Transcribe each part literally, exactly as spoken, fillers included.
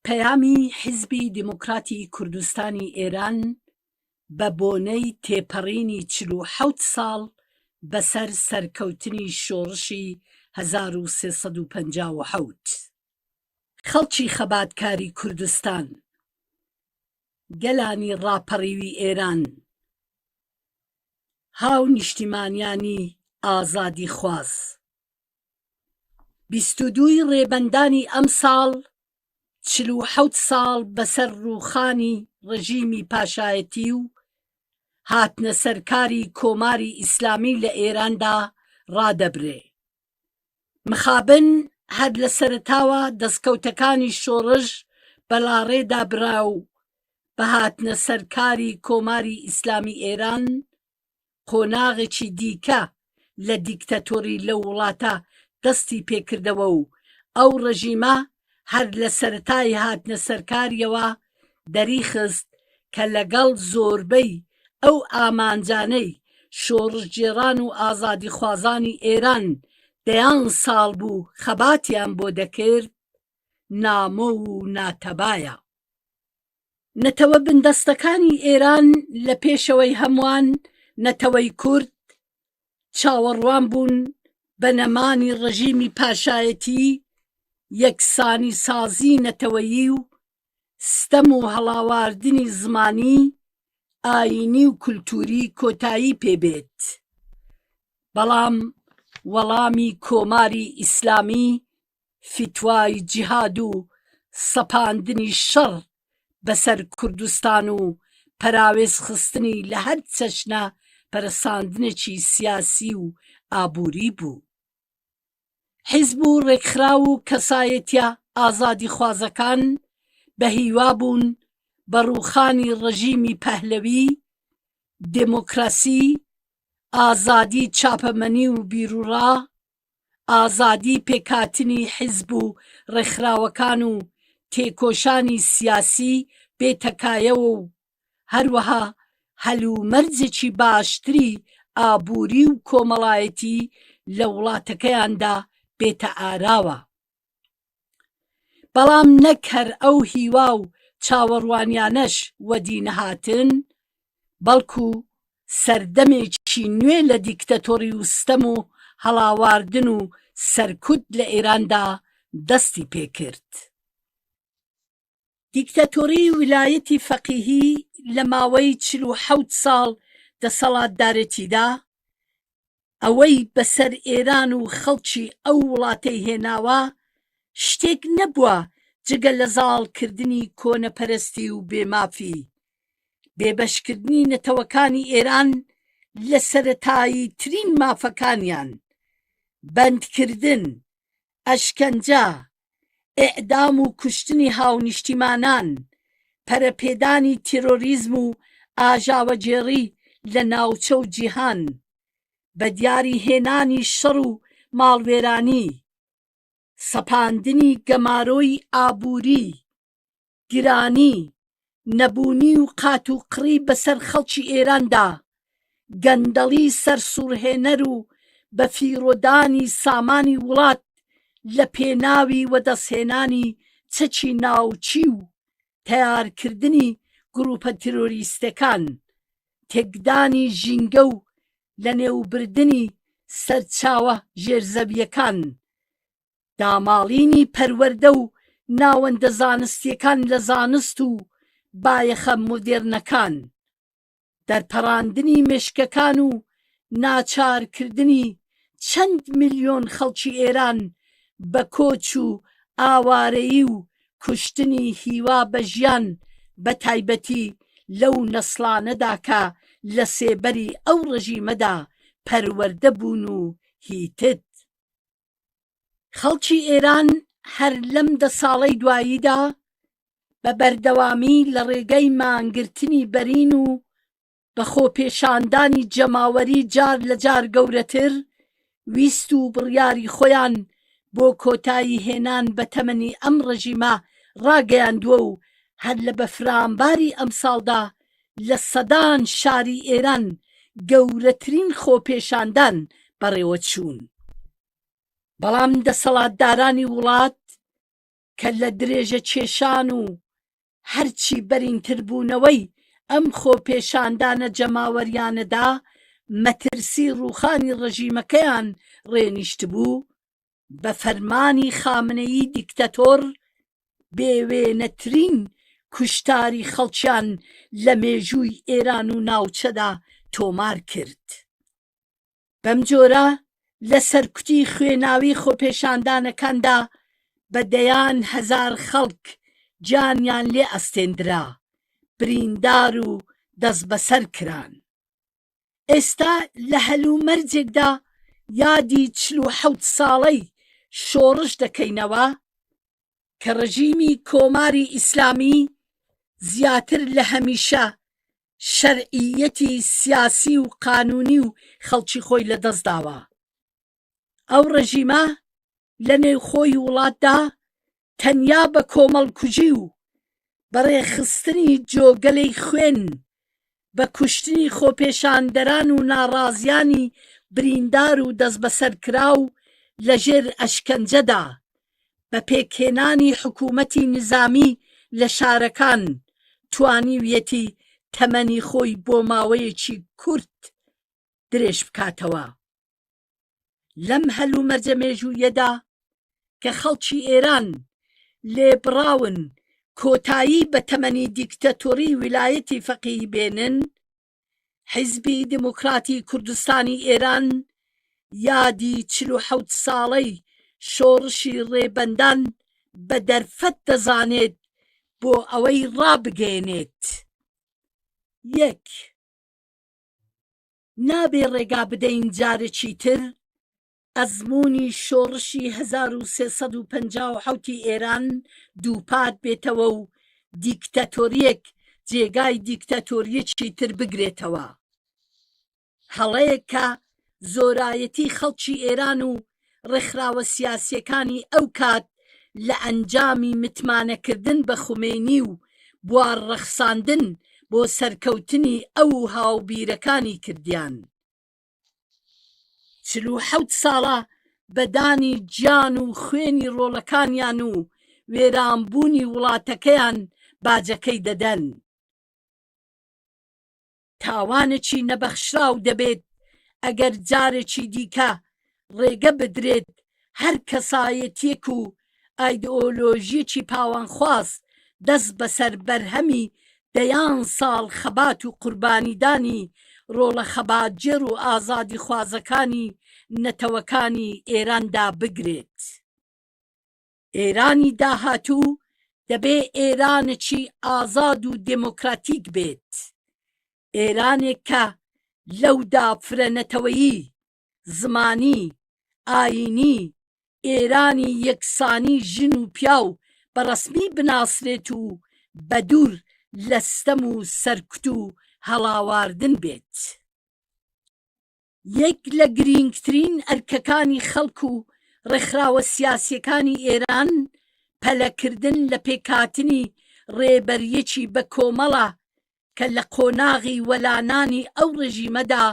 پەیامی حیزبی دموکراتی کوردستانی ئێران بە بۆنەی تێپەڕینی چل و حەوت ساڵ بەسەر سەرکەوتنی شۆڕشی هەزار و سێ سەد و پەنجا و حەوت. خەڵکی خەباتکاری کوردستان، گەلانی ڕاپەڕیوی ئێران، هاو نیشتیمانیانی ئازادیخواز. بیست و دووی ڕێبەندانی ئەم ساڵ، چل و حەوت ساڵ بەسەر ڕووخانی ڕژیمی پاشایەتی و هاتنە سەرکاری کۆماری ئیسلامی لە ئێراندا ڕادەبرێ. مخابن هەر لە سەرەتاوە دەستکەوتەکانی شۆڕش بەلاڕێدا برا و بە هاتنە سەرکاری کۆماری ئیسلامی ئێران، قۆناغێکی دیکە لە دیکتاتۆری لەو وڵاتە دەستی پێکردەوە و ئەو ڕژیمە هەر لە سەرەتای هاتنە سەرکاریەوە دەریخست کە لەگەڵ زۆربەی ئەو ئامانجانەی شۆڕشگێڕان و ئازادیخوازانی ئێران دەیان ساڵ بوو خەباتیان بۆ دەکرد، نامۆ و ناتەبایە. نەتەوە بندەستەکانی ئێران لە پێشەوەی هەمووان، نەتەوەی کورد، چاوەڕوان بوون بە نەمانی ڕژیمی پاشایەتی، یەکسانی سازی نەتەوەیی و ستەم و هەڵاواردنی زمانی، ئایینی و کولتوری کۆتایی پێبێت. بەڵام وەڵامی کۆماری ئیسلامی فتوای جیهاد و سەپاندنی شەڕ بەسەر کوردستان و پەراوێز خستنی لە هەر چەشنە پەرەساندنێکی سیاسی و ئابووری بوو. حیزب و ڕێکخراو و کەسایەتیە ئازادیخوازەکان بە هیوا بوون بە ڕووخانی ڕژیمی پەهلەوی، دموکراسی، ئازادی چاپەمەنی و بیروڕا، ئازادی پێکهاتنی حیزب و ڕێکخراوەکان و تێکۆشانی سیاسی بێتەکایەوە و هەروەها هەلومەرجێکی باشتری ئابووری و کۆمەڵایەتی لە وڵاتەکەیاندا بێتە ئاراوە. بەڵام نەک هەر ئەو هیوا و چاوەڕوانیانەش وەدی نەهاتن، بەڵکو سەردەمێکی نوێ لە دیکتاتۆری و ستەم و هەڵاواردن و سەرکوت لە ئێراندا دەستی پێکرد. دیکتاتۆری ویلایەتی فەقیهی لە ماوەی چل و حەوت ساڵ دەسەڵاتدارێتیدا، ئەوەی بەسەر ئێران و خەڵکی ئەو وڵاتەی هێناوە، شتێک نەبووە جگە لە زاڵکردنی کۆنەپەرستی و بێمافی، بێبەشکردنی نەتەوەکانی ئێران لە سەرەتایی ترین مافەکانیان، بەندکردن، ئەشکەنجە، ئێعدام و کوشتنی هاونیشتیمانان، پەرەپێدانی تیرۆریزم و ئاژاوەگێڕی لە ناوچە و جیهان، بە دیاری هێنانی شەڕ و ماڵوێرانی، سەپاندنی گەمارۆی ئابووری، گرانی، نەبوونی و قات و قڕی بەسەر خەڵکی ئێراندا، گەندەڵی سەرسوڕهێنەر و بە فیڕۆدانی سامانی وڵات لە پێناوی وەدەستهێنانی چەکی ناوچی و تەیارکردنی گروپە تیرۆریستەکان، تێکدانی ژینگە و لە نێوبردنی سەرچاوە ژێرزەویەکان، داماڵینی پەروەردە و ناوەندە زانستیەکان لە زانست و بایەخە مۆدێرنەکان، دەرپەڕاندنی مێشکەکان و ناچارکردنی چەند ملیۆن خەڵکی ئێران بە کۆچ و ئاوارەیی و کوشتنی هیوا بە ژیان، بە تایبەتی لەو نەسڵانەدا کە لە سێبەری ئەو ڕژیمەدا پەروەردە بوون و هیتد. خەڵکی ئێران هەر لەم دە ساڵەی دواییدا بە بەردەوامی لە ڕێگەی مانگرتنی بەرین و بە خۆپێشاندانی جەماوەری جار لە جار گەورەتر، ویست و بڕیاری خۆیان بۆ کۆتایی هێنان بە تەمەنی ئەم ڕژیمە ڕاگەیاندووە و هەر لە بەفرانباری ئەمساڵدا لە سەدان شاری ئێران گەورەترین خۆپێشاندان بەڕێوە چوون. بەڵام دەسەڵاتدارانی وڵات کە لە درێژە کێشان و هەرچی بەرینتربوونەوەی ئەم خۆپێشاندانە جەماوەریانەدا مەترسی ڕووخانی ڕژیمەکەیان ڕێنیشتبوو، بە فەرمانی خامنەیی دیکتاتۆر بێوێنەترین کوشتاری خەڵکیان لە مێژووی ئێران و ناوچەدا تۆمار کرد. بەم جۆرە لە سەرکوتی خوێناوی خۆپێشاندانەکاندا بە دەیان هەزار خەڵک گیانیان لێ ئەستێندرا، بریندار و دەست بەسەر کران. ئێستا لە هەلومەرجێکدا یادی چل و حەوت ساڵەی شۆڕش دەکەینەوە کە ڕژیمی کۆماری ئیسلامی زیاتر لە هەمیشە شەرعیەتی سیاسی و قانونی و خەڵکی خۆی لەدەست داوە. ئەو ڕژیمە لە نێوخۆی وڵاتدا تەنیا بە کۆمەڵکوژی و بە ڕێخستنی جۆگەلەی خوێن، بە کوشتنی خۆپێشاندەران و ناڕازیانی بریندار و دەستبەسەرکراو لە ژێر ئەشکەنجەدا، بە پێکهێنانی حکوومەتی نظامی لە شارەکان توانیویەتی تەمەنی خۆی بۆ ماوەیەکی کورت درێژ بکاتەوە. لەم هەلومەرجە مێژوویەدا کە خەڵکی ئێران لێبڕاون کۆتایی بە تەمەنی دیکتاتۆری ویلایەتی فەقیهی بێنن، حیزبی دیموکراتی کوردستانی ئێران یادی چل و حەوت ساڵەی شۆڕشی ڕێبەندان بە دەرفەت دەزانێت بۆ ئەوەی ڕابگەێنێت. یەک، نابێ ڕێگا بدەین جارێکی تر ئەزموونی شۆڕشی هەزار و سێ سەد و پەنجا و حەوتی ئێران دووپات بێتەوە و دیکتاتۆریەک جێگای دیکتاتۆریەکی تر بگرێتەوە. هەڵەیەک کە زۆرایەتی خەڵکی ئێران و ڕێکخراوە سیاسیەکانی ئەو کات لە ئەنجامی متمانەکردن بە خومەینی و بوار ڕەخساندن بۆ سەرکەوتنی ئەو و هاوبیرەکانی کردیان. چل و حەوت ساڵە بە دانی گیان و خوێنی ڕۆڵەکانیان و وێرانبوونی وڵاتەکەیان باجەکەی دەدەن. تاوانێکی نەبەخشراو دەبێت ئەگەر جارێکی دیکە ڕێگە بدرێت هەر کەسایەتیەک و ئایدئۆلۆژیەکی پاوانخواز دەست بەسەر بەرهەمی دەیان ساڵ خەبات و قوربانیدانی ڕۆڵە خەباتگێر و ئازادیخوازەکانی نەتەوەکانی ئێراندا بگرێت. ئێرانی داهاتوو دەبێ ئێرانێکی ئازاد و دێموکراتیک بێت. ئێرانێک کە لەودا فرەنەتەوەیی، زمانی، ئایینی، ئێرانی یەکسانی ژن و پیاو بە ڕەسمی بناسرێت و بە دوور لە ستەم و سەرکوت و هەڵاواردن بێت. یەک لە گرینگترین ئەرکەکانی خەڵک و ڕێکخراوە سیاسیەکانی ئێران پەلەکردن لە پێکهاتنی ڕێبەریەکی بە کۆمەڵە کە لە قۆناغی وەلانانی ئەو ڕژیمەدا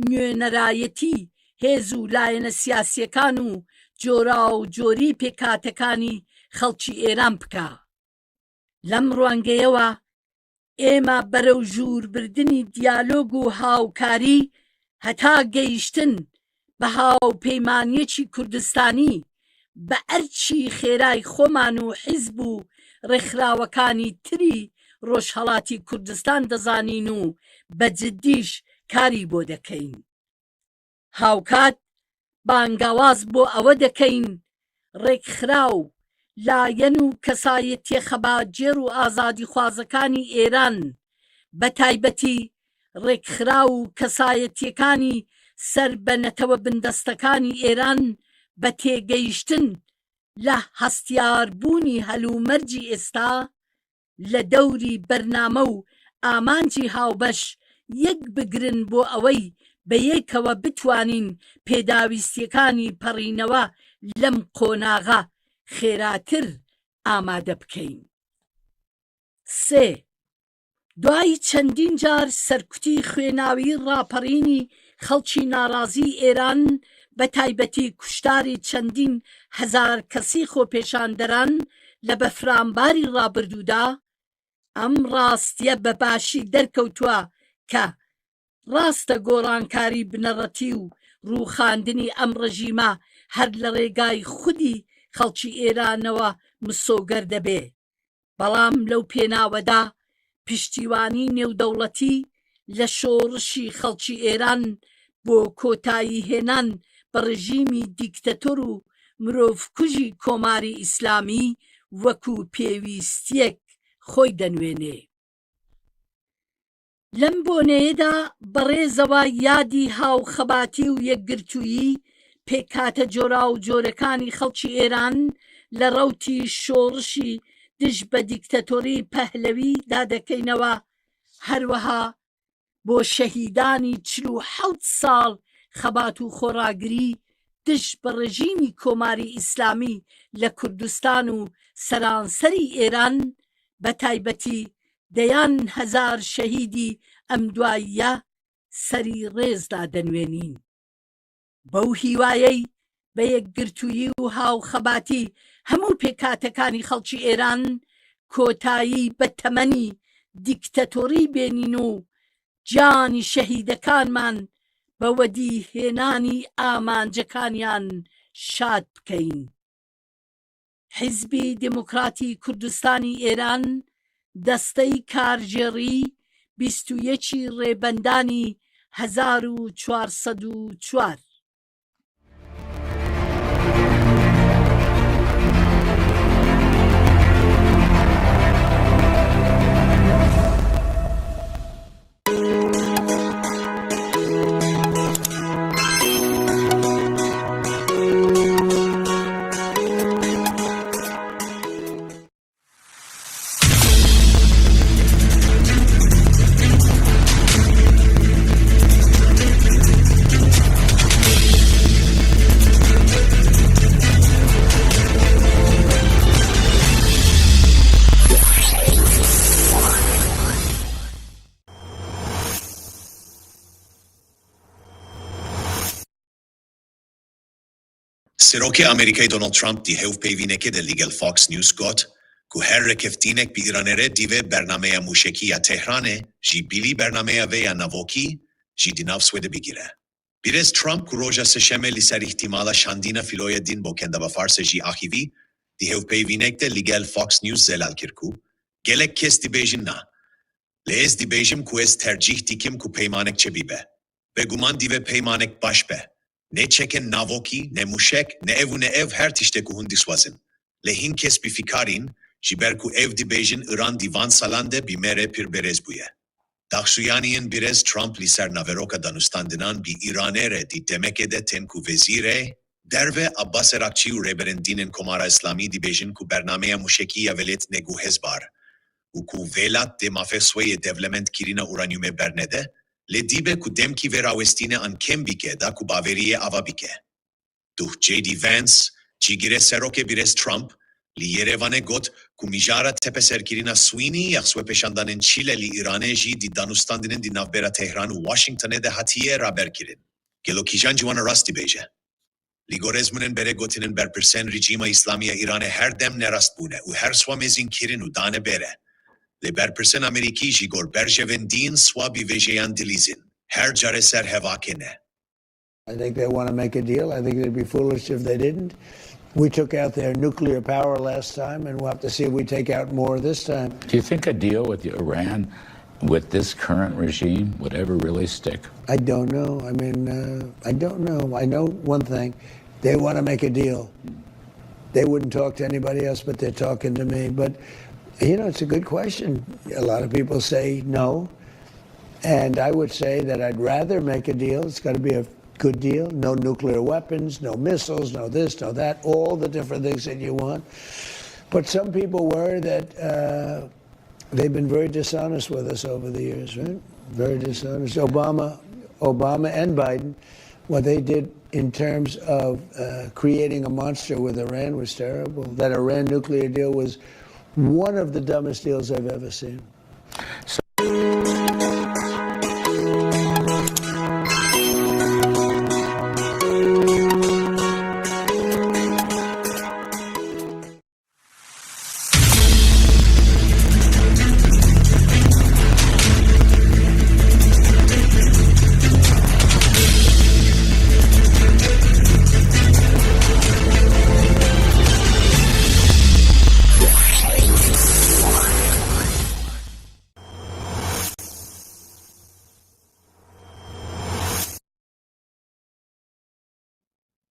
نوێنەرایەتی هێز و لایەنە سیاسیەکان و جۆرا و جۆری پێکاتەکانی خەڵکی ئێران بکا. لەم ڕوانگەیەوە ئێمە بەرەو ژووربردنی دیالۆگ و هاوکاری هەتا گەیشتن بە هاوپەیمانیەکی کوردستانی بە ئەرکی خێرای خۆمان و حیزب و ڕێکخراوەکانی تری ڕۆژهەڵاتی کوردستان دەزانین و بە جددیش کاری بۆ دەکەین. هاوکات بانگاواز بۆ ئەوە دەکەین ڕێکخراو، لایەن و کەسایەتیە خەباتگێر و ئازادیخوازەکانی ئێران، بە تایبەتی ڕێکخراو و کەسایەتیەکانی سەر بە نەتەوە بندەستەکانی ئێران بە تێگەیشتن لە هەستیاربوونی هەلومەرجی ئێستا لە دەوری بەرنامە و ئامانجی هاوبەش یەک بگرن بۆ ئەوەی بە یەکەوە بتوانین پێداویستیەکانی پەڕینەوە لەم قۆناغە خێراتر ئامادە بکەین. سێ، دوای چەندین جار سەرکوتی خوێناوی ڕاپەڕینی خەڵکی ناڕازی ئێران، بە تایبەتی کوشتاری چەندین هەزار کەسی خۆپێشاندەران لە بەفرانباری ڕابردوودا ئەم ڕاستیە بە باشی دەرکەوتووە کە ڕاستە گۆڕانکاری بنەڕەتی و ڕووخاندنی ئەم ڕژیمە هەر لە ڕێگای خودی خەڵکی ئێرانەوە مسۆگەر دەبێ. بەڵام لەو پێناوەدا پشتیوانی نێودەوڵەتی لە شۆڕشی خەڵکی ئێران بۆ کۆتایی هێنان بە ڕژیمی دیکتاتۆر و مرۆڤکوژی کۆماری ئیسلامی وەکو پێویستیەک خۆی دەنوێنێ. لەم بۆنەیەدا بەڕێزەوە یادی هاوخەباتی و یەکگرتوویی پێکهاتە جۆرا و جۆرەکانی خەڵکی ئێران لە ڕەوتی شۆڕشی دژ بە دیکتاتۆری پەهلەوی دادەکەینەوە. هەروەها بۆ شەهیدانی چل و حەوت ساڵ خەبات و خۆڕاگری دژ بە ڕژیمی کۆماری ئیسلامی لە کوردستان و سەرانسەری ئێران، بە تایبەتی دەیان هەزار شەهیدی ئەم دواییە سەری ڕێزدا دەنوێنین. بەو هیوایەی بە یەکگرتوویی و هاوخەباتی هەموو پێکاتەکانی خەڵکی ئێران کۆتایی بە تەمەنی دیکتاتۆری بێنین و جانی شەهیدەکانمان بە وەدی هێنانی ئامانجەکانیان شاد بکەین. حیزبی دموکراتی کوردستانی ئێران، دەستەی کارگێڕی بیست و یەکی ڕێبەندانی هەزار و چوارسەد و چوار. Serokê Amerîkayê Donald Trump di hevpeyvînekê de li gel Fox News got ku her rêkeftinêk bi Îranê re divê bernameya mûşekî ya Tehranê jî bilî bernameya vê ya navokî jî di nav swê de bigire. Birêz Trump ku roja Sêşemê li ser îhtîmala şandina Filoya Din bo Kendava Farsê jî axivî, di hevpeyvînêk de li gel Fox News zelal kir ku gelek kes dibêjin na. Lê ez dibêjim ku ez tercîh dikim ku peymanek çêbibe. Beguman divê peymanek baş be. Ne çekên navokî, ne mûşek, ne ev û ne ev, her tiştê ku hûn dixwazin. Lê hin kes bi fikar in, ji ber ku ev dibêjin Îran di van salan de bi me re pir berêz bûye. Daxuyaniyên birêz Trump li ser naveroka danûstandinan bi Îranê re di demekê de tên ku Wezîrê Derve Abbas Erakçî û rêberên din ên Komara Îslamî dibêjin ku bernameya mûşekî ya welêt ne guhezbar û ku welat dê mafê xwe yê dewlemendkirina uranyumê bernede, lê dibe ku demkî vê rawestîne an kêm bike da ku baweriyê ava bike. Duh J D Vance, cîgirê serokê birêz Trump, li Yerevanê got ku mijara tepeserkirina Swînî ya xwepêşandanên çile li Îranê jî di danûstandinên di navbera Tehran û Washingtonê de hatiye raberkirin. Gelo kîjan ji wan rast dibêje? Li gor ezmûnên berê gotinên berpirsên rejîma Îslamî ya Îranê her dem nerast bûne û her swa mêzîn kirin û dane bêre. Lê berpirsên Amerîkî ji gor berjevên din swa bi vêjeyan dilîzin. Her care ser hevakê ne. I think they want to make a deal. I think they'd be foolish if they didn't. We took out their nuclear power last time, and we'll have to see if we take out more this time. Do you think a deal with Iran, with this current regime, would ever really stick? I don't know. I mean, uh, I don't know. I know one thing. They want to make a deal. They wouldn't talk to anybody else, but they're talking to me. But, you know, it's a good question. A lot of people say no. And I would say that I'd rather make a deal. It's got to be a good deal. No nuclear weapons, no missiles, no this, no that, all the different things that you want. But some people worry that uh, they've been very dishonest with us over the years, right? Very dishonest. Obama, Obama and Biden, what they did in terms of uh, creating a monster with Iran was terrible. That Iran nuclear deal was one of the dumbest deals I've ever seen.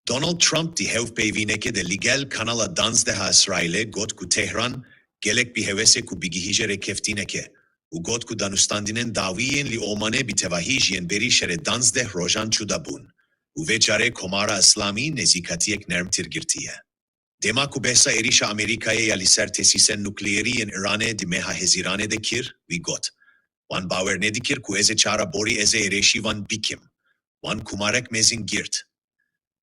Donald Trump di hevpeyvînekê de li gel Kanala duwazdeh a Îsraîlê got ku Tehran gelek bi hewes e ku bigihîje rêkeftinekê û got ku danûstandinên dawî yên li Omanê bi tevahî ji yên berî şerê duwazdeh rojan cuda bûn û vê carê Komara Îslamî nêzîkatiyek nermtir girtiye. Dema ku behsa êrîşa Amerîkayê ya li ser tesîsên nukleerî yên Îranê di meha Hezîranê de kir, wî got, wan bawer nedikir ku ez ê çara borî ez ê êrîşî van bikim. Wan kumarek mezin girt.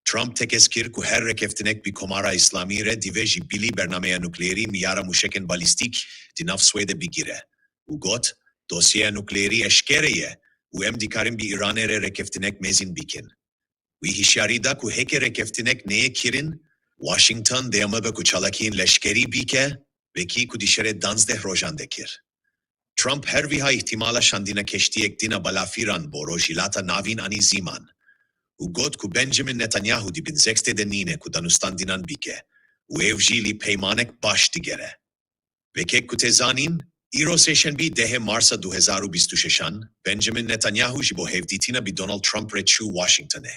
Trump tekez kir ku her rêkeftinek bi Komara Îslamî re divê ji bilî bernameya nukleerî miyara mûşekên balîstîk di nav Swêdê bigire û got, dosyeya nukleerî eşkere ye û em dikarin bi Îranê re rêkeftinek mezin bikin. Wî hişyarî da ku heke rêkeftinek neyê kirin, Washington dê ame be ku çalakiyên leşkerî bike, wekî ku di şerê duwazdeh rojan de kir. Trump her wiha îhtîmala şandina keştiyek dîna balafîran bo Rojhilata Navîn anî ziman û got ku Benjamin Netanyahu di bin zextê de nîne ku danûstandinan bike û ev jî li peymanek baş digere. Wekek ku tê zanîn, îro sêşenbî dehê Marsa du hezar û bîst û şeşan, Benjamin Netanyahu ji bo hevdîtina bi Donald Trump re çû Washingtonê.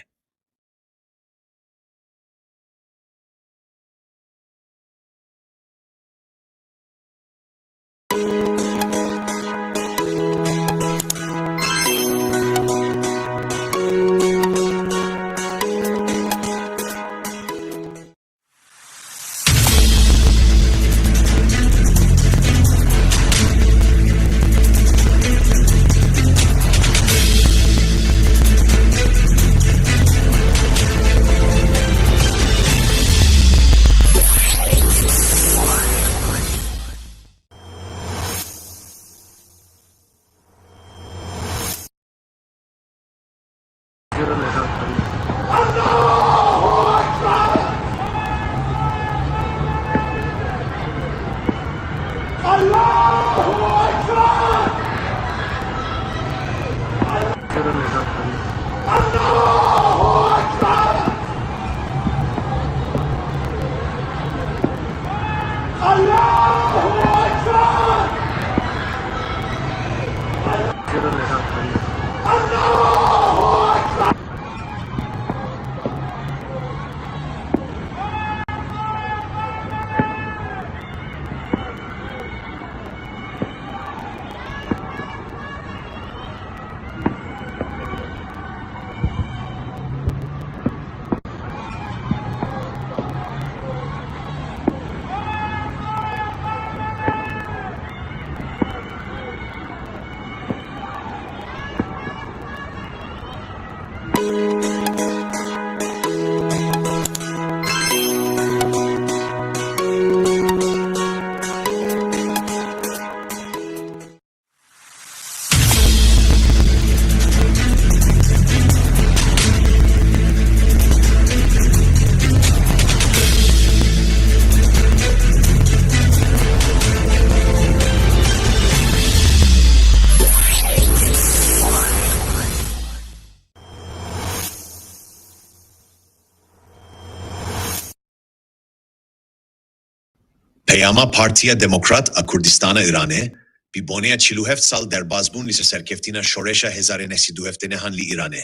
Peyama Partiya Demokrat a Kurdistana Îranê, bi boneya çil û heft sal derbazbûn li ser serkeftina şoreşa hezar û neh sed û heftê nehan li Îranê.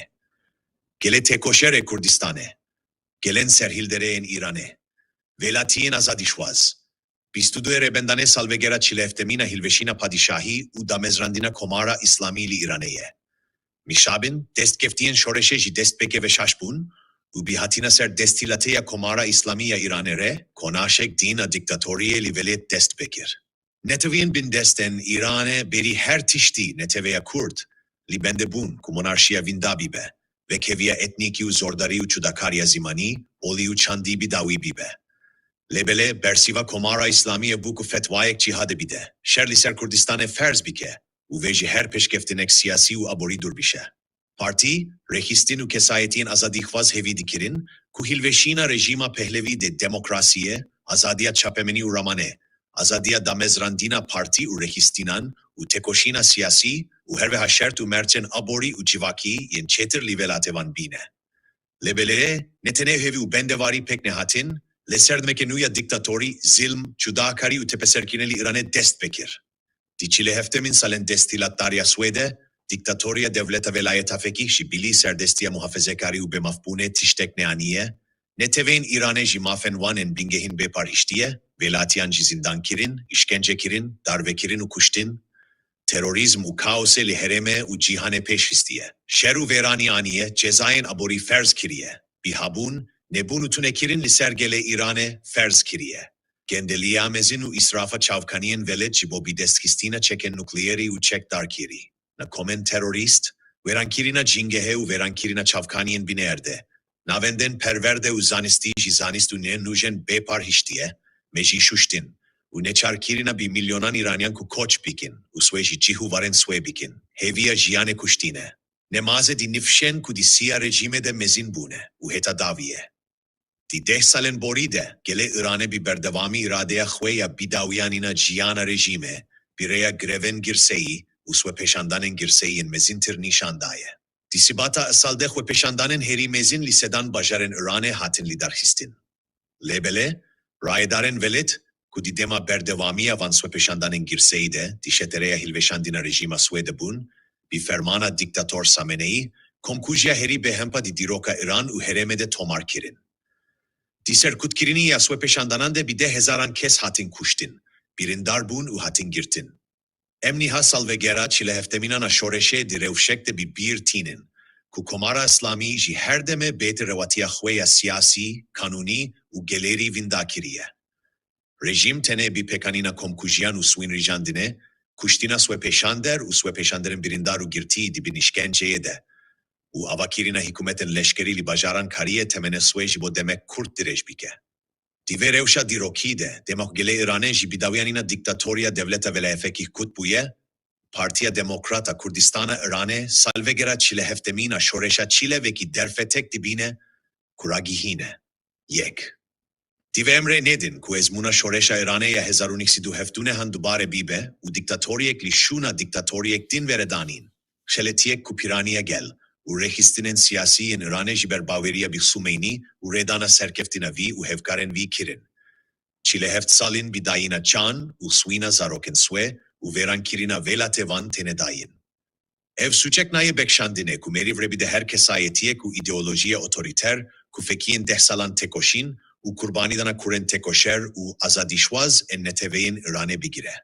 Gelê têkoşerê Kurdistanê, gelên serhilderê yên Îranê, welatiyên azadîşwaz, bîst û du rêbendanê salvegera çil û heftemîn a hilweşîna padîşahî û damezrandina Komara Îslamî li Îranê ye. Mîşabin, destkeftiyên şoreşê ji destpêkê veşaş bûn û bi hatina ser desthilatê ya Komara Îslamî ya Îranê re, konaşek din a dîktatoriyê li welêt dest pê kir. Neteweyên bindest ên Îranê berî her tiştî neteweya Kurd li bendê bûn ku monarşiya wînda bîbe, vekheviya etnîkî û zordarî û cudakariya zîmanî, olî û çandî bi dawî bîbe. Lê belê, bersiva Komara Îslamî ye bû ku fetwayek cîhadê bide, şer li ser Kurdistanê ferz bike û vê ji her pêşkeftinek siyasî û aborî dûr bişe. Partî, rêxistin û kesayetiyên azadîxwaz hêvî dikirin ku hilweşîna rejîma Pehlevî de demokrasiyê, azadiya çapemenî û ramanê, azadiya damezrandina partî û rêxistînan û têkoşîna siyasî û her wiha şert û mercên aborî û civakî yên çêtir li welatê wan bîne. Lê belê, ne tenê hêvî û bendewarî pêk nehatin, lê serdemeke nû ya dîktatorî, zilm, cudakarî û tepeserkirinê li Îranê dest pê kir. Di çil û heftemîn salên desthilatdariya Swêdê, dîktatoriya dewleta Welayeta Fekîh ji bilî serdestiya muhafezekarî û bêmafbûnê tiştek neaniye, Neteweyên Îranê jî mafên wan ên bingehîn bê par hiştiye, velatiyan jî zîndankirin, îşkencekirin, darvekirin û kuştin. Terorîzm û kaosê li herêmê û cîhanê pêş hiştiye. Şer û vêranî aniye, cezayên aborî ferz kiriye. Bihabûn, nebûn û tunekirin li ser gelê Îranê ferz kiriye. Gendeliya mezin û îsrafa çavkaniyên velet ji bo bidestxistina çekên nukleerî û çekdarkirî. Na komên terorîst, wêrankirina cîngehê û vêrankirina çavkaniyên binêerde, navendên perwerde û zanistî jî zanist û nê nûjen bê par hiştiye, me jî şuştin û neçarkirina bi milyonan Îraniyan ku koç bikin û swê ji cih û varên swê bikin, hêviya jiyanê kuştîne. Nemaze di nifşên ku di siya rejîmê de mezin bûne û heta dawiye. Di deh salên borî de, gelê Îranê bi berdewamî îradeya xwe ya bidawiyanîna jiyana rejîmê, bi rêya grevên girseyî û swepêşandanên girseyî yên mezîntir nîşan daye. Di Sibata îsal de xwepêşandanên herî mezin li sedan bajarên Îranê hatin lidarxistin. Lê belê, rayedarên velet, ku di dema berdewamiya van swepêşandanên girseyî de, di şetereya hilweşandina rejîma Swêde bûn, bi fermana dîktator Sameneyî, komkujiya herî bêhempa di dîroka Îran û herêmê de tomar kirin. Di serkutkirinî ya swepêşandanan de bi deh hezaran kes hatin kuştin, birîndar bûn û hatin girtin. Em niha salvegera çil û heftemînan a şoreşê di rewşek de bi bîr tînin, ku Komara Îslamî jî her demê bête rewatiya xwe ya siyasî, kanûnî û gelêrî vînda kiriye. Rejîm tenê bi pêkanîna komkujiyan û swînrîjandinê, kuştina swepêşander û swepêşanderên birîndar û girtî di bin îşkenceyê de û avakirina hikûmetên leşkerî li bajaran kariye temenê swê ji bo demek kurt dirêj bike. Di vê rewşa dîrokî de, dema ku gelê Îranê ji bidawiyanîna dîktatoriya dewleta Velayê Feqîh kut bûye, Partiya Demokrat a Kurdistana Îranê salvegera çil û heftemîn a şoreşa çile wekî derfetek dibîne ku ragihîne. Yek. Divê em rê nedin ku ezmûna şoreşa Îranê ya hezar û neh sed û heftê û neh an dubare bibe û dîktatoriyek li şûna dîktatoriyek din were danîn. Xeletiyek ku pîraniya gel û rêxistinên siyasî yên Îranê ji ber baweriya bi Xumeynî û rêdana serkeftina vî û hevkarên vî kirin. Çil û heft salîn bi dayîna can û swîna zarokên swê û vêrankirina welatê van têne dayîn. Ev sûcek nayê bekşandinê ku merîv rê bide her kesayetiyek û îdeolojiyê otorîter ku fekiyên deh salan têkoşîn û qurbanîdana kurên têkoşer û azadîşwaz ên neteweyên Îranê bigire.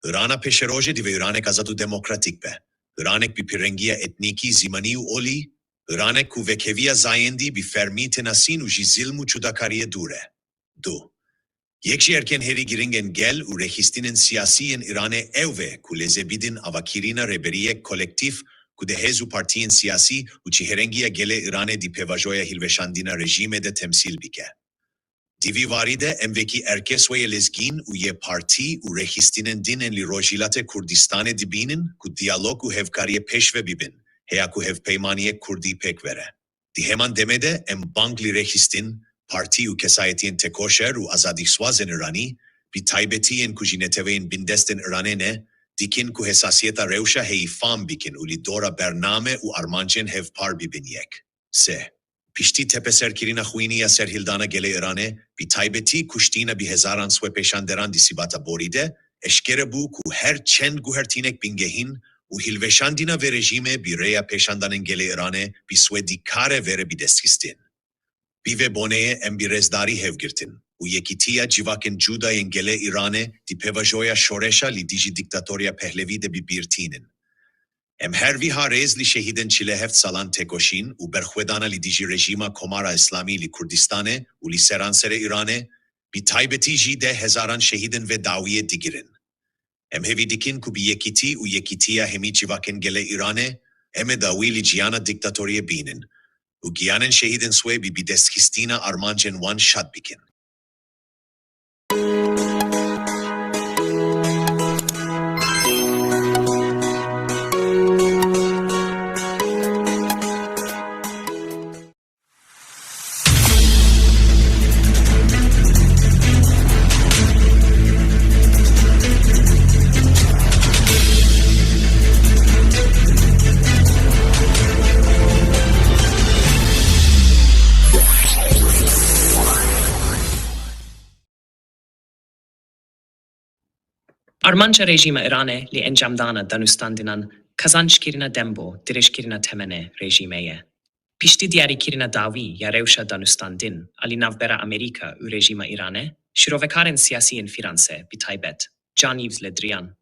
Îrana pêşerojê divê Îranek azad û demokratîk be. Îranek bi pêrengiya etnîkî, zîmanî û olî, Îranek ku wekheviya zayendî bi fermî tê nasîn û ji zilm û cudakariyê dûr e. Du. Yek ji erkên herî giring ên gel û rêxistinên siyasî yên Îranê ew e ku leze bidin avakirina rêberiyek kolektîf ku di hêz û partiyên siyasî û çihêrengiya gelê Îranê di pêvajoya hilweşandina rejîmê de temsîl bike. Di vî warî de em wekî erkê swê yê lezgîn û yê partî û rêxistinên din ên li Rojhilatê Kurdistanê dibînin ku diyalog û hevkariyê pêşve bibin, heya ku hevpeymaniyek kurdî pêk were. Di heman demê de em bang li rêxistin, partî û kesayetiyên têkoşer û azadîxwazên Îranî, bi taybetî yên ku ji neteweyên bindestên Îranê ne, dikin ku hesasiyeta rewşa heyî fam bikin û li dora bername û armancên hevpar bibin yek. Sê. Piştî tepeserkirina xwînî ya serhildana gelê Îranê, bi taybetî kuştina bi hezaran swepêşanderan di Sibata borî de, eşkere bû ku her çend guhertînek bingehîn û hilweşandina vê rejîmê bi rêya pêşandanên gelê Îranê bi swê dikare vere bidestxistin. Bi vê boneyê em bi rêzdarî hevgirtin û yekîtiya civakên cuda yên gelê Îranê di pêvajoya şoreşa li dijî dîktatoriya Pehlevî de bi bîr tînin. Em her wiha rêz li şehîdên çil û heft salan têkoşîn û berxwedana li dijî rejîma Komara Îslamî li Kurdistanê û li seranserê Îranê, bi taybetî jî deh hezaran şehîdên vê dawiyê digirin. Em hêvî dikin ku bi yekîtî û yekîtiya hemî civakên gelê Îranê, em ê dawî li ciyana dîktatoriyê bînin û giyanên şehîdên swê bi bidestxistina armancên wan şad bikin. Armanca rejîma Îranê li encamdana danûstandinan qazanckirina dem bo dirêjkirina temenê rejîmê ye. Piştî diyarîkirina dawî ya rewşa danûstandin alî navbera Amerîka û rejîma Îranê, şîrovekarên siyasî yên Fîranse, bi taybet Jean-Yves Le Drian,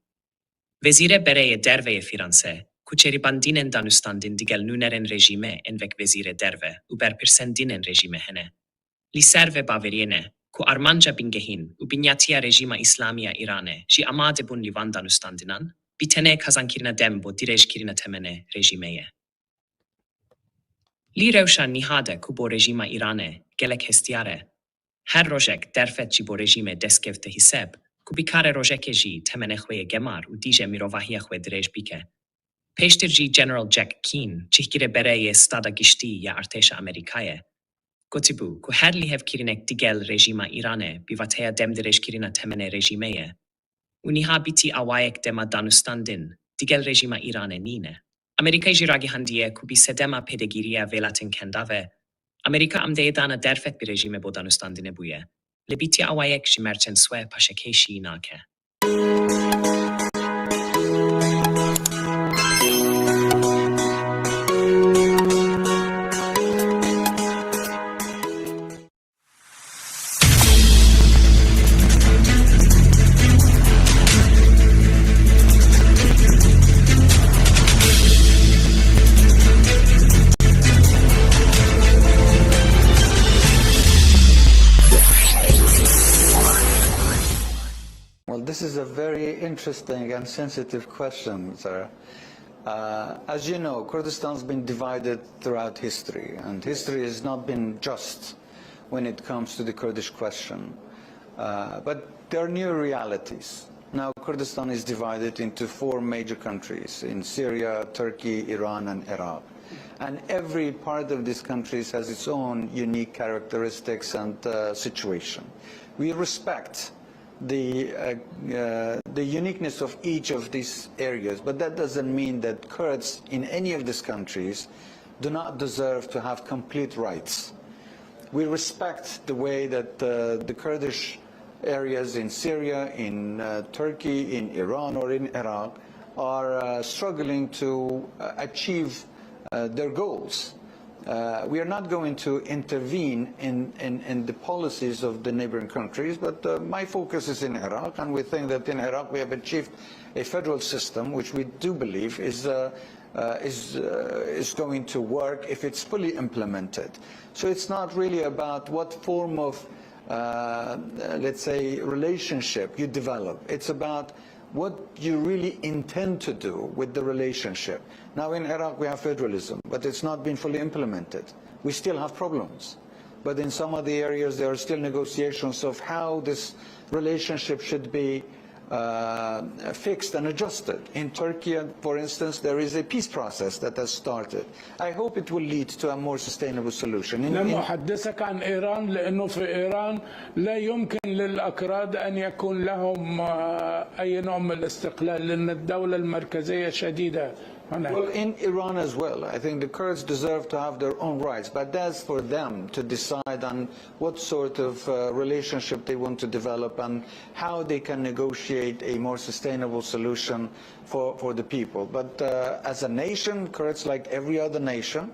Wezîrê Berê yê Derve yê Fîranse, ku çêrîbandinên danûstandin digel nûnerên rejîmê ên wek wezîrê derve û berpirsên din ên rejîmê hene, li ser vê baweriyê ne ku armanca bingehîn û binyatiya rejîma Îslamî ya Îranê jî amade bûn li van danûstandinan, bi tenê kazankirina dem bo dirêjkirina temenê rejîmê ye. Li rewşa niha de ku bo rejîma Îranê gelek hestiyar e, her rojek derfet ji bo rejîmê dest kevte hîseb, ku bikare rojekê jî temenê xwe yê gemar û dîje mirovahiya xwe dirêj bike. Pêştir jî General Jack Keane, cihgirê berê yê Stada Giştî ya Artêşa Amerîkayê, gotibû ku her lihevkirinek digel rejîma Îranê bi vateya demdirêjkirina temenê rejîmê ye. Û niha bi tî awayek dema danûstandin digel rejîma Îranê nîne. Amerîkayê jî ragihandiye ku bi sedema pêdegîriya welatên kendav e, Amerîka amdeyê dana derfet bi rejîmê bo danûstandinê bûye. Lê bi tî awayek ji mercên swê paşekêşî nake. Well, this is a very interesting and sensitive question, sir. Uh, as you know, Kurdistan's been divided throughout history, and history has not been just when it comes to the Kurdish question. Uh, but there are new realities. Now, Kurdistan is divided into four major countries, in Syria, Turkey, Iran, and Iraq. And every part of these countries has its own unique characteristics and, uh, situation. We respect the, uh, uh, the uniqueness of each of these areas, but that doesn't mean that Kurds in any of these countries do not deserve to have complete rights. We respect the way that, uh, the Kurdish areas in Syria, in, uh, Turkey, in Iran, or in Iraq are, uh, struggling to, uh, achieve, uh, their goals. Uh, we are not going to intervene in, in, in the policies of the neighboring countries, but, uh, my focus is in Iraq, and we think that in Iraq we have achieved a federal system which we do believe is, uh, uh, is, uh, is going to work if it's fully implemented. So it's not really about what form of, uh, let's say, relationship you develop. It's about what you really intend to do with the relationship. Now, in Iraq, we have federalism, but it's not been fully implemented. We still have problems. But in some of the areas, there are still negotiations of how this relationship should be, uh, fixed and adjusted. In Turkey, for instance, there is a peace process that has started. I hope it will lead to a more sustainable solution. In, لم in أحدثك عن إيران، لأنه في إيران لا يمكن للأكراد أن يكون لهم، آه، أي نوع من الاستقلال، لأن الدولة المركزية شديدة هناك. Well, in Iran as well, I think the Kurds deserve to have their own rights, but that's for them to decide on what sort of, uh, relationship they want to develop and how they can negotiate a more sustainable solution for, for the people. But, uh, as a nation, Kurds, like every other nation,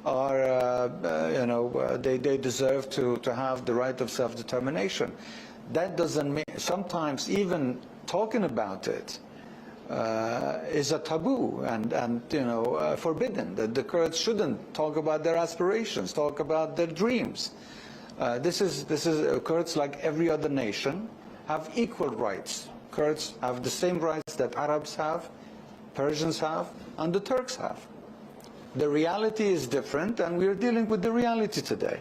are, uh, uh, you know, uh, they, they deserve to, to have the right of self-determination. That doesn't mean, sometimes even talking about it, uh, is a taboo and, and, you know, uh, forbidden, that the Kurds shouldn't talk about their aspirations, talk about their dreams. Uh, this is, this is, uh, Kurds, like every other nation, have equal rights. Kurds have the same rights that Arabs have, Persians have, and the Turks have. The reality is different, and we are dealing with the reality today.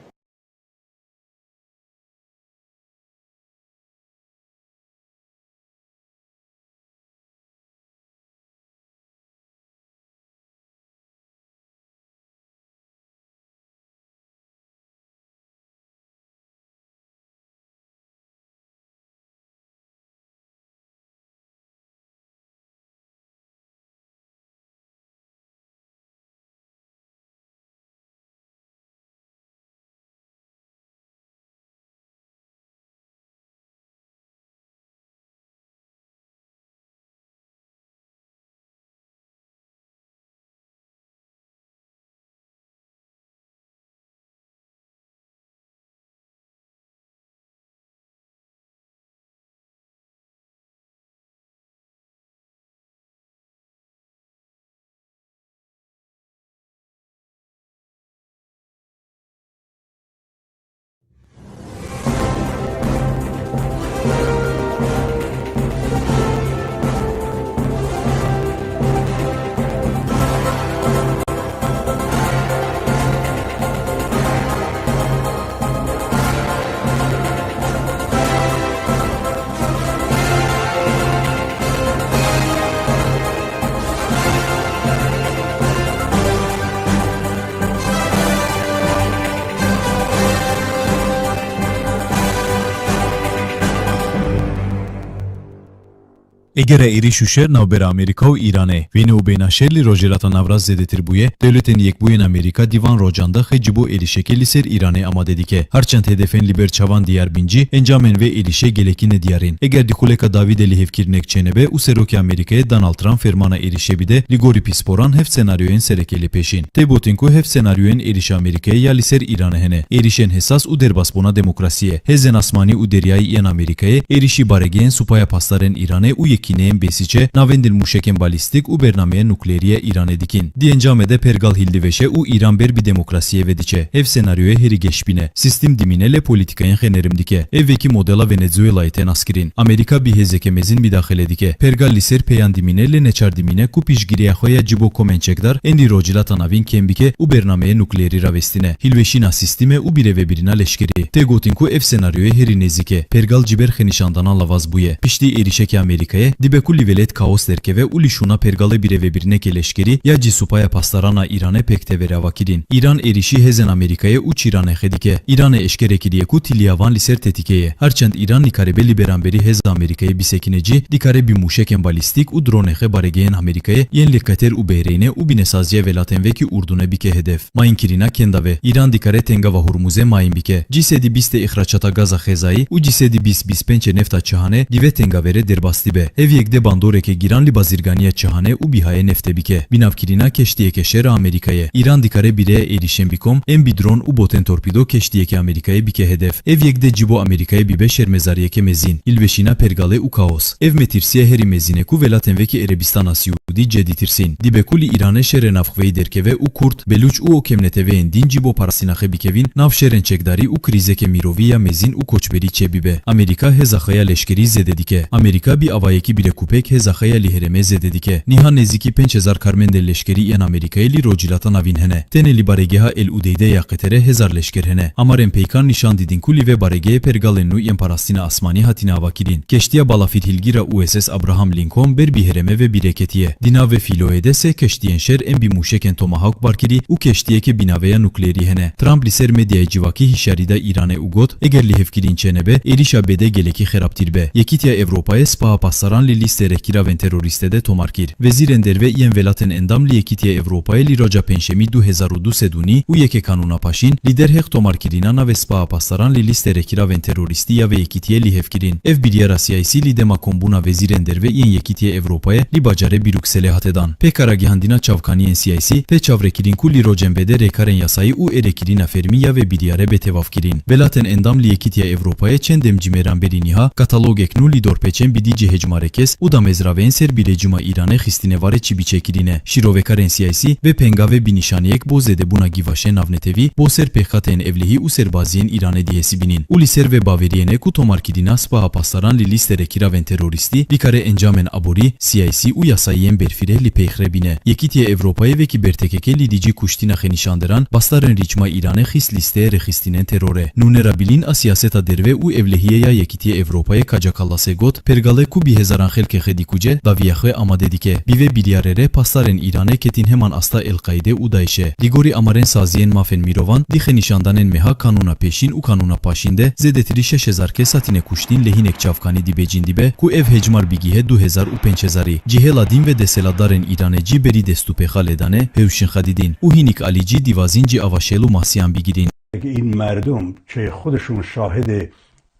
Egera êrîş û şer navbera Amerîka û Îranê, vêne û bêhna şer li Rojhilata Navrast zêdetir bûye, Dewletên Yekbûyên Amerîka di van rocan de xwe ji bo êrîşekê li ser Îranê amade dike. Herçend hedefên li ber çavan diyar bin jî, encamên vê êrîşê gelekî nediyar in. Eger di xuleka dawî de lihevkirinek çênebe û Serokê Amerîkayê Donald Trump fermana êrîşê bide, li gorî pisporan heft senaryoyên sereke li pêş in. Tê gotin ku heft senaryoyên êrîşa Amerîkayê ya li ser Îranê hene. Êrîşên hesas û derbasbûna demokrasiyê, hêzên asmanî û deryayî yên Amerîkayê, êrîşî baregehên Supaya Pasdarên Îranê û yekîneyên Bêsîçe navendin mûşekên balîstîk û bernameyên nukleerî ya Îranê dikin. Di encamê de pergal hildivêje û Îran ber bi demokrasiyê ve diçe. Ev senaryoyê herî geş bîne. Sîstem dimîne lê polîtîkayên xwe nerm dike. Ev wekî modela Venezuelayê tê naskirin. Amerîka bi hêzeke mezin midaxile dike. Pergal li ser peyan dimîne lê neçar dimîne ku piştgiriya xwe ya ji bo komên çekdar ên li Rojhilata Navîn kêm bike û bernameyê nukleerî ravestine. Hilweşîna sîstemê û birêvebirîna leşkerî. Tê gotin ku ev senaryoyê herî nêzîk e. Pergal ji ber xwenîşandanan lawaz bûye. Piştî êrîşeke Amerîkayê, dibe ku li welêt kaos derkeve û li şûna pergalê birêvebirîneke leşkerî ya ji Supaya Pasdaran a Îranê pêk tê verevakirin. Îran êrîşî hêzên Amerîkayê û çîranê xwe dike. Îranê eşkere kiriye ku tiliya van li ser tetîke ye. Herçend Îran nikaribe li beramberî hêza Amerîkayê bisekine jî, dikare bi mûşekên balîstîk û dronê xwe baregehên Amerîkayê yên li Qeter û Behreynê û binesaziya welatên wekî Urdunê bike hedef. Mayînkirina kenda ve, Îran dikare tengava Hurmuzê mayîn bike. Cî sedî bîst ê îxracata gaza xêzayî û cî sedî bîst bîst pêncê nefta Çihane di vê tengavê re derbas dibe. Ev yek dê bandoreke giran li bazirganiya Çihane û Bîhayê neftê bike. Binavkirina keştiyeke şer a Amerîkayê. Îran dikare bi rêya êrîşên bi kom, ên bi dron û botên torpîdo keştiyeke Amerîkayê bike hedef. Ev yek dê ji bo Amerîkayê bibe şermezariyeke mezin. Hilweşîna pergalê û kaos. Ev metirsiya herî mezin e ku welatên wekî Erebistana Siûdî cê ditirsîn. Dibe ku li Îranê şerê navxweyî derkeve û Kurd, Belûç û o kemneteweyên din ji bo parastina xwe bikevin nav şerên çekdarî û krîzeke mirovî ya mezin û koçberî çêbibe. Amerîka hêza xwe ya leşkerî zêde dike. Amerîka bi avayekî birekûpêk hêza xwe ya li herêmê zêde dike. Niha nêzîkî pênc hezar karmendên leşkerî yên Amerîkayê li Rojhilata Navîn hene. Tenê li baregeha El Udeydê ya Qeterê hezar leşker hene. Amarên peykan nîşan didin ku li vê baregehê pergalên nû yên parastina asmanî hatine avakirin. Keştiya balafîrhilgîr a U S S Abraham Lincoln ber bi herêmê ve bîre ketiye. Di nav vê fîloyê de sê keştiyên şer ên bi mûşekên Tomahawk barkirî û keştiyeke bi naveya nukleerî hene. Trump li ser medyaya civakî hişyarî da Îranê û got, eger lihevkirin çênebe, êrîşa bê dê gelekî xerabtîr be. Yekîtiya Ewropayê Spaha Pasdaran li lîstê rêkiravên terorîstê de tomar kir. Wezîrên derve yên welatên endam li Yekîtiya Ewropayê li roja Pêncşemî du hezar û du sed û nî û yekê kanûna paşîn, li derheq tomarkirina navê Spaha Pasdaran li lîstê rêkiravên terorîstî ya vê yekîtiyê lihevkirin. Ev biryara siyasî li dema kombûna wezîrên derve yên Yekîtiya Ewropayê li bajarê Brukselê hate dan. Pêka ragihandina çavkaniyên siyasî tê çavrêkirin ku li rocên bê de rêkarên yasayî û êrêkirina fermî ya vê biryarê bê tevafkirin. Welatên endam li Yekîtiya Ewropayê çend demcî mêran berî niha katalogek nû li dorpêçên bi dî cihê hejmarê kes û damezraveyên ser bi rejîma Îranê xistine varê çi biçêkirîne. Şîrovekarên siyasî vê pengavê bi nîşaneyek bo zêdebûna gîvaşên navnetewî bo ser pêxateyên ewlehî û serbaziyên Îranê dihesibînin û li ser vê baweriyê ne ku tomarkirina Spaha Pasdaran li lîstê rêkiravên terorîstî dikare encamên aborî, siyasî û yasayiyên berfireh li pêxre bîne. Yekîtiya Ewropayê wekî bertekeke li dijî kuştina xwenîşanderan, bastarên rejîma Îranê xist lîsteyê rêxistinên terorê. Nûnera bilîn a siyaseta derve û ewlehiyê ya Yekîtiya Ewropayê Kaja Kallasê got, pergalê ku bi hezaran xelkê xwe dikuce, dawiya xwe amade dike. Bi vê biryarê re pastarên Îranê ketin heman asta El-Qaîde û DAIŞê. Li gorî amarên saziyên mafên mirovan, di xwenîşandanên meha kanûna pêşîn û kanûna paşîn de zêdetirî şeş hezar kes hatine kuştin lê hinek çavkanî dibêjin dibe ku ev hejmar bigîhe du hezar û pênc hezarî. Cihê ladîn ve desthilatdarên Îranê cî berî destûpêxa lêdanê hewşin xwe didin û hinik alî cî dîvazîn cî ava şêl û masiyan bigirîn. این مردم که خودشون شاهد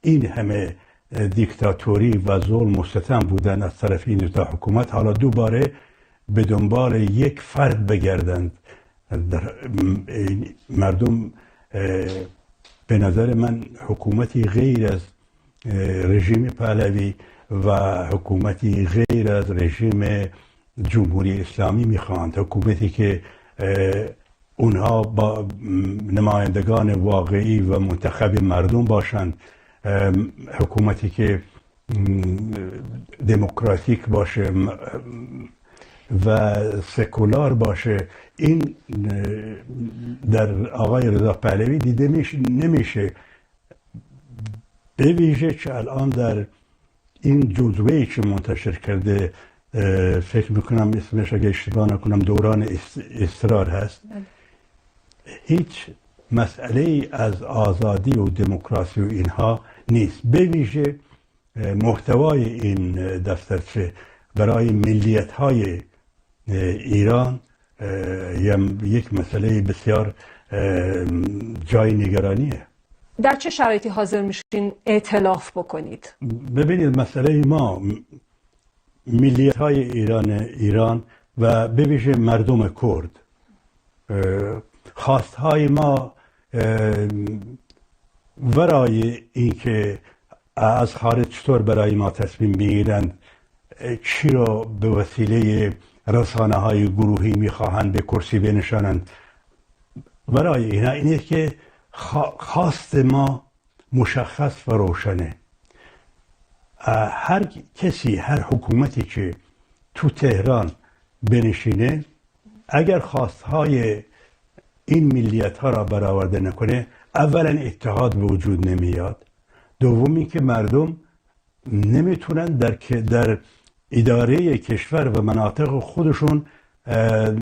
این همه دیکتاتوری و ظلم و ستم بودن از طرف این دوتا حکومت، حالا دوباره به دنبال یک فرد بگردند. در، مردم، اه، به نظر من حکومتی غیر از، اه، رژیم پهلوی و حکومتی غیر از رژیم جمهوری اسلامی می‌خواهند. حکومتی که، اه، اونها با نمایندگان واقعی و منتخب مردم باشند، اه، حکومتی که، م، دموکراتیک باشه، م، و سکولار باشه، این، اه، در آقای رضا پهلوی دیده می‌ش-، نمیشه. به ویژه که الان در این جزوه‌ای که منتشر کرده، اه، فکر می‌کنم اسمش، اگه اشتباه نکنم، دوران اس-، اصرار هست. بله. هیچ مسئله‌ای از آزادی و دموکراسی و اینها نیست. به ویژه e, muhtewayê în, e, defterçe, berayê milliyethayê, e, Îran, e, yem yek meseleyê bisyar, e, cayê nîgeranî ye. در چه شرایطی حاضر میشین ائتلاف بکنید؟ Bibînî meseleyê ma, m-, milliyethayê Îranê, Îran ve bibêje merdumê Kurd. E, xasthayê ma, e, verayê înke ez xaric çitor berayê ma tesmîm bigîren, e, çîro bi wesîleyê resanehayê grûhî mîxahen bê kursî bênişanen. Verayê îna înê ke xa-, xastê ma muşexxes ve roşen e. E, her kesî, her hikûmetî ki tu Tehran binişîne, eger xasthayê în milliyetha ra berawerde nekune, evelen îttihad bi wucûd nemiyat. Dovumî ki merdum نمی‌تونن در که، در ادارهٔ کشور و مناطق خودشون، اه،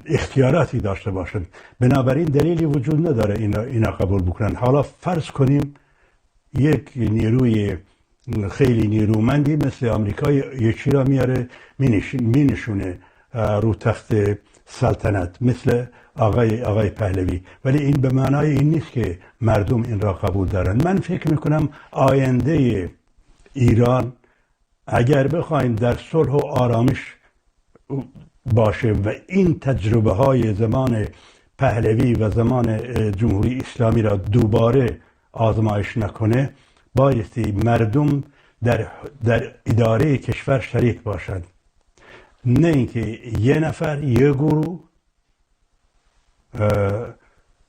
اختیاراتی داشته باشند. بنابراین دلیلی وجود نداره اینا، اینا قبول بکنن. حالا فرض کنیم یک نیروی خیلی نیرومندی مثل آمریکا یه چی را میاره، مینش-، مینشونه، اه، رو تخت سلطنت، مثل آقای، آقای پهلوی. ولی این به معنای این نیست که مردم این را قبول دارند. من فکر می‌کنم آیندهٔ ایران، اگر بخوایم در صلح و آرامش باشه و این تجربه‌های زمان پهلوی و زمان، اه، جمهوری اسلامی را دوباره آزمایش نکنه، بایستی مردم در، در ادارهٔ کشور شریک باشند. نه اینکه یه نفر، یه گروه، اه،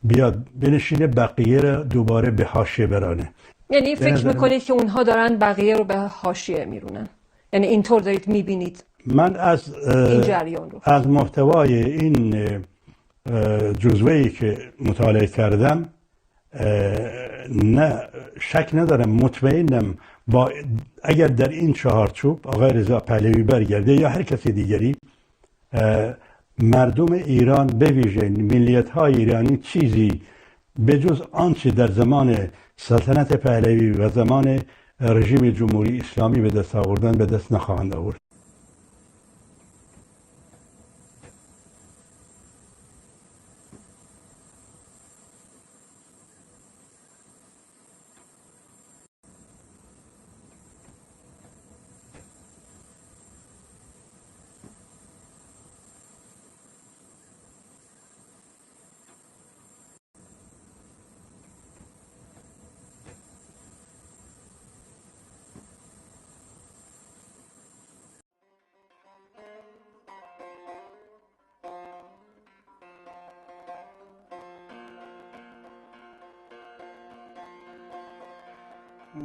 بیا بنشینه، بقیه را دوباره به حاشیه برانه. یعنی به فکر نظر من می‌کنید که اونها دارن بقیه رو به حاشیه می‌رونن؟ یعنی اینطور دارید می‌بینید من از، اه، این جریان رو؟ از محتوای این، اه، جزوه‌ای که مطالعه کردم، اه، نه، شک ندارم، مطمئنم با، اگر در این چهارچوب آقای رضا پهلوی برگرده یا هر کس دیگری، اه، مردم ایران، به ویژه ملیت‌های ایرانی، چیزی به جز آنچه در زمان سلطنت پهلوی و زمان رژیم جمهوری اسلامی به دست آوردن، به دست نخواهند آورد.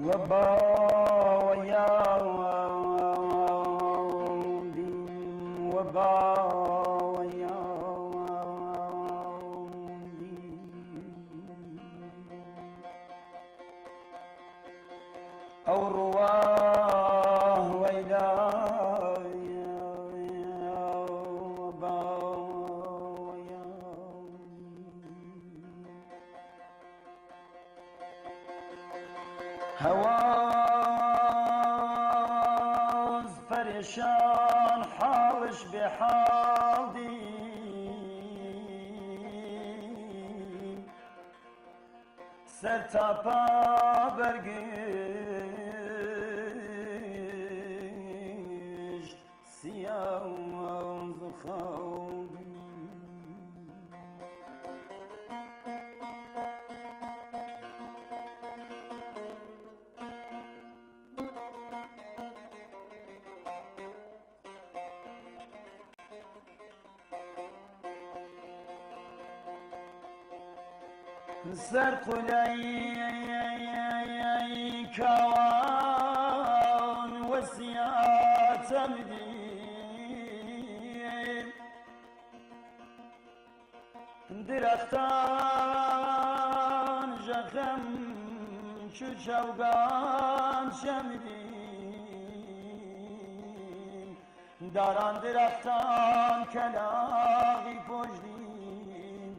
وبا ويا دين، وبا ويا دين. ئەو ڕووە وەیدا هەواز پەرێشان، حاڵش بێ حاڵ دین. سەر تا پا بەرگشت سیاز خاو. سەر قولەی کاوان وەسیاتەم دین. درەختان ژەخەم چو چەوگان چەمدین، داران درەختان کەلاغی پۆشدین،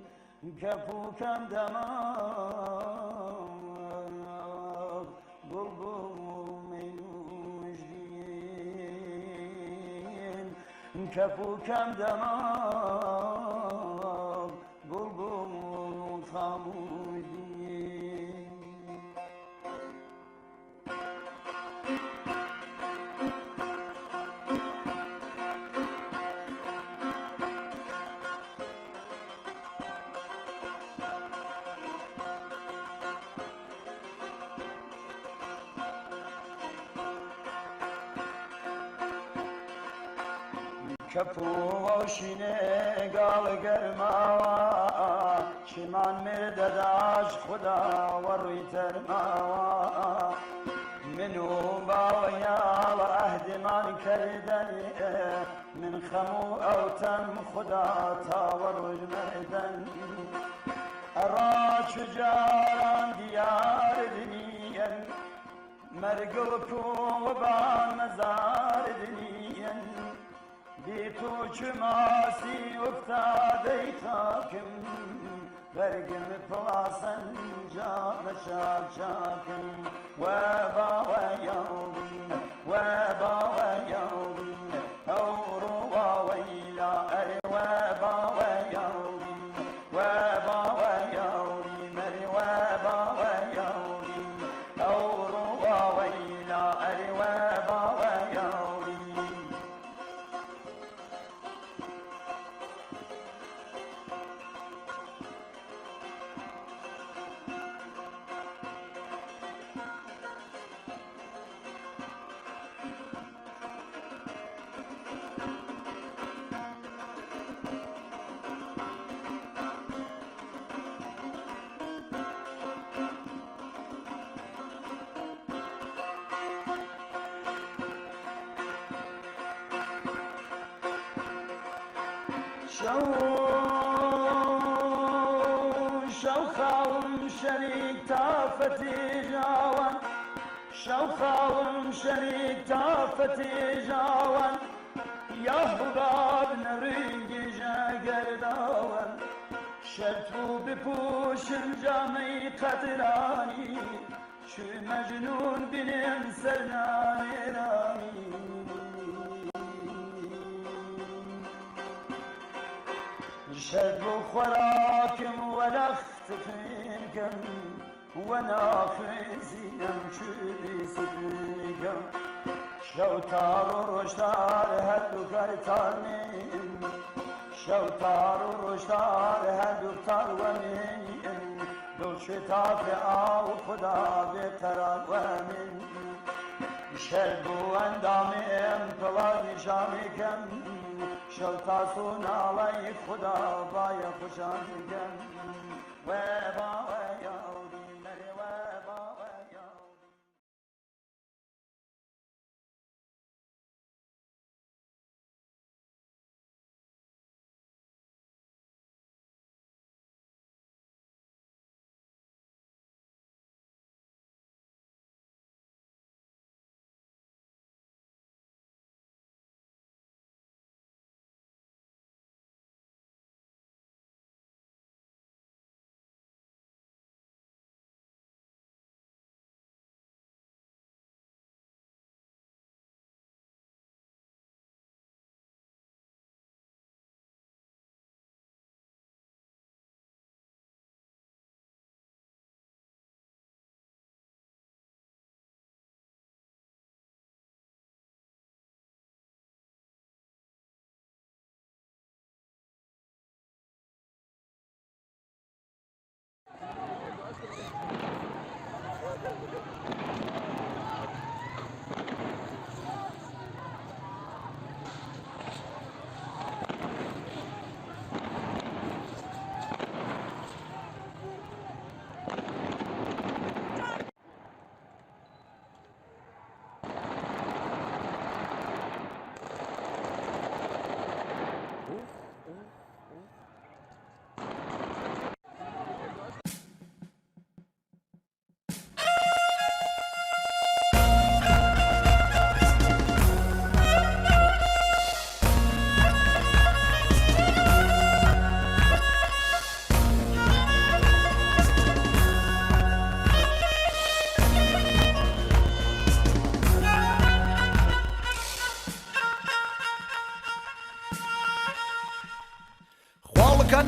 کەپووکەم دەما گوڵ بوو مەینوو. Kef û kem dema bulbul xamûdî. Kef û weşînê gal germawa, çiman mêr dedaş Xuda we rûy termawa. Min û baweya we ehdê man kerdene, min xem û ew tem Xuda ta we rûy merden. Era çi caran diyar dinîyen, merg û ku we ban mezar dinîyen. Bî tu çi masî uftadey takim, bergim pilasen ca meşal çakim. We bawe yawbî, we bawe yawbî, ew ruwa weyla, erê we bawe yawbî, we bawe yawbî, merê we bawe yawbî, ew ruwa weyla, erê we bawe yawbî. Şew, şew xawim şerîk tafetî jawan. Şew xawim şerîk tafetî jawan. Yah bab ne ringî je gerdawan. Şert bû bipûşim camey qediranî. Çi Mecnûn bînim ser nanêranî. Şev û xwerakim we lext finkim, we naxizînim çi bî sifinkim. Şew tar û roj tar her du kar tar nîn. Şew tar û roj tar her du tar we nîn. Dil şitafê aw Xuda bê qerar we min. Şer bû endamê em pilar nîşanê kem. Şew tas û nalay Xuda baye xuşan kem. We bawe yawdî, merê we bawe yawdî.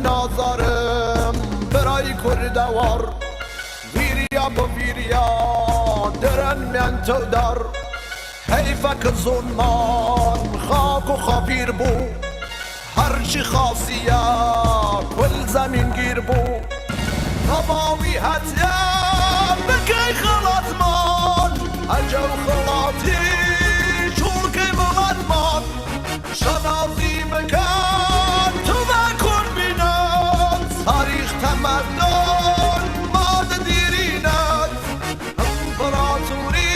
nazarim, birayî kurdewar. Vîriya bi vîriya dirin miyên tewdar. Heyfek zonman xak û xafîr bû. Her çi xasiya kul zemîngîr bû. Tevawî hetiye bikey xelatman. Ecew xelatî çûkey welatman. Şanazî bikin tu ve kul bînin. Tarîx temedun ma didîrînin. Împaratorî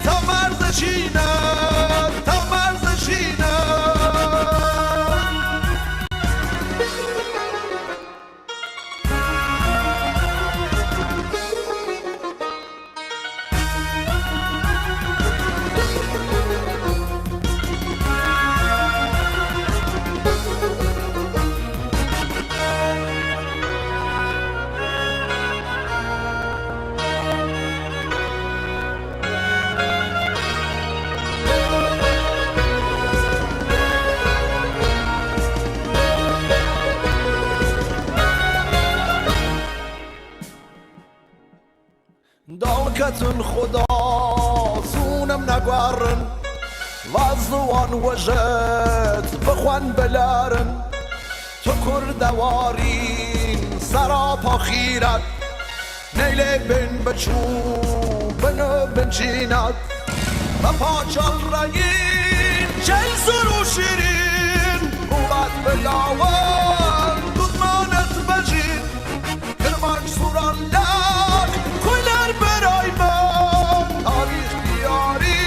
temer dişînin, temer dişînin. Dalketin xuda zûnim neguerin, va ziwan wijit bixwen bilerin. Tu kurdewarîn serapa xîret, neylê bin biçû bin û bin çînet. Ve paçal rengîn çey zor û şîrîn, quwet bilawin dudmanet bejîn. Kirmanc, sûran, lak, kuler beray min. Tarîx diyarî,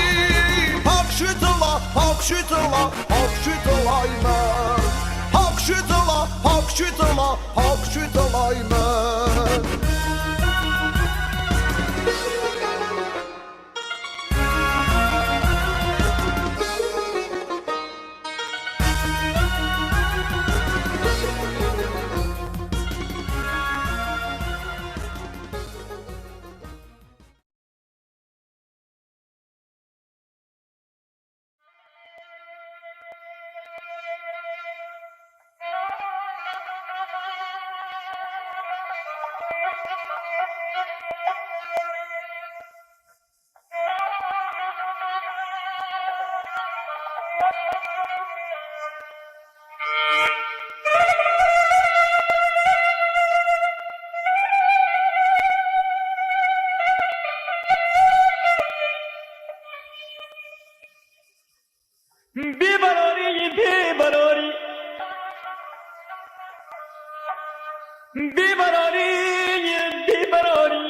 pak şîtila, pak şîtila, pak şîtilay min. Pak şîtila, pak şîtila, pak şîtilay min. Bê barorî, bê barorî. Bê barorî, bê barorî.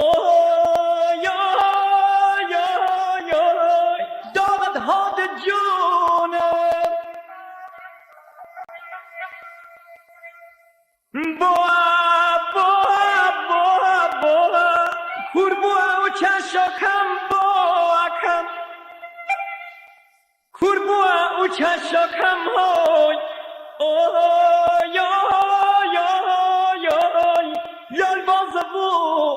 Oy, oy, oy, oy. Daxet hate cûne. Boa, boa, boa, boa. Kûr bûa û çeşo kem boa kem. Kûr bûa û çeşo kem hoy. Oy, oy, oy, oy. Lal bazibûne.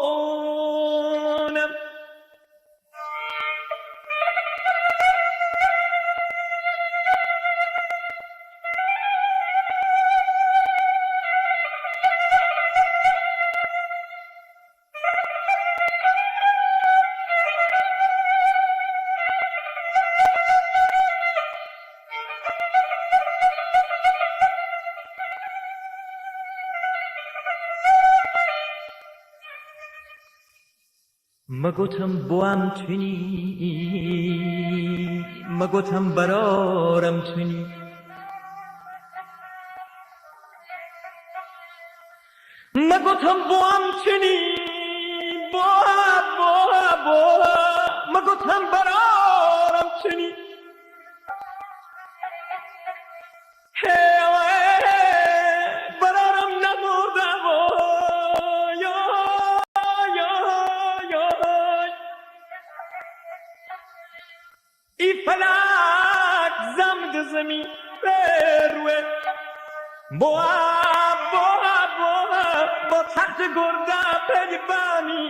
Me gotin bo em tunî, me gotin berar em tunî. Me gotin bo em tunî, bo, bo, bo, me gotin berar em tunî. Hey, berarim nemurda bo. Yo, yo, yo. Î felak zem dizimî pêr we. Boa, boa, boa, bo text gorda peyvanî.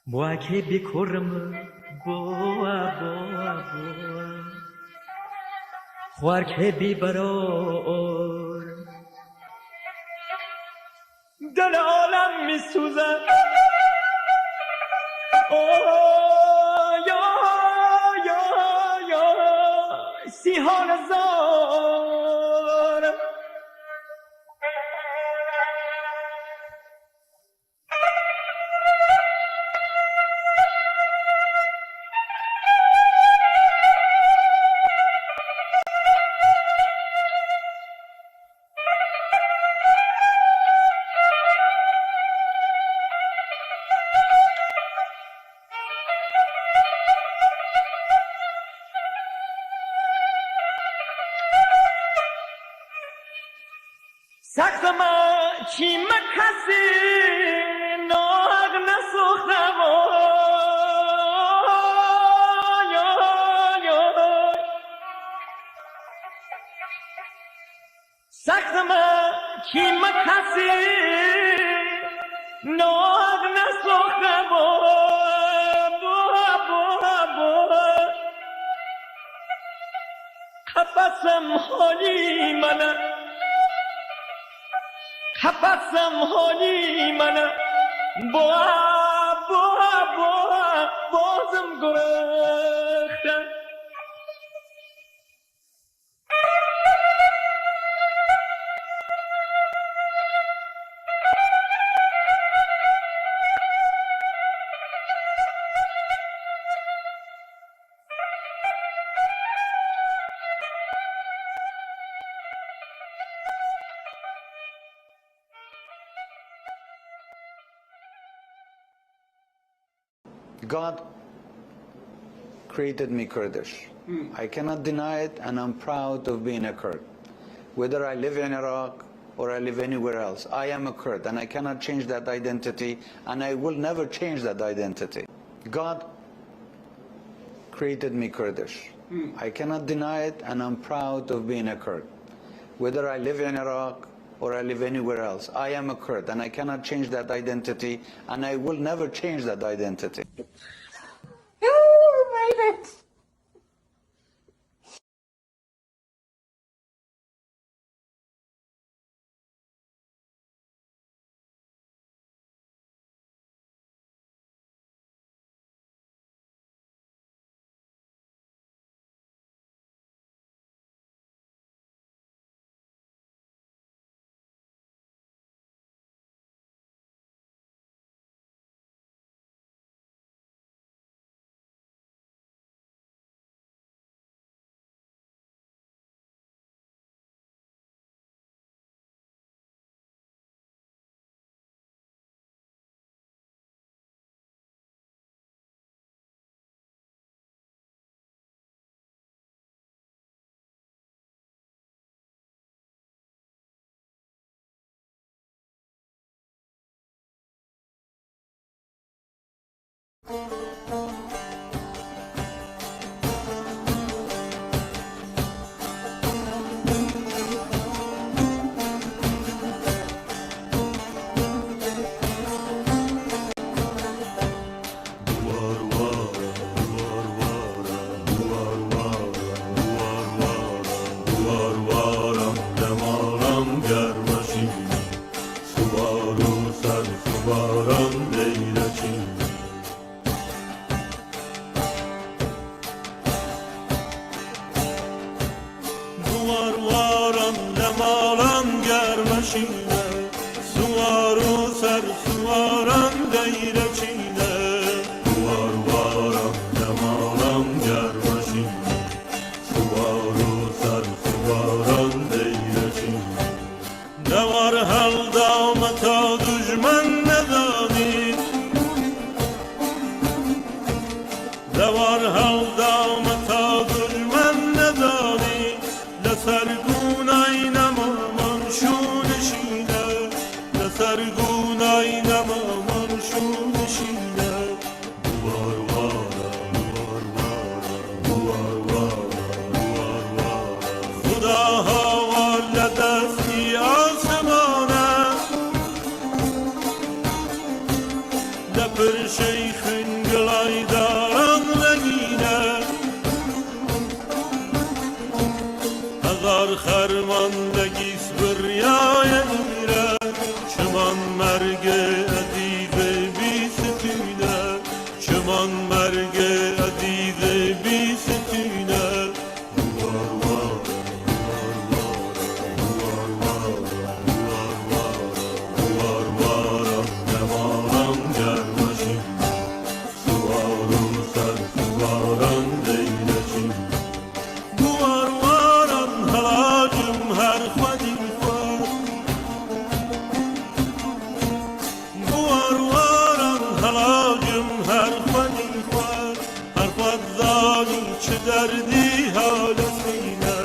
Boğa kê bî kurim, boğa, boğa, boğa. Xwar kê bî beror. Del alem mi suze. Oy, oy, oy, oy. Sî hal zor. Saxma çîme kesî nog nesoxevo. Saxma çîme kesî nog nesoxevo. Bo, bo, bo. Qefesem holî mene. Qefesem holî mene. Boğa, boğa, boğa, bozim gurexe. God created me Kurdish. I cannot deny it, and I'm proud of being a Kurd. Whether I live in Iraq or I live anywhere else, I am a Kurd, and I cannot change that identity, and I will never change that identity. God created me Kurdish. I cannot deny it, and I'm proud of being a Kurd. Whether I live in Iraq or I live anywhere else, I am a Kurd, and I cannot change that identity, and I will never change that identity. Duvar waran, lemalan germe şîne, suwar û ser suwaran deyre çîne. Duvar waran, lemalan germe şîne, suwar û ser suwaran deyre çîne. Dewar hewda me ta dujmen nezanî. Dewar hewda me ta dujmen nezanî. Li ser gûnay nemaman şûn şîne. Li ser gûnay nemaman şûn şîne. Xuda hawar li destî asmane, li pir şeyxî Daran legîne, hezar xerman legîs biryaye îre, çiman mergê ezîzê bîstîne, çiman mergê ezîzê bîstîne. Buar waran helacim her xwedî xwe. Buar waran helacim her xwedî xwe. Her xwe zanî çi derdî halesîne.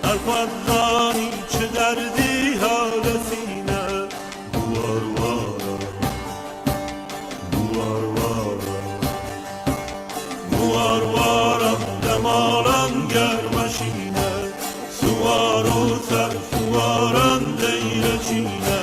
Her xwe zanî çi derdî halesîne. Buar waran, buar waran, buar waran, demalan germeşîne, siwar û ser siwaran deyreçîne.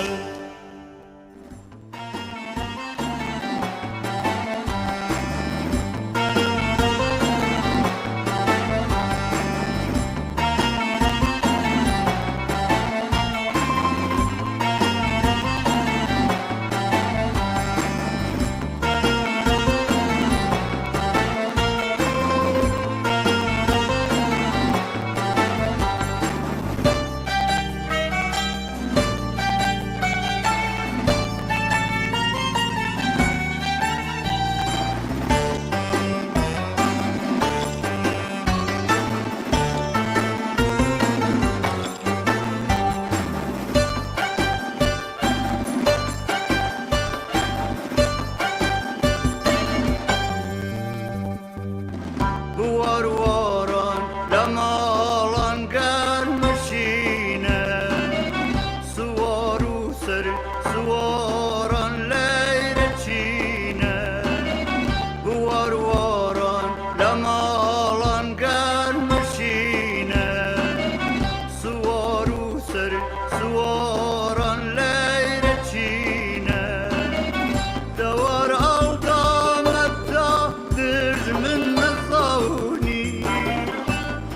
Buar waran, lemalan germişîne, siwar û ser siwaran leyreçîne. Buar waran, lemalan germişîne, siwar û ser siwaran leyreçîne. Dewar alda me ta, dijmin me zawnî.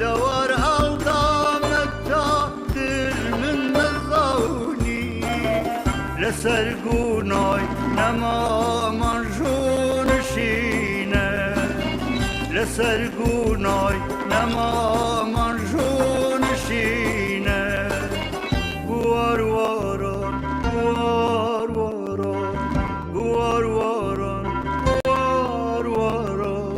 Dewar alda me ta, dijmin me zawnî. Li ser gunay nema man jû nişîne. Li ser gunay nema man jû nişîne. Buar waran, buar waran, buar waran, buar waran.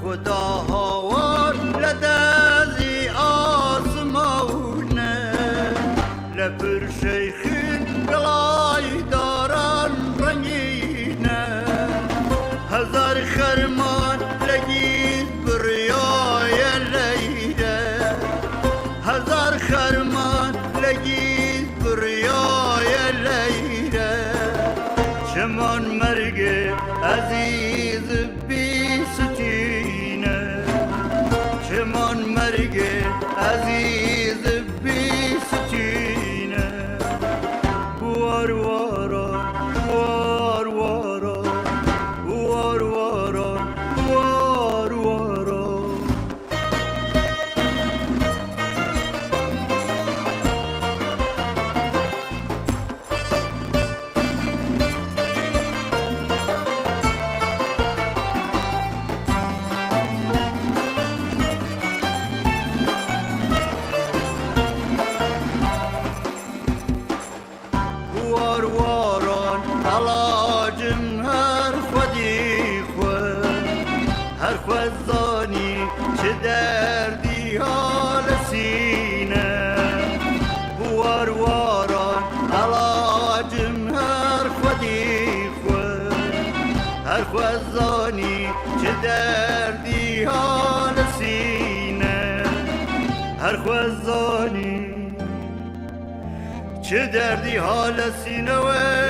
Xuda hawar li dezî asmawne, li pir şeyxin gilaydaran rengîne. Hezar xerman legîz biryaye leyre. Hezar xerman legîz biryaye leyre. Çiman mergê ezîz bîstîne. Çiman mergê ezîz bîstîne. Buar waran, buar waran, buar waran, buar waran. War waran elacim her xwedî xwe, her xwe zanî çi derdî halesîne. War waran elacim her xwedî xwe, her xwe zanî çi derdî halesîne. Her xwe zanî, çi derdî hale sîne we.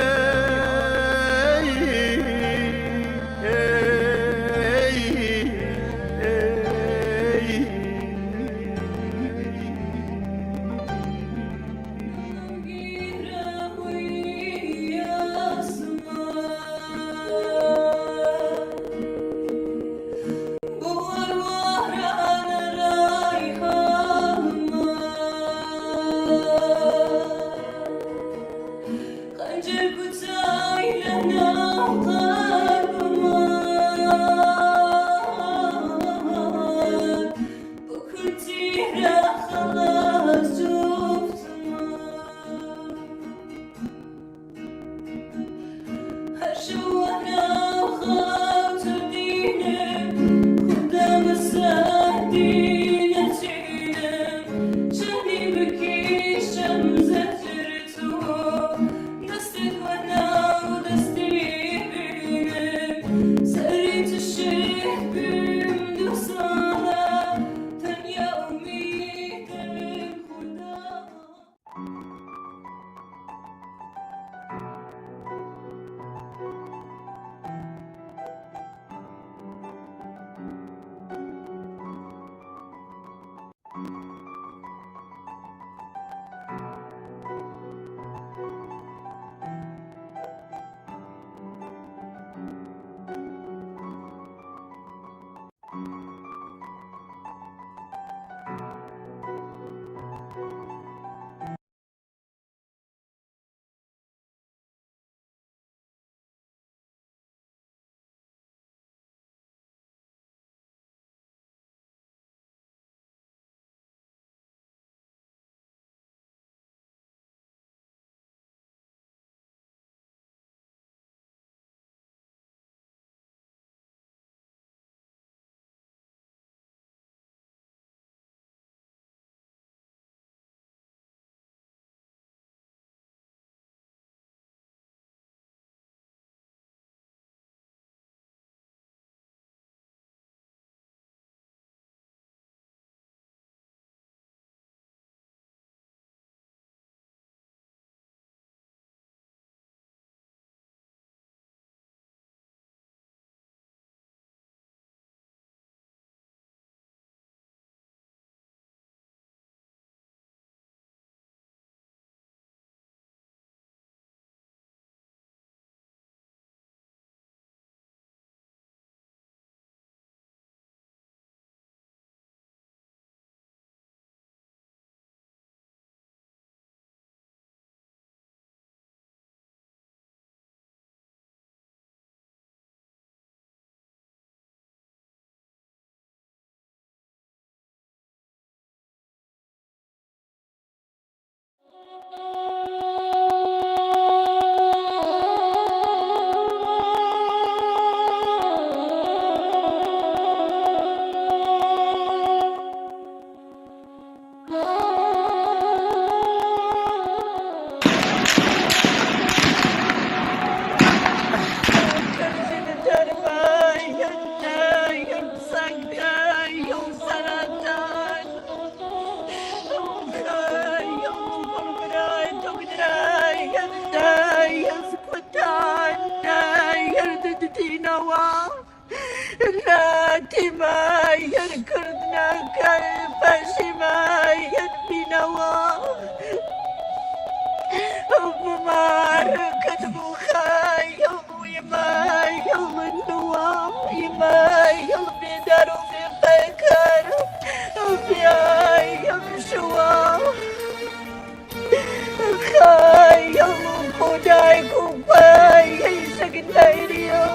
Latî me yer Kurd nake, peşî me yer bînewa. Bi me ket bû xey, wî me yel nuwa, wî me yel bêdar û bêpeyker, biyay yel şiwa. Xeyal û xwedayek û peyêşek neyriyo.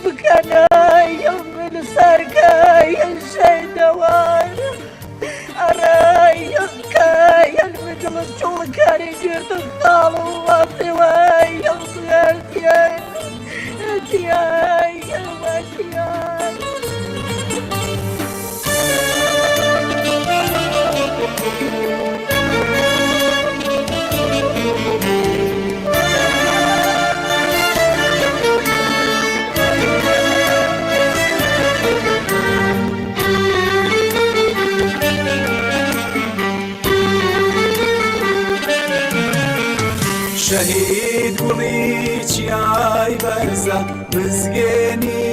Bikeneyel min serkeyel şeydewar. Ereyel keyel min dil çolkerê girtin xal û wextê weyel xertiyel. Etiyel, etiyel. Şehîd Gulî çiyay berza, Mizgênî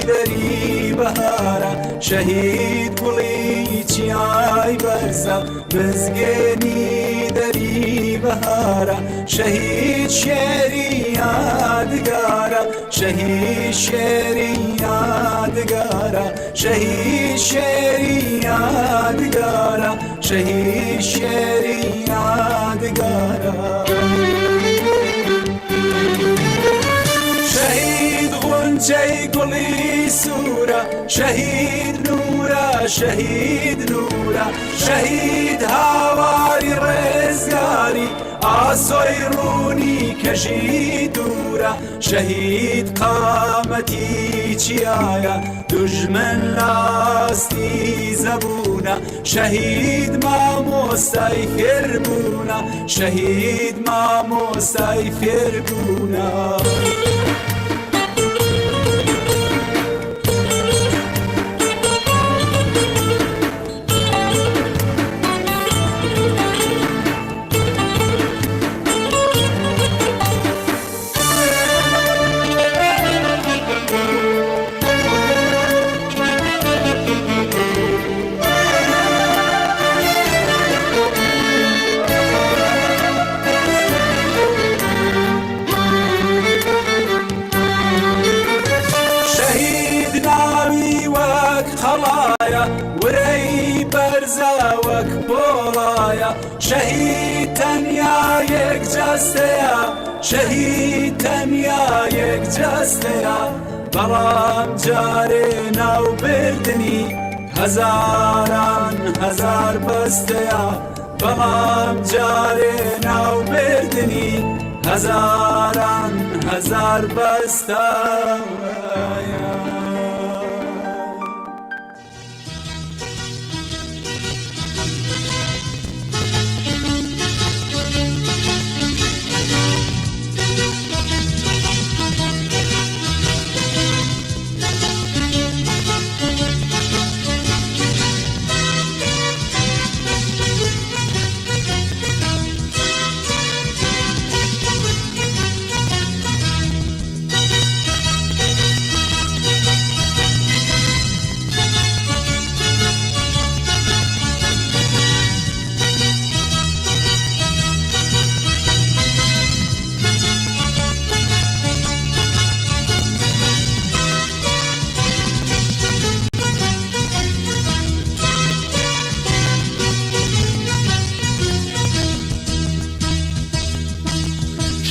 derî behara. Şehîd Gulî çiyay berza, Mizgênî derî behara. Şehîd şêrî yadgara, şehîd şêrî yadgara. Şehîd şêrî yadgara, şehîd şêrî yadgara. Şehîd Xunçey Gulî Sûra, şehîd Nûra, şehîd Nûra, şehîd Hawarî Rêzgarî, Asoy Rûnî Kejî Dûra. Şehîd qametî çiyaya, dujmin lastî zebûna. Şehîd mamostay fêrbûna, şehîd mamostay fêrbûna. Şehîd navî wek qelaya, wireyî berza wek polaya. Şehîd tenya yek cesteya, şehîd tenya yek cesteya. Belam carê nav berdinî, hezaran hezar besteya. Belam carê nav berdinî, hezaran hezar besteya.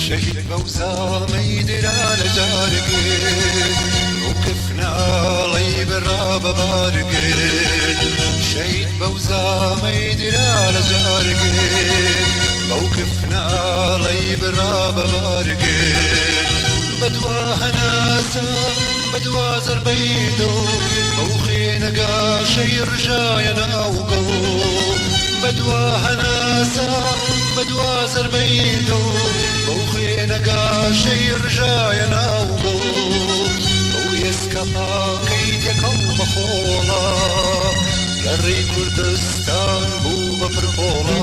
Şehîd Bewza meydira le cargê, mewqif naley bira bebargê. Şehîd Bewza meydira le cargê, mewqif naley bira bebargê. Bedwa henasa, bedwa zerbeydo, mewqê negaşey rijaya nav go. Bedwa henasa, bedwa zerbeydo, mewqê negaşey rijaya nav go. Ew êska pakey têkal bexola, gerrî Kurdistan bû be pirpola.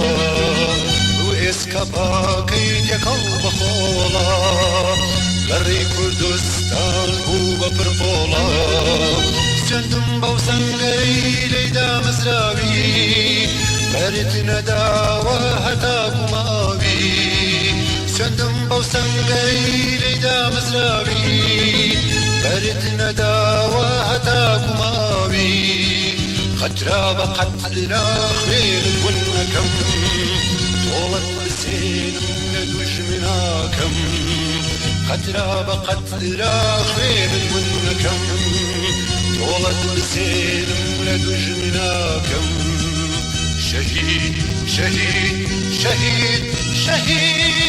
Ew êska pakey têkal bexola, gerrî Kurdistan bû be pirpola. Sendim baw sengerî leyda mizrawî, berit nedawa heta ku mawî. Sendim baw sengerî leyda mizrawî, berit nedawa heta ku mawî. Qetra be qetra xwê li gund nekem, tolet bi sênim li dujmina kem. Qetra be qetra xwê li gund nekem, tolet bi sênim li dujmina kem. Şehîd, şehîd, şehîd, şehîd.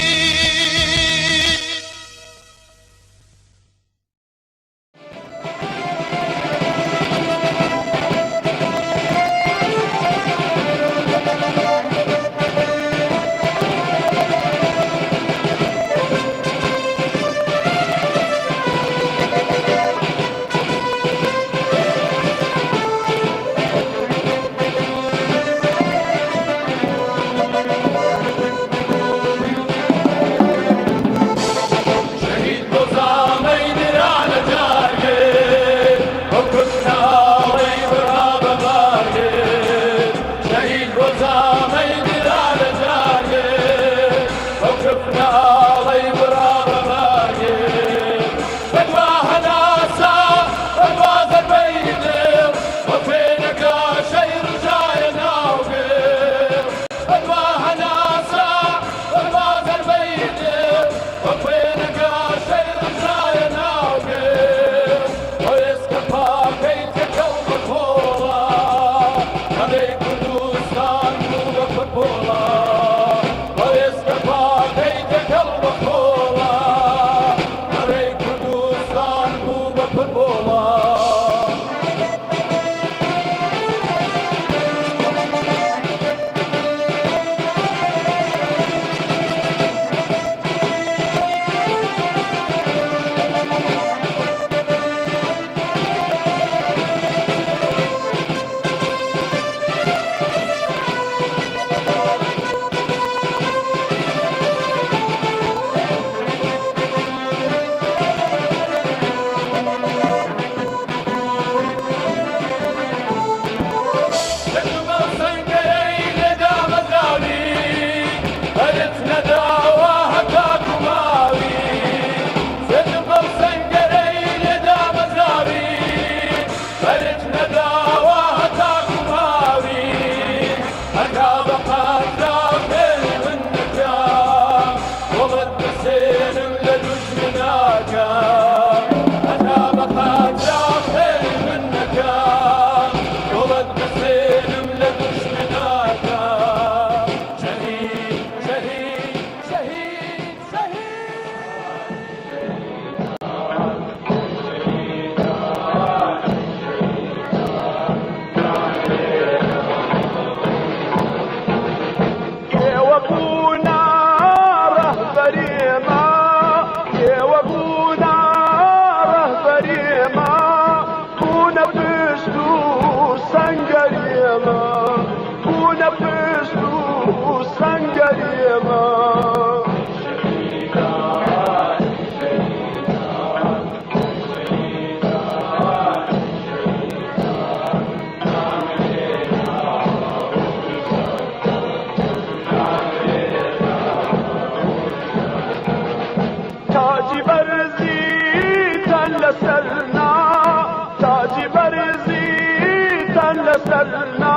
لەسەرنا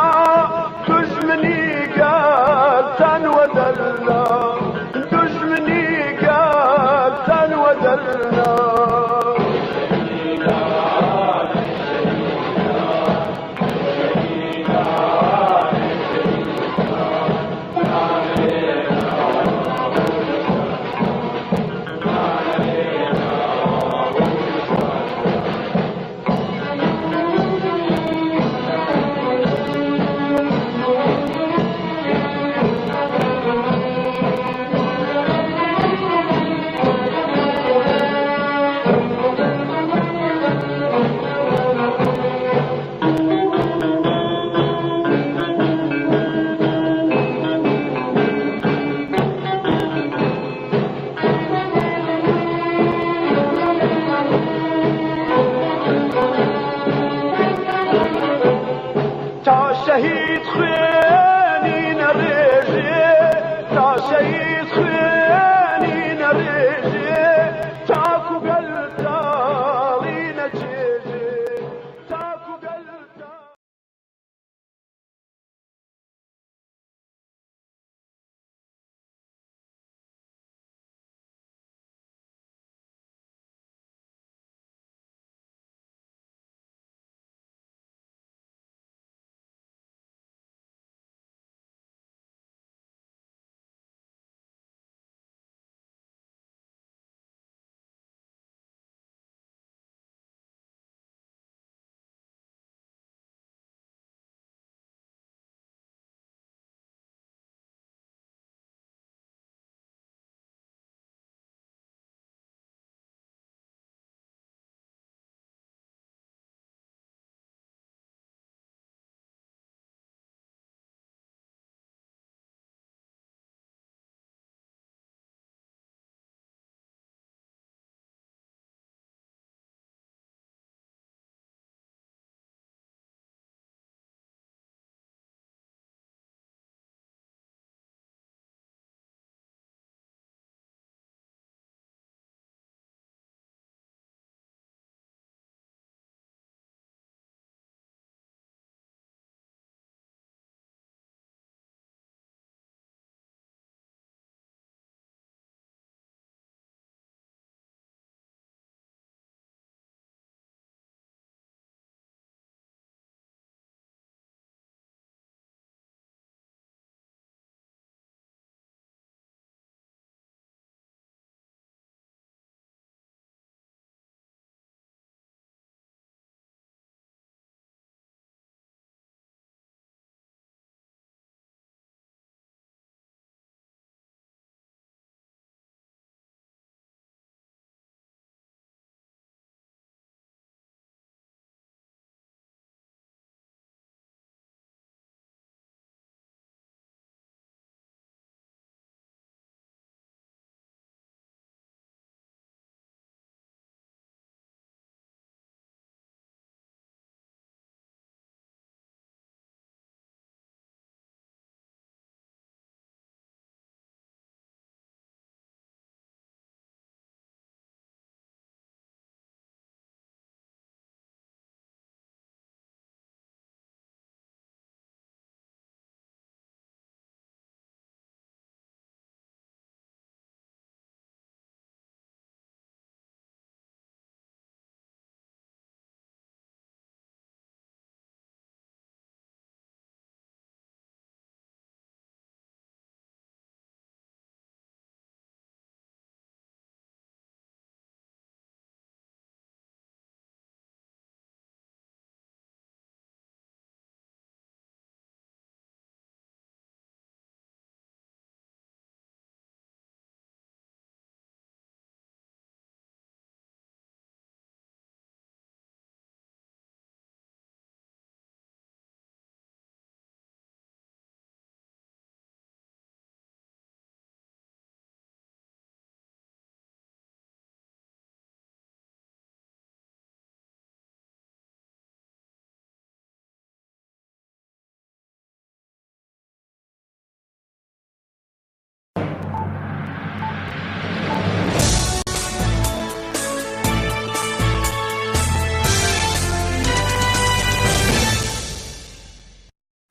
دوژمنی گەل تەن وەدەرنا، دوژمنی گەل تەن وەدەرنا. تا شەهید خوێنی نەڕێژێ، تا شەهید خوێنی نەڕێژێ، تاکو گەل تاڵی نەچێژێ، تاکو گەل تاڵی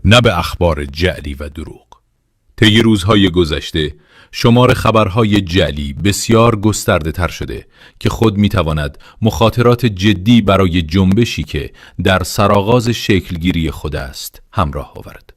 نه به اخبار جعلی و دروغ. طی روزهای گذشته، شمار خبرهای جعلی بسیار گسترده‌تر شده که خود می‌تواند مخاطرات جدی برای جنبشی که در سرآغاز شکلگیری خود است، همراه آورد.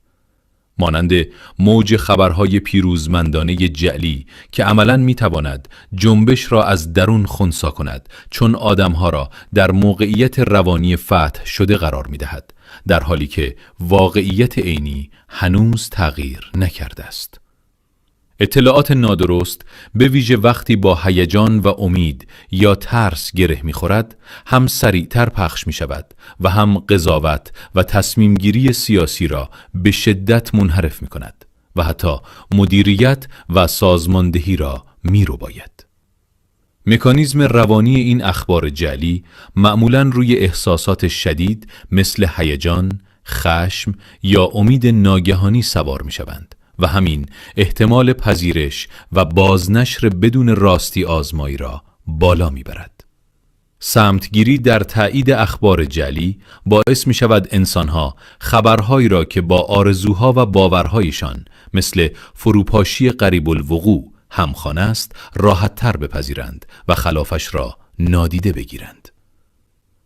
مانند موج خبرهای پیروزمندانهٔ جعلی که عملاً می‌تواند جنبش را از درون خنثی کند، چون آدمها را در موقعیت روانی فتح شده قرار می‌دهد، در حالی که واقعیت عینی هنوز تغییر نکرده است. اطلاعات نادرست، به ویژه وقتی با هیجان و امید یا ترس گره می‌خورد، هم سریعتر پخش می‌شود و هم قضاوت و تصمیم‌گیری سیاسی را به شدت منحرف می‌کند و حتی مدیریت و سازماندهی را می‌رباید. مکانیزم روانی این اخبار جعلی معمولاً روی احساسات شدید مثل هیجان، خشم یا امید ناگهانی سوار می‌شوند و همین احتمال پذیرش و بازنشر بدون راستی آزمایی را بالا می‌برد. سمتگیری در تأیید اخبار جعلی باعث می‌شود انسانها خبرهایی را که با آرزوها و باورهایشان مثل فروپاشی قریب الوقوع همخوان است، راحت‌تر بپذیرند و خلافش را نادیده بگیرند.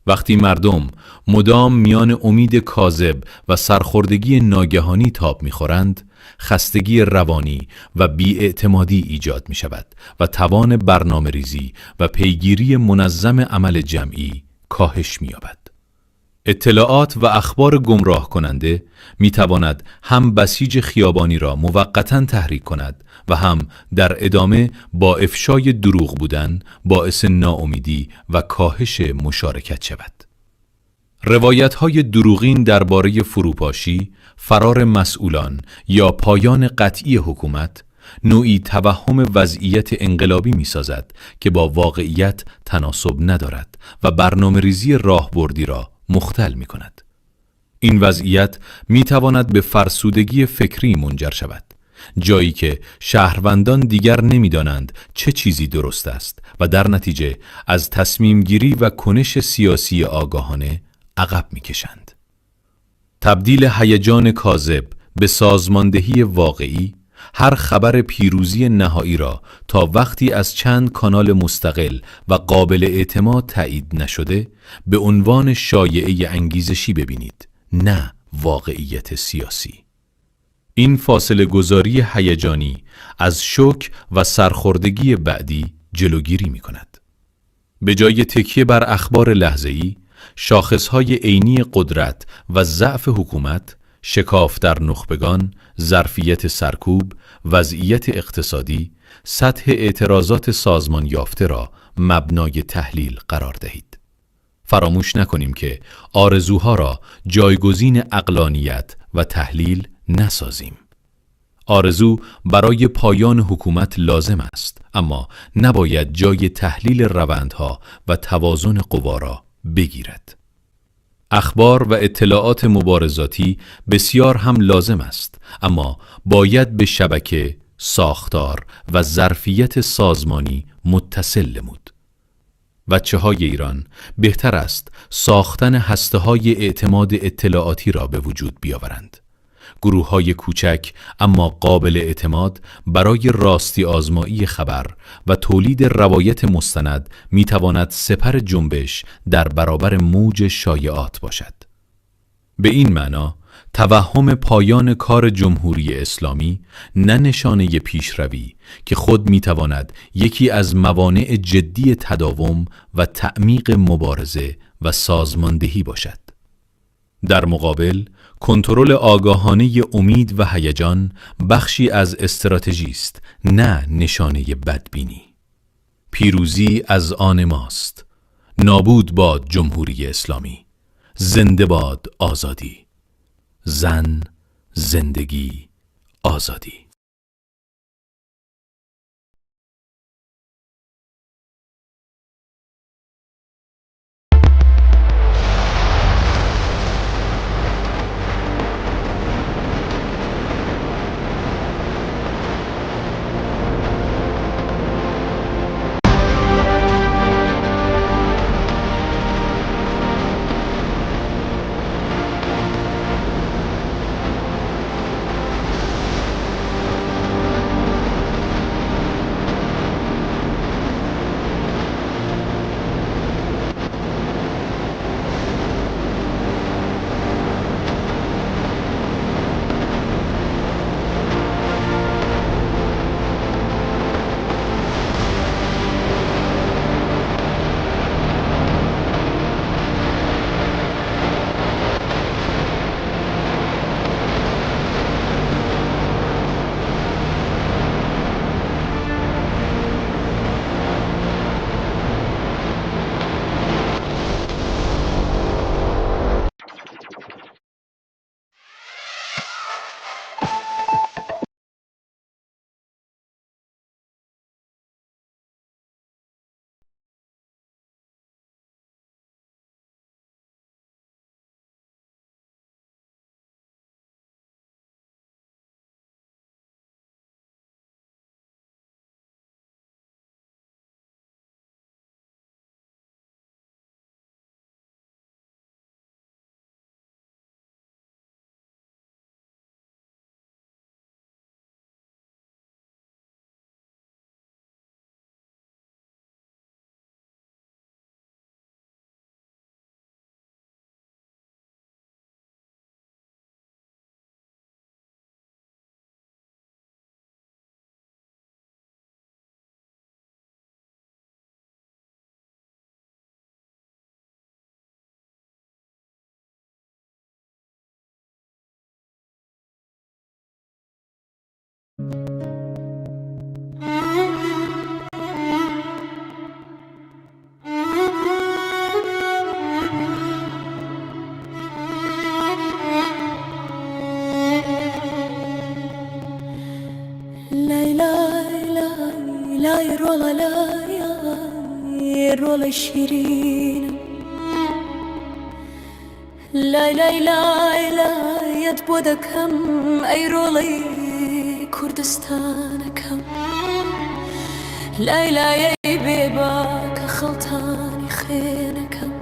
وقتی مردم مدام میان امید کاذب و سرخوردگی ناگهانی تاب می‌خورند، خستگی روانی و بی‌اعتمادی ایجاد می‌شود و توان برنامه‌ریزی و پیگیری منظم عمل جمعی کاهش می‌یابد. اطلاعات و اخبار گمراه کننده می‌تواند هم بسیج خیابانی را موقتاً تحریک کند و هم در ادامه با افشای دروغ بودن باعث ناامیدی و کاهش مشارکت شود. روایت‌های دروغین دربارهٔ فروپاشی، فرار مسئولان یا پایان قطعی حکومت، نوعی توهم وضعیت انقلابی می‌سازد که با واقعیت تناسب ندارد و برنامه‌ریزی راهبردی را مختل می‌کند. این وضعیت می‌تواند به فرسودگی فکری منجر شود، جایی که شهروندان دیگر نمی‌دانند چه چیزی درست است و در نتیجه از تصمیم‌گیری و کنش سیاسی آگاهانه عقب می‌کشند. تبدیل هیجان کاذب به سازماندهی واقعی، هر خبر پیروزی نهایی را تا وقتی از چند کانال مستقل و قابل اعتماد تأیید نشده، به عنوان شایعهٔ انگیزشی ببینید، نه واقعیت سیاسی. این فاصله‌گذاری هیجانی از شوک و سرخوردگی بعدی جلوگیری می‌کند. به جای تکیه بر اخبار لحظه‌ای، شاخص‌های عینی قدرت و ضعف حکومت، شکاف در نخبگان، ظرفیت سرکوب، وضعیت اقتصادی، سطح اعتراضات سازمان یافته را مبنای تحلیل قرار دهید. فراموش نکنیم که آرزوها را جایگزین عقلانیت و تحلیل نسازیم. آرزو برای پایان حکومت لازم است، اما نباید جای تحلیل روندها و توازن قوا را بگیرد. اخبار و اطلاعات مبارزاتی بسیار هم لازم است، اما باید به شبکه، ساختار و ظرفیت سازمانی متصل نمود. بچه‌های ایران، بهتر است ساختن هسته‌های اعتماد اطلاعاتی را به وجود بیاورند. گروه‌های کوچک اما قابل اعتماد برای راستی آزمایی خبر و تولید روایت مستند می‌تواند سپر جنبش در برابر موج شایعات باشد. به این معنا، توهم پایان کار جمهوری اسلامی نه نشانهٔ پیشروی که خود می‌تواند یکی از موانع جدی تداوم و تعمیق مبارزه و سازماندهی باشد. در مقابل، کنترل آگاهانهٔ امید و هیجان بخشی از استراتژی است، نه نشانهٔ بدبینی. پیروزی از آن ماست. نابود باد جمهوری اسلامی. زنده باد آزادی. زن، زندگی، آزادی. Lay lay lay, rolê şîrînim. Lay lay lay lay, ez bo dekem, ey rolê Kurdistanekem. Lay lay ey bêbaka xeltanî xênekem.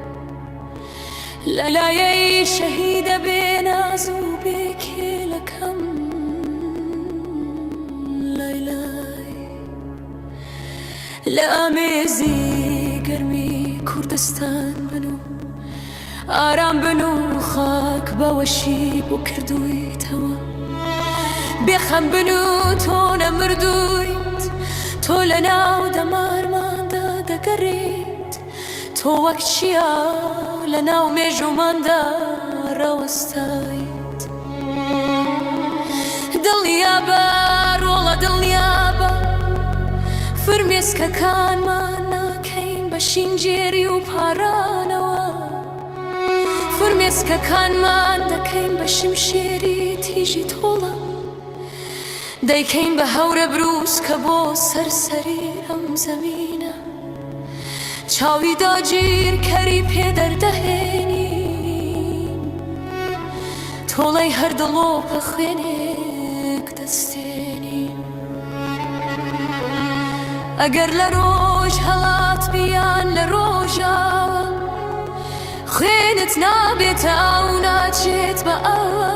Lay lay ey şehîde bênaz û bêkêlekem. Lay lay. Li amêzî germî Kurdistan bin û aram bin û xak baweşî bo kirdûytewe. Bêxem bin û to nemirdûyt, to li nav demarman de degerît. To wek çiya li nav mêjoman de rawestayît. Dilniya be, rola dilniya be, firmêskekan me nakeyn be şîncêrî û paranewe. Firmêskekan me dekeyn be şimşêrî tîjî tola. Deykeyn bi hewre birûz ke bo ser serî em zemîne. Çawî dacîr kerî pê derdehênî. Toley her dilop xwênêk destênî. Eger li roj helat biyan li rojawa, xwênit nabête aw naçêt be awa.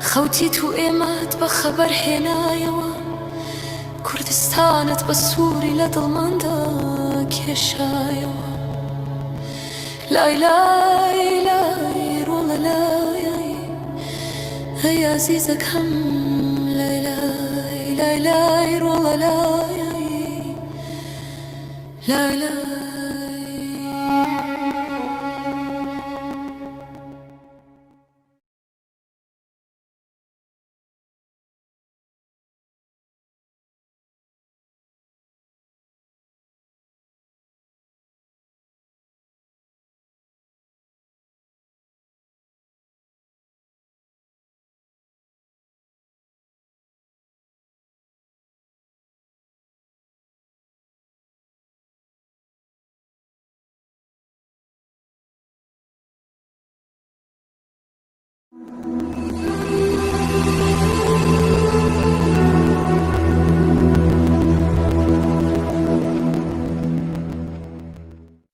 Xewtît û êmat bi xeber hênayewa, Kurdistanit bi sûrî li dilman de kêşayewa. Lay lay lay, rola lay, hey azîzek hem. Lay lay lay lay, rola lay, lay lay.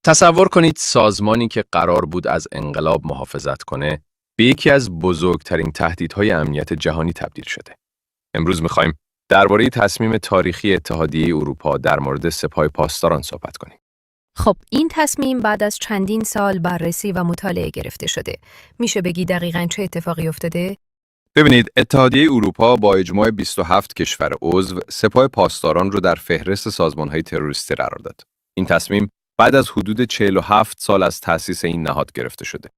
تصور کنید سازمانی که قرار بود از انقلاب محافظت کنه، به یکی از بزرگترین تهدیدهای امنیت جهانی تبدیل شده. امروز می‌خوایم دربارهٔ تصمیم تاریخی اتحادیهٔ اروپا در مورد سپاه پاسداران صحبت کنیم. خب، این تصمیم بعد از چندین سال بررسی و مطالعه گرفته شده. می‌شه بگی دقیقاً چه اتفاقی افتاده؟ ببینید، اتحادیهٔ اروپا با اجماع بیست و هفت کشور عضو سپاه پاسداران رو در فهرست سازمان‌های تروریستی قرار داد. این تصمیم بعد از حدود چهل و هفت سال از تأسیس این نهاد گرفته شده.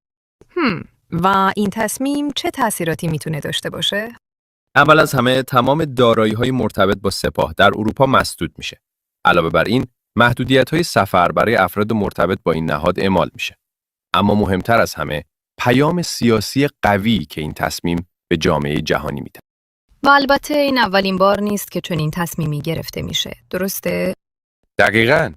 هم. و این تصمیم چه تأثیراتی می‌تونه داشته باشه؟ اول از همه، تمام دارایی‌های مرتبط با سپاه در اروپا مسدود می‌شه. علاوه بر این، محدودیت‌های سفر برای افراد مرتبط با این نهاد اعمال می‌شه. اما مهمتر از همه، پیام سیاسی قوی که این تصمیم به جامعهٔ جهانی می‌ده. و البته این اولین بار نیست که چنین تصمیمی گرفته می‌شه، درسته؟ دقیقاً.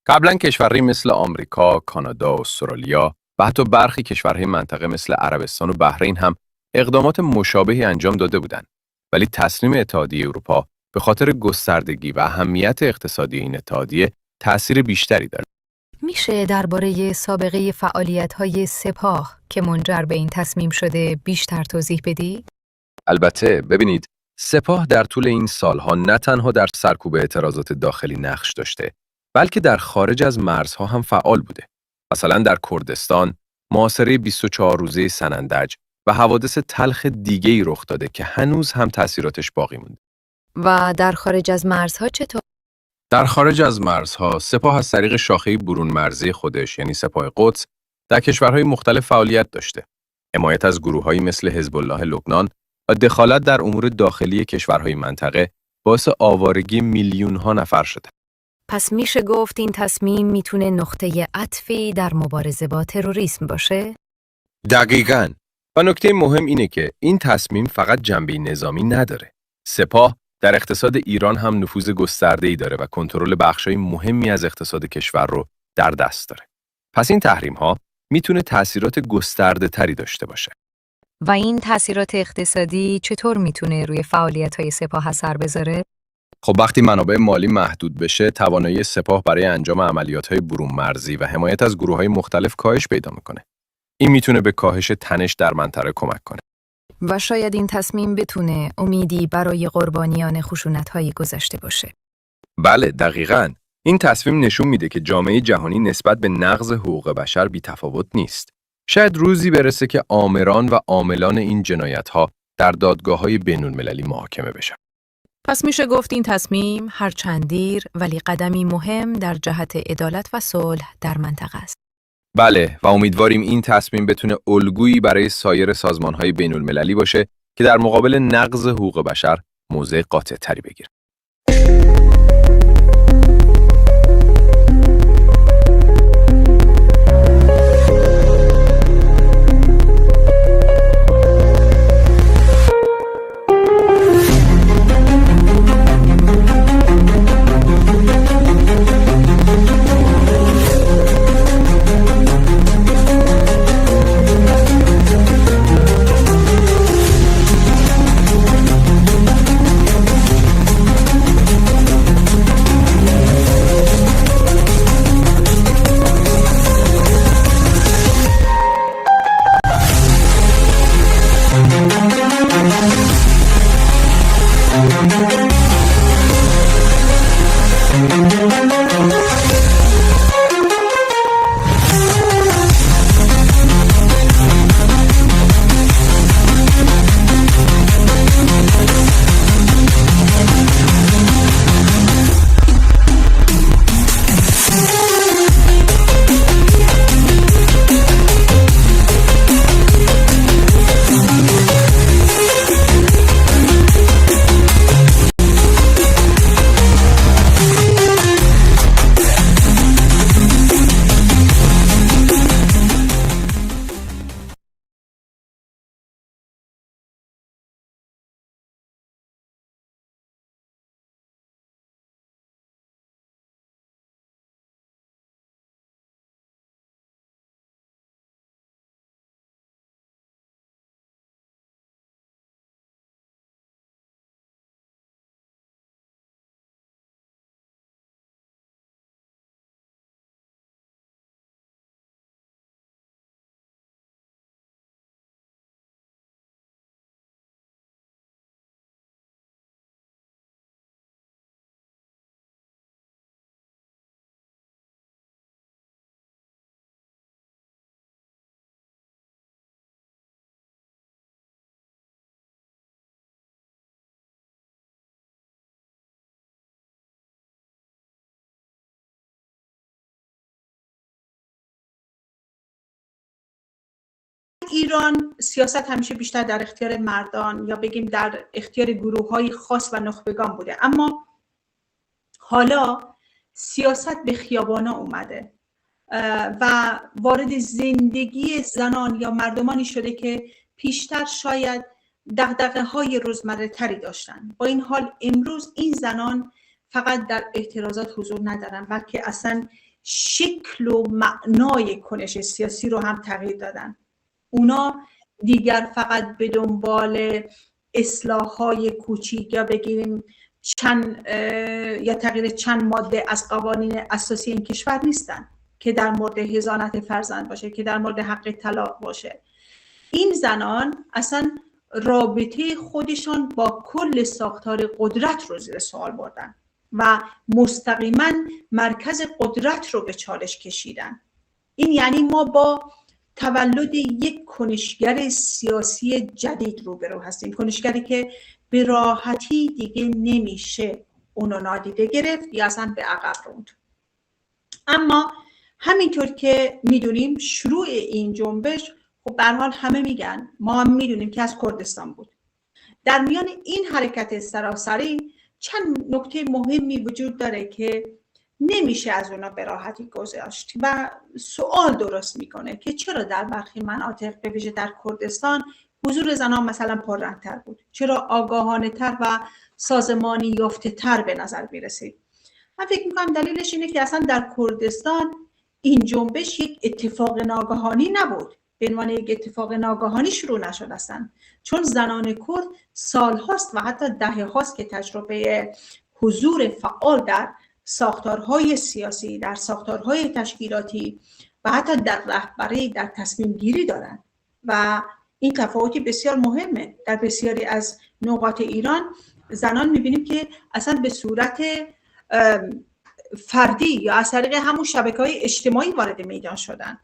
قبلاً کشورهایی مثل آمریکا، کانادا، استرالیا و حتی برخی کشورهای منطقه مثل عربستان و بحرین هم اقدامات مشابهی انجام داده بودند. ولی تصمیم اتحادیهٔ اروپا به خاطر گستردگی و اهمیت اقتصادی این اتحادیه تأثیر بیشتری داره. می‌شه دربارهٔ سابقهٔ فعالیت‌های سپاه که منجر به این تصمیم شده بیشتر توضیح بدی؟ البته، ببینید، سپاه در طول این سالها نه تنها در سرکوب اعتراضات داخلی نقش داشته، بلکه در خارج از مرزها هم فعال بوده. مثلاً در کردستان، محاصرهٔ بیست و چهار روزهٔ سنندج و حوادث تلخ دیگه‌ای رخ داده که هنوز هم تأثیراتش باقی مونده. و در خارج از مرزها چطور؟ در خارج از مرزها، سپاه از طریق شاخهٔ برون مرزی خودش، یعنی سپاه قدس، در کشورهای مختلف فعالیت داشته. حمایت از گروه‌هایی مثل حزب الله لبنان و دخالت در امور داخلی کشورهای منطقه باعث آوارگی میلیون‌ها نفر شده. پس می‌شه گفت این تصمیم می‌تونه نقطهٔ عطفی در مبارزه با تروریسم باشه؟ دقیقاً. و نکتهٔ مهم اینه که این تصمیم فقط جنبهٔ نظامی نداره. سپاه در اقتصاد ایران هم نفوذ گسترده‌ای داره و کنترل بخشای مهمی از اقتصاد کشور رو در دست داره. پس این تحریم‌ها می‌تونه تأثیرات گسترده‌تری داشته باشه. و این تأثیرات اقتصادی چطور می‌تونه روی فعالیت‌های سپاه اثر بذاره؟ خب، وقتی منابع مالی محدود بشه، توانایی سپاه برای انجام عملیات‌های برون‌مرزی و حمایت از گروه‌های مختلف کاهش پیدا می‌کنه. این می‌تونه به کاهش تنش در منطقه کمک کنه. و شاید این تصمیم بتونه امیدی برای قربانیان خشونت‌های گذشته باشه. بله، دقیقاً. این تصمیم نشون می‌ده که جامعهٔ جهانی نسبت به نقض حقوق بشر بی‌تفاوت نیست. شاید روزی برسه که آمران و عاملان این جنایت‌ها در دادگاه‌های بین‌المللی محاکمه بشن. پس می‌شه گفت این تصمیم هرچند دیر، ولی قدمی مهم در جهت عدالت و صلح در منطقه است. بله، و امیدواریم این تصمیم بتونه الگویی برای سایر سازمان‌های بین‌المللی باشه که در مقابل نقض حقوق بشر موضع قاطع‌تری بگیرن. ایران سیاست همیشه بیشتر در اختیار مردان یا بگیم در اختیار گروه‌های خاص و نخبگان بوده، اما حالا سیاست به خیابانا اومده و وارد زندگی زنان یا مردمانی شده که پیشتر شاید دغدغه‌های روزمره‌تری داشتن. با این حال امروز این زنان فقط در اعتراضات حضور ندارن، بلکه اصلاً شکل و معنای کنش سیاسی رو هم تغییر دادن. اونا دیگر فقط به دنبال اصلاح‌های کوچیک یا بگیریم چند یا تغییر چند ماده از قوانین اساسی این کشور نیستن که در مورد حضانت فرزند باشه، که در مورد حق طلاق باشه. این زنان اصلاً رابطهٔ خودشان با کل ساختار قدرت رو زیر سوال بردن و مستقیماً مرکز قدرت رو به چالش کشیدن. این یعنی ما با تولد یک کنشگر سیاسی جدید روبرو هستیم، کنشگری که به راحتی دیگه نمیشه اونو نادیده گرفت یا اصلاً به عقب روند. اما همینطور که میدونیم شروع این جنبش، خب به هر حال همه میگن، ما هم میدونیم که از کردستان بود. در میان این حرکت سراسری چند نکتهٔ مهمی وجود داره که نمیشه از اونا به راحتی گذشت و سوال درست میکنه که چرا در برخی مناطق، به ویژه در کردستان، حضور زنان مثلاً پررنگ‌تر بود؟ چرا آگاهانه‌تر و سازمانی یافته‌تر به نظر می‌رسید؟ من فکر می‌کنم دلیلش اینه که اصلاً در کردستان این جنبش یک اتفاق ناگهانی نبود، به عنوان یک اتفاق ناگهانی شروع نشد اصلاً، چون زنان کرد سال‌هاست و حتی دهه‌هاست که تجربهٔ حضور فعال در ساختارهای سیاسی، در ساختارهای تشکیلاتی و حتی در رهبری، در تصمیم گیری دارند و این تفاوتی بسیار مهمه. در بسیاری از نقاط ایران زنان می‌بینیم که اصلاً به صورت، ام، فردی یا از طریق همون شبکه‌های اجتماعی وارد میدان شدن.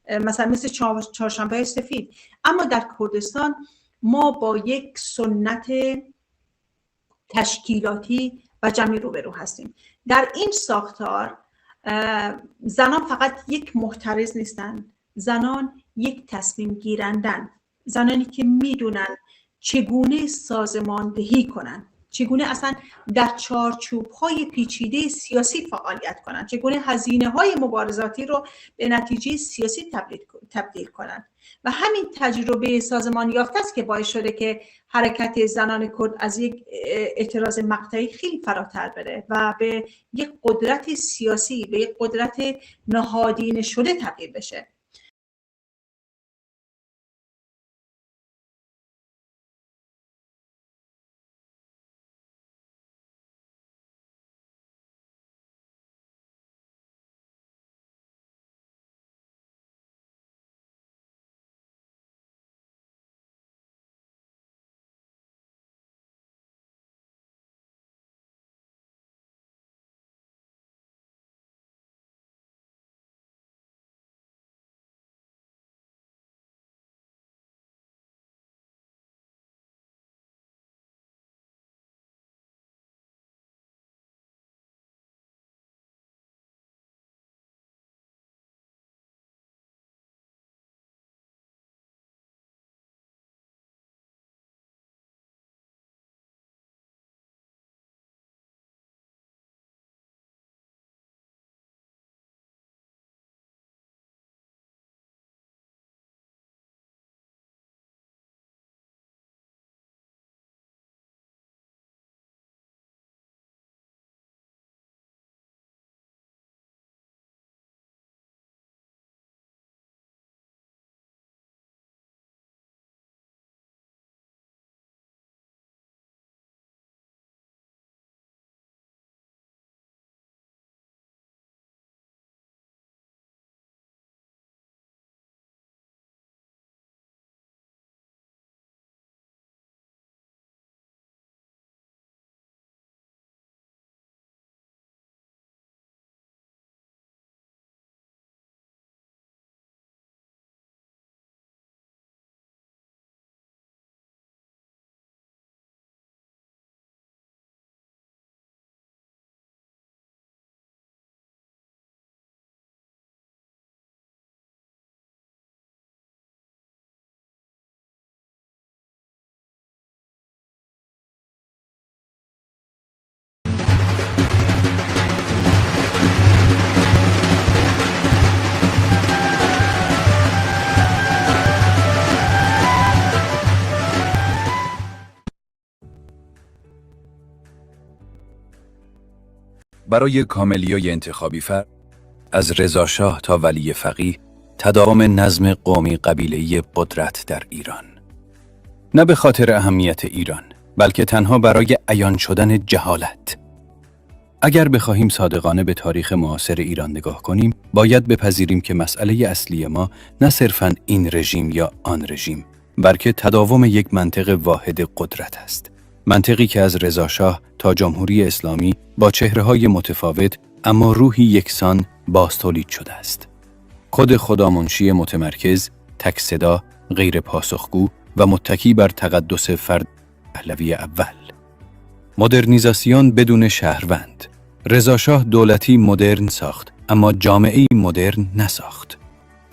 اه، مثلاً مثل چهار-، چهارشنبهٔ سفید. اما در کردستان ما با یک سنت تشکیلاتی و جمعی روبرو هستیم. در این ساختار، اه، زنان فقط یک محترض نیستند، زنان یک تصمیم گیرندن، زنانی که می‌دونن چگونه سازماندهی کنند، چگونه اصلاً در چارچوب‌های پیچیدهٔ سیاسی فعالیت کنند، چگونه هزینه‌های مبارزاتی رو به نتیجهٔ سیاسی تبدیل، تبدیل کنند. و همین تجربهٔ سازمان یافته است که باعث شده که حرکت زنان کرد از یک، اه، اعتراض مقطعی خیلی فراتر بره و به یک قدرت سیاسی، به یک قدرت نهادینه شده تبدیل بشه. برای کاملیای انتخابی فر، از رضا شاه تا ولی فقیه، تداوم نظم قومی قبیله‌ای قدرت در ایران نه به خاطر اهمیت ایران، بلکه تنها برای عیان شدن جهالت. اگر بخواهیم صادقانه به تاریخ معاصر ایران نگاه کنیم، باید بپذیریم که مسئلهٔ اصلی ما نه صرفاً این رژیم یا آن رژیم، بلکه تداوم یک منطق واحد قدرت است. منطقی که از رضا شاه تا جمهوری اسلامی با چهره‌های متفاوت اما روحی یکسان باز تولید شده است. خود خدامنشی متمرکز، تک صدا، غیر پاسخگو و متکی بر تقدس فرد پهلوی اول. مدرنیزاسیون بدون شهروند. رضا شاه دولتی مدرن ساخت، اما جامعه‌ای مدرن نساخت.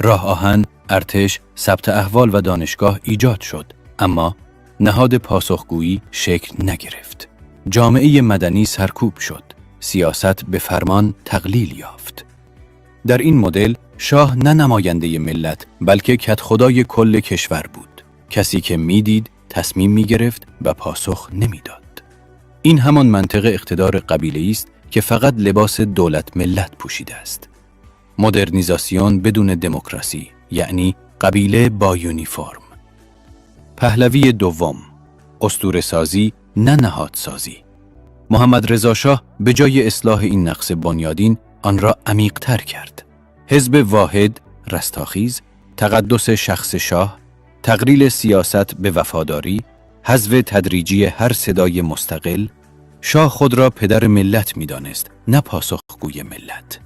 راه آهن، ارتش، ثبت احوال و دانشگاه ایجاد شد، اما نهاد پاسخگویی شکل نگرفت. جامعهٔ مدنی سرکوب شد. سیاست به فرمان تقلیل یافت. در این مدل، شاه نه نمایندهٔ ملت، بلکه کدخدای کل کشور بود. کسی که می‌دید، تصمیم می‌گرفت و پاسخ نمی‌داد. این همان منطق اقتدار قبیله‌ای است که فقط لباس دولت ملت پوشیده است. مدرنیزاسیون بدون دموکراسی، یعنی قبیله با یونیفرم. پهلوی دوم، اسطوره‌سازی نه نهادسازی. محمد رضا شاه به جای اصلاح این نقص بنیادین، آن را عمیق‌تر کرد. حزب واحد، رستاخیز، تقدس شخص شاه، تقلیل سیاست به وفاداری، حذف تدریجی هر صدای مستقل، شاه خود را پدر ملت می‌دانست، نه پاسخگوی ملت.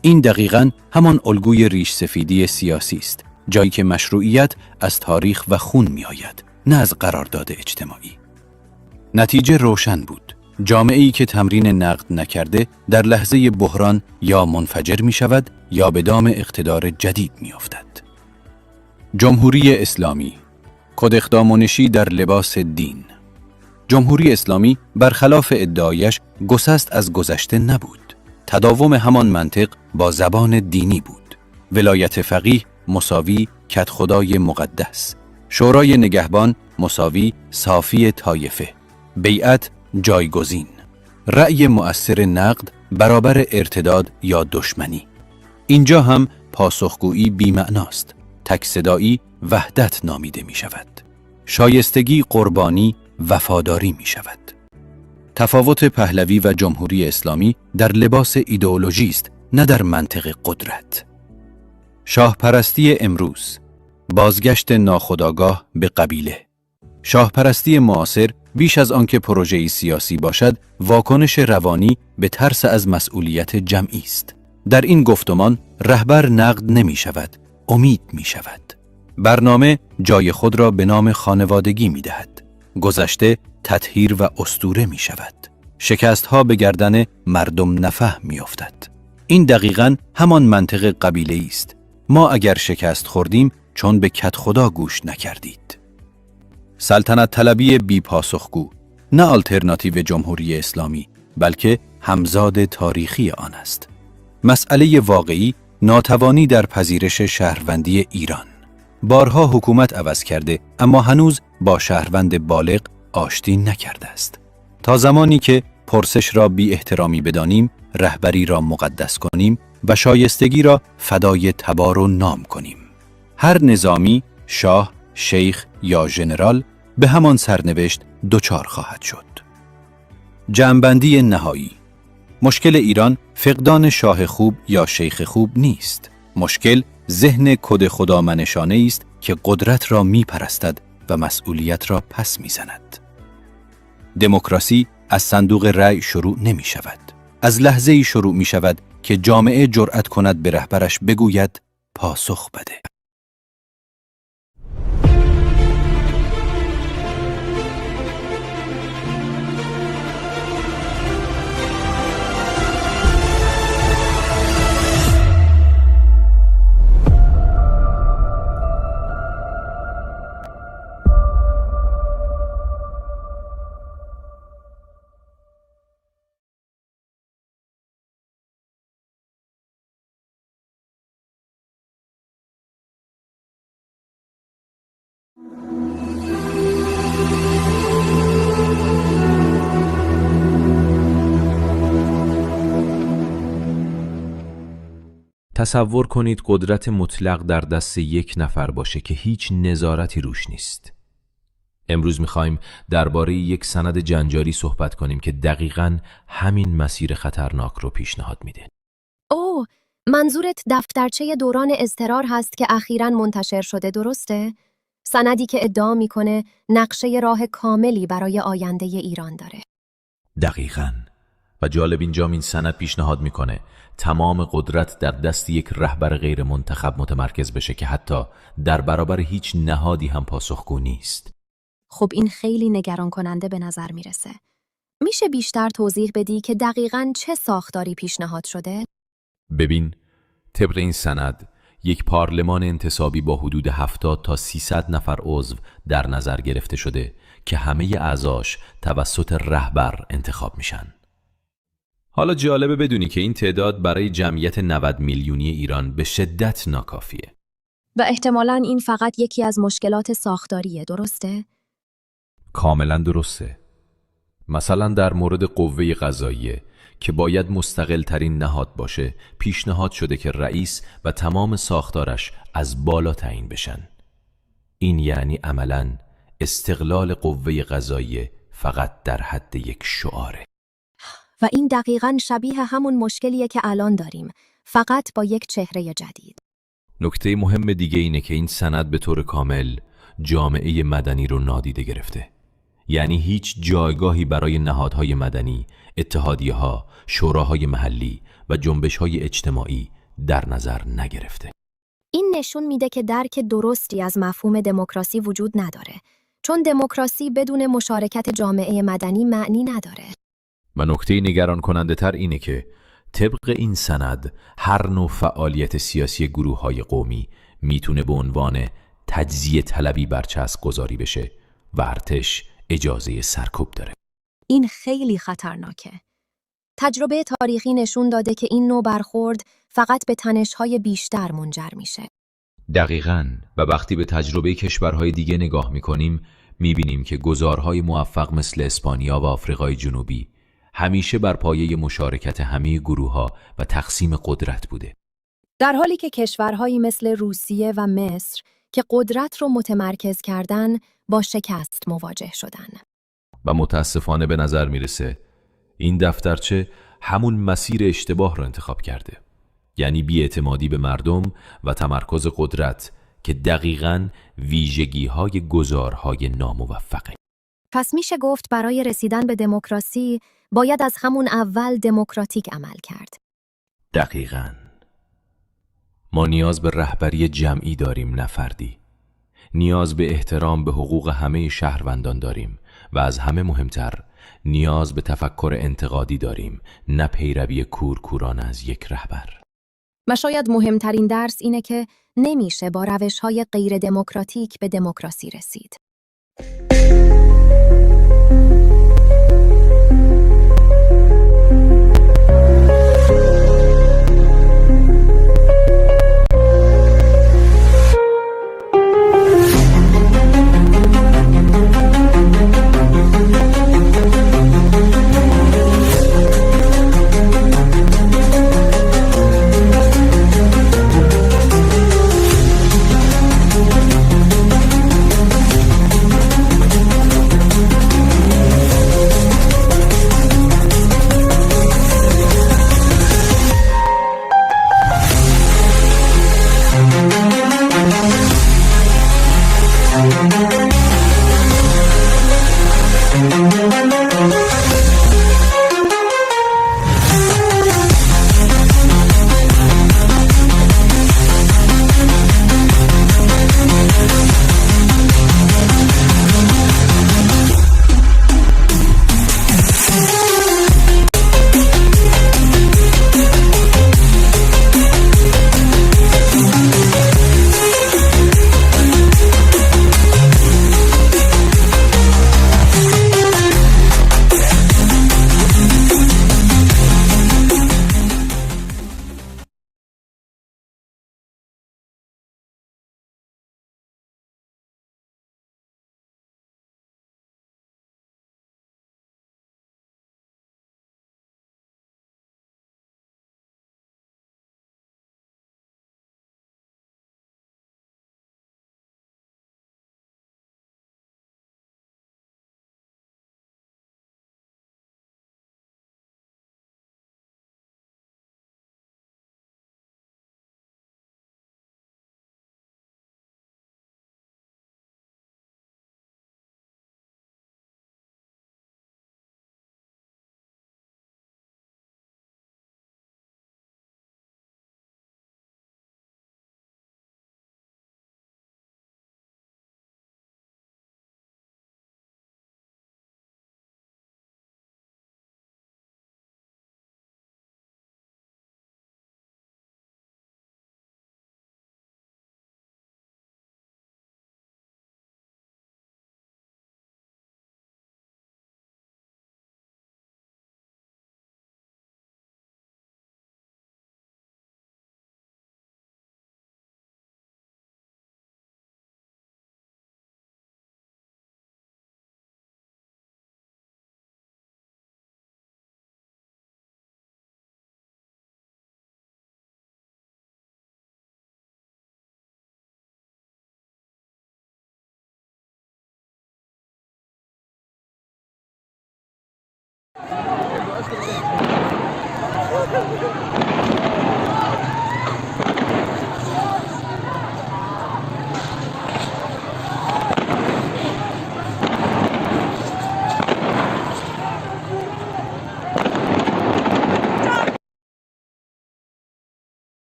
این دقیقاً همان الگوی ریش سفیدی سیاسی است، جایی که مشروعیت از تاریخ و خون می‌آید، نه از قرارداد اجتماعی. نتیجه روشن بود. جامعه‌ای که تمرین نقد نکرده، در لحظهٔ بحران یا منفجر می‌شود یا به دام اقتدار جدید می‌افتد. جمهوری اسلامی، خودخدام‌نشی در لباس دین. جمهوری اسلامی برخلاف ادعایش گسست از گذشته نبود. تداوم همان منطق با زبان دینی بود. ولایت فقیه مساوی کدخدای مقدس. شورای نگهبان مساوی صافی طایفه. بیعت جایگزین. رأی مؤثر نقد برابر ارتداد یا دشمنی. اینجا هم پاسخگویی بی‌معناست. تک‌صدایی وحدت نامیده می‌شود. شایستگی قربانی وفاداری می‌شود. تفاوت پهلوی و جمهوری اسلامی در لباس ایدئولوژی است، نه در منطق قدرت. شاه‌پرستی امروز، بازگشت ناخودآگاه به قبیله. شاه‌پرستی معاصر، بیش از آنکه پروژه‌ای سیاسی باشد، واکنش روانی به ترس از مسئولیت جمعی است. در این گفتمان، رهبر نقد نمی‌شود، امید می‌شود. برنامه جای خود را به نام خانوادگی می‌دهد. گذشته تطهیر و اسطوره می‌شود. شکست‌ها به گردن مردم نفهم می‌افتد. این دقیقاً همان منطق قبیله‌ای است. ما اگر شکست خوردیم، چون به کدخدا گوش نکردید. سلطنت‌طلبی بی‌پاسخگو، نه آلترناتیو جمهوری اسلامی، بلکه همزاد تاریخی آن است. مسئلهٔ واقعی، ناتوانی در پذیرش شهروندی ایران. بارها حکومت عوض کرده، اما هنوز با شهروند بالغ آشتی نکرده است. تا زمانی که پرسش را بی‌احترامی بدانیم، رهبری را مقدس کنیم و شایستگی را فدای تبار و نام کنیم، هر نظامی، شاه، شیخ یا ژنرال به همان سرنوشت دچار خواهد شد. جمع‌بندی نهایی. مشکل ایران فقدان شاه خوب یا شیخ خوب نیست. مشکل ذهن کد خدامنشانه است که قدرت را می‌پرستد و مسئولیت را پس می‌زند. دموکراسی از صندوق رأی شروع نمی‌شود. از لحظه‌ای شروع می‌شود که جامعه جرأت کند به رهبرش بگوید: پاسخ بده. تصور کنید قدرت مطلق در دست یک نفر باشه که هیچ نظارتی روش نیست. امروز می‌خوایم دربارهٔ یک سند جنجالی صحبت کنیم که دقیقاً همین مسیر خطرناک رو پیشنهاد می‌ده. اوه، منظورت دفترچهٔ دوران اضطرار هست که اخیراً منتشر شده، درسته؟ سندی که ادعا می‌کنه نقشهٔ راه کاملی برای آیندهٔ ایران داره. دقیقاً. و جالب اینجام این سند پیشنهاد می‌کنه تمام قدرت در دست یک رهبر غیر منتخب متمرکز بشه که حتی در برابر هیچ نهادی هم پاسخگو نیست. خب، این خیلی نگران کننده به نظر می‌رسه. می‌شه بیشتر توضیح بدی که دقیقاً چه ساختاری پیشنهاد شده؟ ببین، طبق این سند، یک پارلمان انتصابی با حدود هفتاد تا سیصد نفر عضو در نظر گرفته شده که همهٔ اعضاش توسط رهبر انتخاب می‌شن. حالا جالبه بدونی که این تعداد برای جمعیت نود میلیونی ایران به شدت ناکافیه. و احتمالاً این فقط یکی از مشکلات ساختاریه، درسته؟ کاملا درسته. مثلا در مورد قوهٔ قضاییه که باید مستقل ترین نهاد باشه، پیشنهاد شده که رئیس و تمام ساختارش از بالا تعیین بشن. این یعنی عملا استقلال قوهٔ قضاییه فقط در حد یک شعاره. و این دقیقاً شبیه همون مشکلیه که الان داریم، فقط با یک چهرهٔ جدید. نکتهٔ مهم دیگه اینه که این سند به طور کامل جامعهٔ مدنی رو نادیده گرفته. یعنی هیچ جایگاهی برای نهادهای مدنی، اتحادیه‌ها، شوراهای محلی و جنبش‌های اجتماعی در نظر نگرفته. این نشون می‌ده که درک درستی از مفهوم دموکراسی وجود نداره، چون دموکراسی بدون مشارکت جامعهٔ مدنی معنی نداره. و نکتهٔ نگران کننده تر اینه که طبق این سند هر نوع فعالیت سیاسی گروه‌های قومی می‌تونه به عنوان تجزیه‌طلبی برچسب گذاری بشه و ارتش اجازهٔ سرکوب داره. این خیلی خطرناکه. تجربهٔ تاریخی نشون داده که این نوع برخورد فقط به تنش‌های بیشتر منجر می‌شه. دقیقا. و وقتی به تجربهٔ کشورهای دیگه نگاه می‌کنیم، می‌بینیم که گذارهای موفق مثل اسپانیا و آفریقای جنوبی همیشه بر پایهٔ مشارکت همهٔ گروه‌ها و تقسیم قدرت بوده. در حالی که کشورهایی مثل روسیه و مصر که قدرت رو متمرکز کردن، با شکست مواجه شدن. و متاسفانه به نظر می‌رسه این دفترچه همون مسیر اشتباه رو انتخاب کرده، یعنی بی‌اعتمادی به مردم و تمرکز قدرت که دقیقا ویژگی‌های گذارهای ناموفقه. پس می‌شه گفت برای رسیدن به دموکراسی باید از همون اول دموکراتیک عمل کرد. دقیقا. ما نیاز به رهبری جمعی داریم، نه فردی. نیاز به احترام به حقوق همهٔ شهروندان داریم و از همه مهمتر نیاز به تفکر انتقادی داریم، نه پیروی کورکورانه از یک رهبر. و شاید مهمترین درس اینه که نمیشه با روش‌های غیر دموکراتیک به دموکراسی رسید.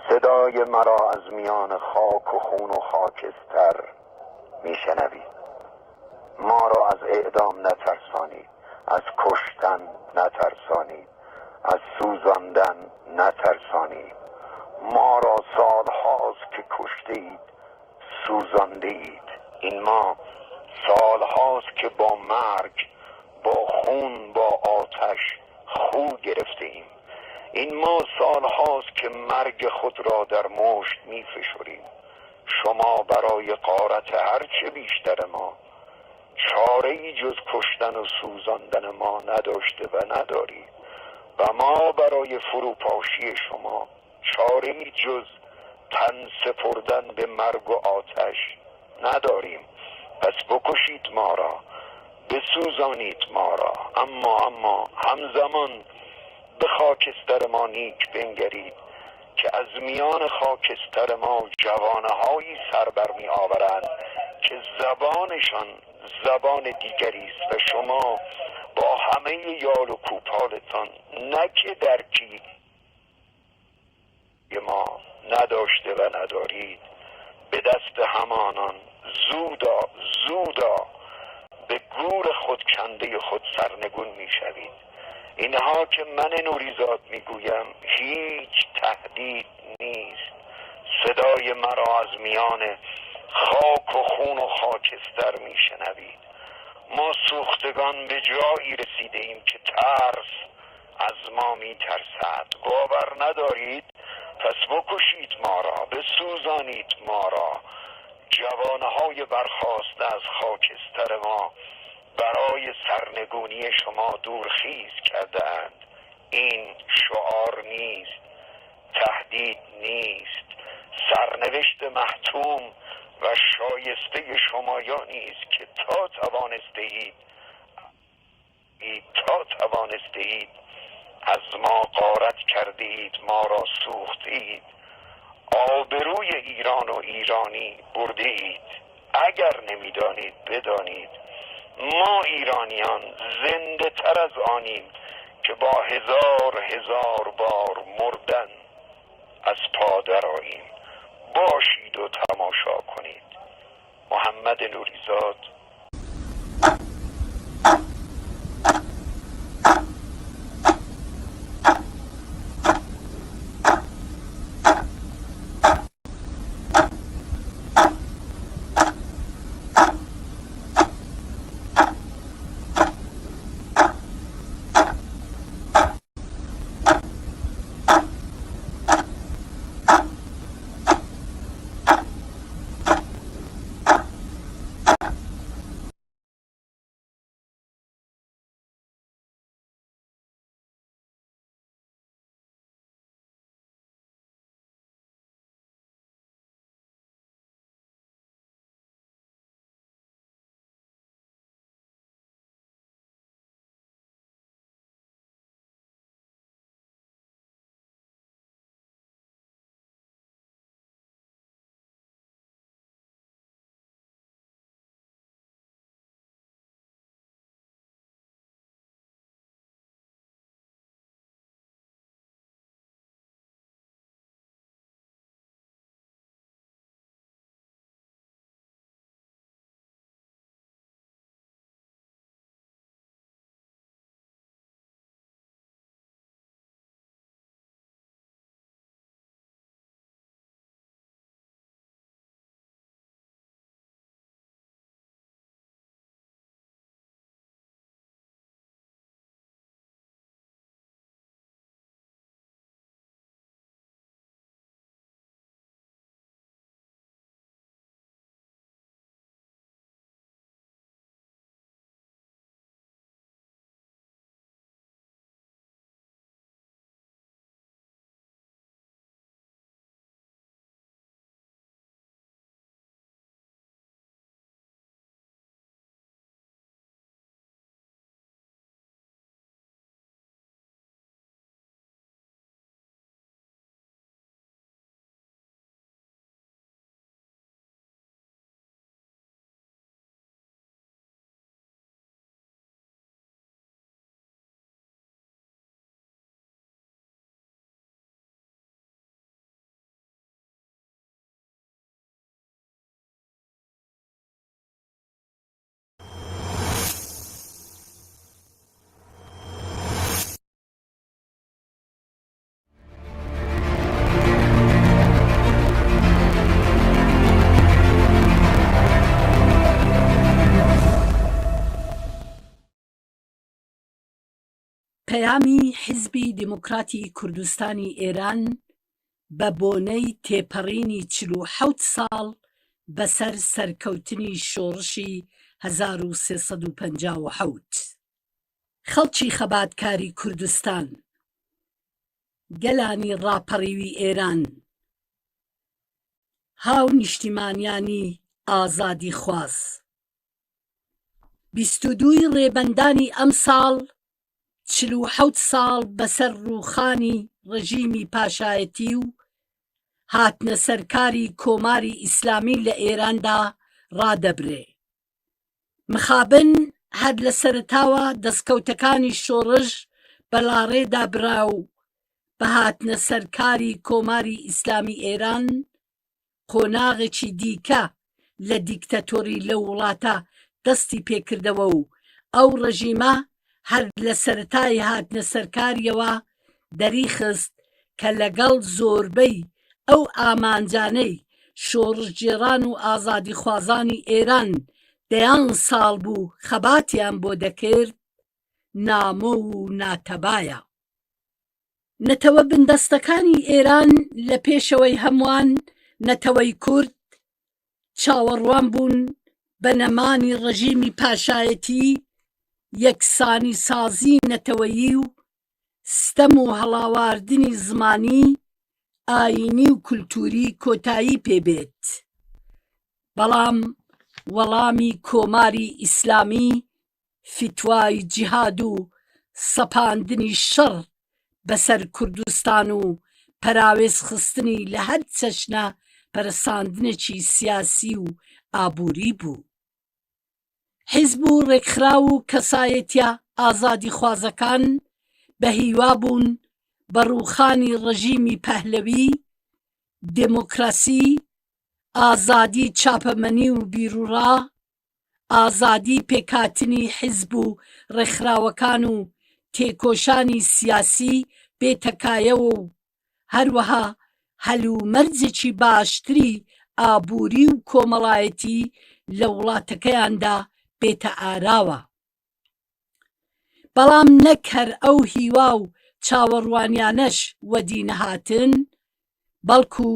صدای مرا از میان خاک و خون و خاکستر می‌شنوید. ما را از اعدام نترسانید، از کشتن نترسانید، از سوزاندن نترسانید. ما را سال‌هاست که کشته‌اید، سوزانده‌اید. این ما سال‌هاست که با مرگ، با خون، با آتش خو گرفته‌ایم. این ما سال‌هاست که مرگ خود را در مشت می‌فشریم. شما برای غارت هرچه بیشتر ما چاره‌ای جز کشتن و سوزاندن ما نداشته و ندارید و ما برای فروپاشی شما چاره‌ای جز تن سپردن به مرگ و آتش نداریم. پس بکشید ما را، بسوزانید ما را، اما، اما همزمان به خاکستر ما نیک بنگرید که از میان خاکستر ما جوانه‌هایی سر برمی‌آورند که زبانشان زبان دیگری است و شما با همهٔ یال و کوپالتان نه که درکی ما نداشته و ندارید، به دست همانان زودا، زودا به گور خود، کندهٔ خود سرنگون می‌شوید. اینها که من نوریزاد می‌گویم، هیچ تهدید نیست. صدای مرا از میان خاک و خون و خاکستر می‌شنوید. ما سوختگان به جایی رسیده‌ایم که ترس از ما می‌ترسد. باور ندارید؟ پس بکشید ما را، بسوزانید ما را. جوانه‌های برخاسته از خاکستر ما برای سرنگونی شما دورخیز کرده‌اند. این شعار نیست، تهدید نیست، سرنوشت محتوم و شایستهٔ شمایانی است که تا توانسته‌اید، تا توانسته‌اید از ما غارت کرده‌اید، ما را سوخته‌اید، آبروی ایران و ایرانی برده‌اید. اگر نمی‌دانید، بدانید، ما ایرانیان زنده‌تر از آنیم که با هزار هزار بار مردن از پا درآییم. باشید و تماشا کنید. محمد نوریزاد. پەیامی حیزبی دموکراتی کوردستانی ئێران بە بۆنەی تێپەڕینی چل و حەوت ساڵ بەسەر سەرکەوتنی شۆڕشی هەزار و سێ سەد و پەنجا و حەوت. خەڵکی خەباتکاری کوردستان، گەلانی ڕاپەڕیوی ئێران، هاو نیشتیمانیانی ئازادی خواز. بیست و دووی ڕێبەندانی ئەم ساڵ، چل و حەوت ساڵ بەسەر ڕووخانی ڕژیمی پاشایەتی و هاتنە سەرکاری کۆماری ئیسلامی لە ئێراندا ڕادەبرێ. مخابن هەر لە سەرەتاوە دەستکەوتەکانی شۆڕش بەلاڕێدا برا و بە هاتنە سەرکاری کۆماری ئیسلامی ئێران، قۆناغێکی دیکە لە دیکتاتۆری لەو وڵاتە دەستی پێکردەوە و ئەو ڕژیمە هەر لە سەرەتای هاتنە سەرکاریەوە دەریخست کە لەگەڵ زۆربەی ئەو ئامانجانەی شۆڕشگێڕان و ئازادیخوازانی ئێران دەیان ساڵ بوو خەباتیان بۆ دەکرد، نامۆ و ناتەبایە. نەتەوە بندەستەکانی ئێران لە پێشەوەی هەمووان، نەتەوەی کورد، چاوەڕوان بوون بە نەمانی ڕژیمی پاشایەتی، یەکسانی سازی نەتەوەیی و ستەم و هەڵاواردنی زمانی، ئایینی و کولتوری کۆتایی پێبێت. بەڵام وەڵامی کۆماری ئیسلامی فتوای جیهاد و سەپاندنی شەڕ بەسەر کوردستان و پەراوێز خستنی لە هەر چەشنە پەرەساندنێکی سیاسی و ئابووری بوو. حیزب و ڕێکخراو و کەسایەتیە ئازادیخوازەکان بە هیوا بوون بە ڕووخانی ڕژیمی پەهلەوی، دموکراسی، ئازادی چاپەمەنی و بیروڕا، ئازادی پێکهاتنی حیزب و ڕێکخراوەکان و تێکۆشانی سیاسی بێتەکایەوە و هەروەها هەلومەرجێکی باشتری ئابووری و کۆمەڵایەتی لە وڵاتەکەیاندا بێتە ئاراوە. بەڵام نەک هەر ئەو هیوا و چاوەڕوانیانەش وەدی نەهاتن، بەڵکو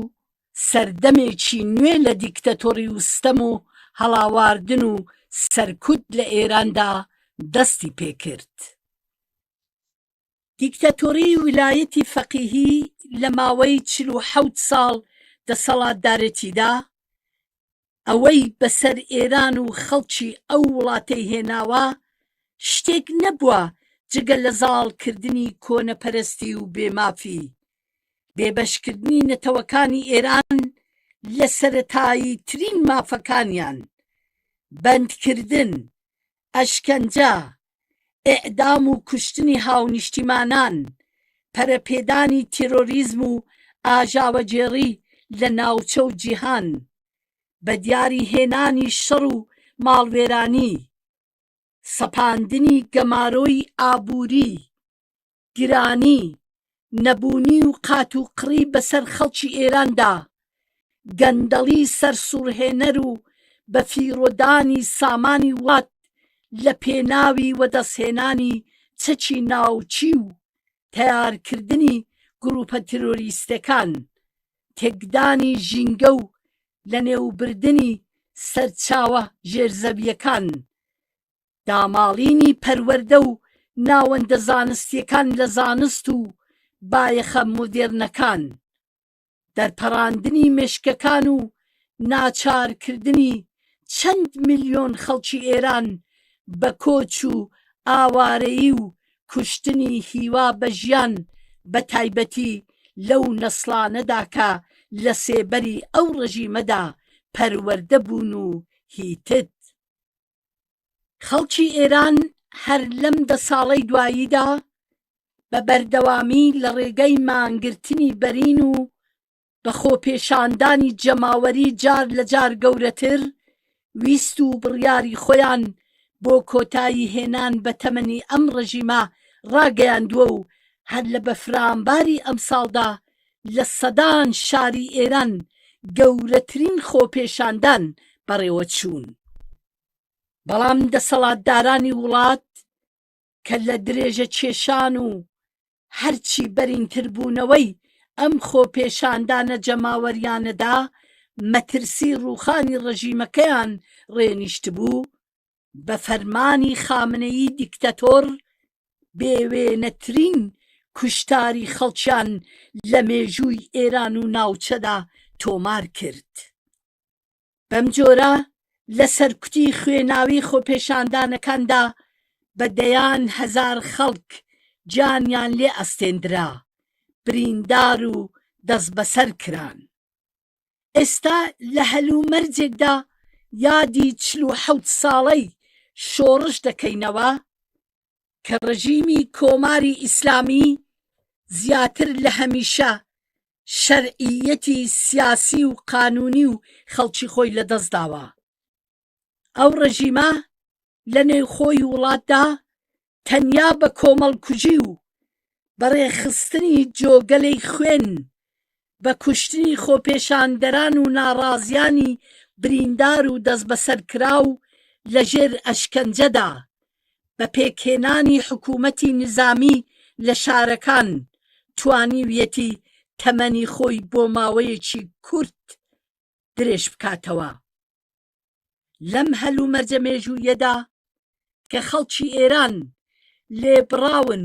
سەردەمێکی نوێ لە دیکتاتۆری و ستەم و هەڵاواردن و سەرکوت لە ئێراندا دەستی پێکرد. دیکتاتۆری ویلایەتی فەقیهی لە ماوەی چل و حەوت ساڵ دەسەڵاتدارێتیدا، ئەوەی بەسەر ئێران و خەڵکی ئەو وڵاتەی هێناوە، شتێک نەبووە جگە لە زاڵکردنی کۆنەپەرستی و بێمافی، بێبەشکردنی نەتەوەکانی ئێران لە سەرەتایی ترین مافەکانیان، بەندکردن، ئەشکەنجە، ئێعدام و کوشتنی هاونیشتیمانان، پەرەپێدانی تیرۆریزم و ئاژاوەگێڕی لە ناوچە و جیهان، بە دیاری هێنانی شەڕ و ماڵوێرانی، سەپاندنی گەمارۆی ئابووری، گرانی، نەبوونی و قات و قڕی بەسەر خەڵکی ئێراندا، گەندەڵی سەرسوڕهێنەر و بە فیڕۆدانی سامانی وڵات لە پێناوی وەدەستهێنانی چەکی ناوچی و تەیارکردنی گروپە تیرۆریستەکان، تێکدانی ژینگە و لە نێوبردنی سەرچاوە ژێرزەویەکان، داماڵینی پەروەردە و ناوەندە زانستیەکان لە زانست و بایەخە مۆدێرنەکان، دەرپەڕاندنی مێشکەکان و ناچارکردنی چەند ملیۆن خەڵکی ئێران بە کۆچ و ئاوارەیی و کوشتنی هیوا بە ژیان، بە تایبەتی لەو نەسڵانەدا کە لە سێبەری ئەو ڕژیمەدا پەروەردە بوون و هیتد. خەڵکی ئێران هەر لەم دە ساڵەی دواییدا بە بەردەوامی لە ڕێگەی مانگرتنی بەرین و بە خۆپێشاندانی جەماوەری جار لە جار گەورەتر، ویست و بڕیاری خۆیان بۆ کۆتایی هێنان بە تەمەنی ئەم ڕژیمە ڕاگەیاندووە و هەر لە بەفرانباری ئەمساڵدا لە سەدان شاری ئێران گەورەترین خۆپێشاندان بەڕێوە چوون. بەڵام دەسەڵاتدارانی وڵات کە لە درێژە کێشان و هەرچی بەرینتربوونەوەی ئەم خۆپێشاندانە جەماوەریانەدا مەترسی ڕووخانی ڕژیمەکەیان ڕێنیشتبوو، بە فەرمانی خامنەیی دیکتاتۆر بێوێنەترین کوشتاری خەڵکیان لە مێژووی ئێران و ناوچەدا تۆمار کرد. بەم جۆرە لە سەرکوتی خوێناوی خۆپێشاندانەکاندا بە دەیان هەزار خەڵک گیانیان لێ ئەستێندرا، بریندار و دەست بەسەر کران. ئێستا لە هەلومەرجێکدا یادی چل و حەوت ساڵەی شۆڕش دەکەینەوە کە ڕژیمی کۆماری ئیسلامی زیاتر لە هەمیشە شەرعیەتی سیاسی و قانونی و خەڵکی خۆی لەدەست داوە. ئەو ڕژیمە لە نێوخۆی وڵاتدا تەنیا بە کۆمەڵکوژی و بە ڕێخستنی جۆگەلەی خوێن، بە کوشتنی خۆپێشاندەران و ناڕازیانی بریندار و دەست بەسەر کرا و لە ژێر ئەشکەنجەدا، بە پێکهێنانی حکوومەتی نظامی لە شارەکان توانیویەتی تەمەنی خۆی بۆ ماوەیەکی کورت درێژ بکاتەوە. لەم هەلومەرجە مێژوویەدا کە خەڵکی ئێران لێبڕاون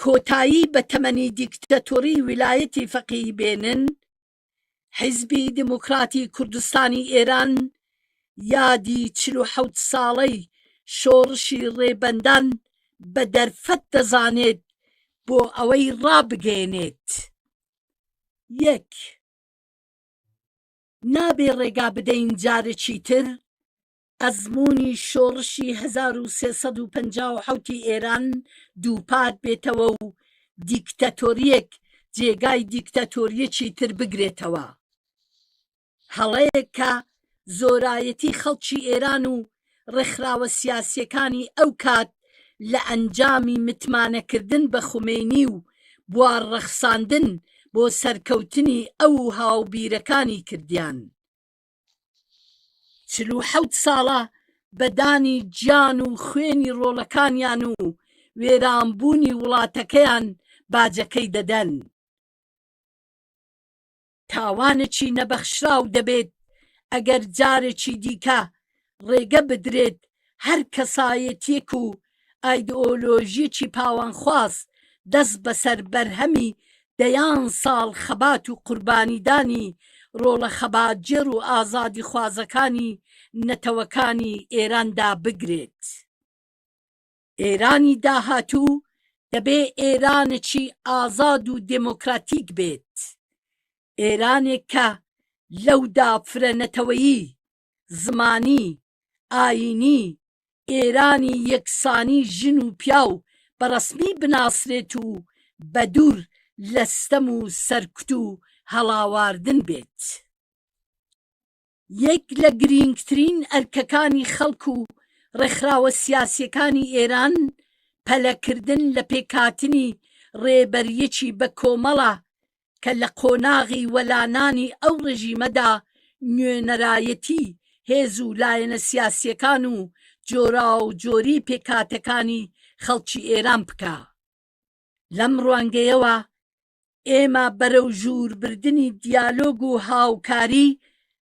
کۆتایی بە تەمەنی دیکتاتۆری ویلایەتی فەقیهی بێنن، حیزبی دیموکراتی کوردستانی ئێران یادی چل و حەوت ساڵەی شۆڕشی ڕێبەندان بە دەرفەت دەزانێت بۆ ئەوەی ڕابگەیەنێت. یەک، نابێ ڕێگا بدەین جارێکی تر ئەزموونی شۆڕشی هەزار و سێ سەد و پەنجا و حەوتی ئێران دووپات بێتەوە و دیکتاتۆریەک جێگای دیکتاتۆریەکی تر بگرێتەوە. هەڵەیەک کە زۆرایەتی خەڵکی ئێران و ڕێکخراوە سیاسیەکانی ئەو کات لە ئەنجامی متمانەکردن بە خومەینی و بوار ڕەخساندن بۆ سەرکەوتنی ئەو و هاوبیرەکانی کردیان. چل و حەوت ساڵە بە دانی گیان و خوێنی ڕۆڵەکانیان و وێرانبوونی وڵاتەکەیان باجەکەی دەدەن. تاوانێکی نەبەخشراو دەبێت ئەگەر جارێکی دیکە ڕێگە بدرێت هەر کەسایەتیەک و ئایدئۆلۆژیەکی پاوانخواز دەست بەسەر بەرهەمی دەیان ساڵ خەبات و قوربانیدانی ڕۆڵە خەباتگێر و ئازادیخوازەکانی نەتەوەکانی ئێراندا بگرێت. ئێرانی داهاتوو دەبێ ئێرانێکی ئازاد و دێمۆکراتیک بێت. ئێرانێک کە لەودا فرەنەتەوەیی، زمانی، ئایینی، ئێرانی یەکسانی ژن و پیاو بەڕەسمی بناسرێت و بە دوور لە ستەم و سەرکوت و هەڵاواردن بێت. یەک لە گرینگترین ئەرکەکانی خەڵک و ڕێکخراوە سیاسیەکانی ئێران پەلەکردن لە پێکهاتنی ڕێبەریەکی بە کۆمەڵە کە لە قۆناغی وەلانانی ئەو ڕژیمەدا نوێنەرایەتی هێز و لایەنە سیاسیەکان و جۆراوجۆری پێکهاتەکانی خەڵکی ئێران بکا. لەم ڕوانگەیەوە ئێمە بەرەو ژووربردنی دیالۆگ و هاوکاری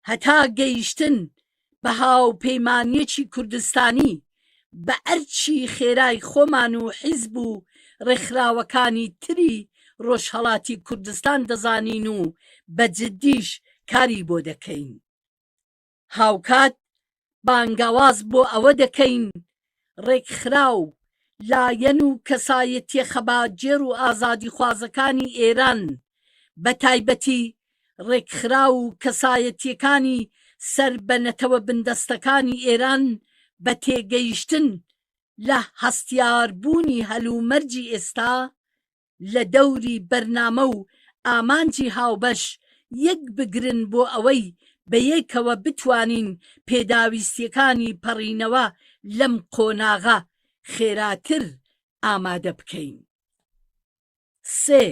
هەتا گەیشتن بە هاوپەیمانیەکی کوردستانی بە ئەرکی خێرای خۆمان و حیزب و ڕێکخراوەکانی تری ڕۆژهەڵاتی کوردستان دەزانین و بە جددیش کاری بۆ دەکەین. هاوکات بانگاواز بۆ ئەوە دەکەین ڕێکخراو، لایەن و کەسایەتیە خەباتگێر و ئازادیخوازەکانی ئێران، بە تایبەتی ڕێکخراو و کەسایەتیەکانی سەر بە نەتەوە بندەستەکانی ئێران بە تێگەیشتن لە هەستیاربوونی هەلومەرجی ئێستا لە دەوری بەرنامە و ئامانجی هاوبەش یەک بگرن بۆ ئەوەی بە یەکەوە بتوانین پێداویستیەکانی پەڕینەوە لەم قۆناغە خێراتر ئامادە بکەین. سێ،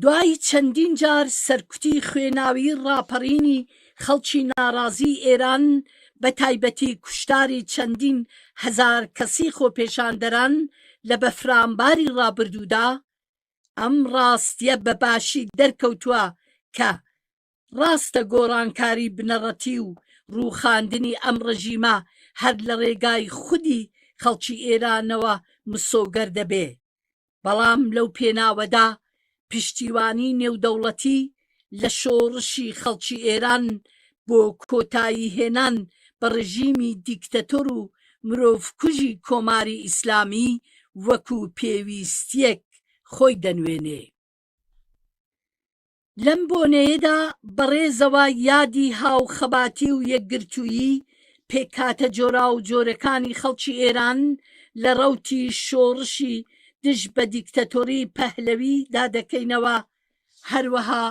دوای چەندین جار سەرکوتی خوێناوی ڕاپەڕینی خەڵکی ناڕازی ئێران، بە تایبەتی کوشتاری چەندین هەزار کەسی خۆپێشاندەران لە بەفرانباری ڕابردوودا، ئەم ڕاستیە بە باشی دەرکەوتووە کە ڕاستە گۆڕانکاری بنەڕەتی و ڕووخاندنی ئەم ڕژیمە هەر لە ڕێگای خودی خەڵکی ئێرانەوە مسۆگەر دەبێ. بەڵام لەو پێناوەدا پشتیوانی نێودەوڵەتی لە شۆڕشی خەڵکی ئێران بۆ کۆتایی هێنان بە ڕژیمی دیکتاتۆر و مرۆڤکوژی کۆماری ئیسلامی وەکو پێویستیەک خۆی دەنوێنێ. لەم بۆنەیەدا بەڕێزەوە یادی هاوخەباتی و یەکگرتوویی پێکهاتە جۆرا و جۆرەکانی خەڵکی ئێران لە ڕەوتی شۆڕشی دژ بە دیکتاتۆری پەهلەوی دادەکەینەوە. هەروەها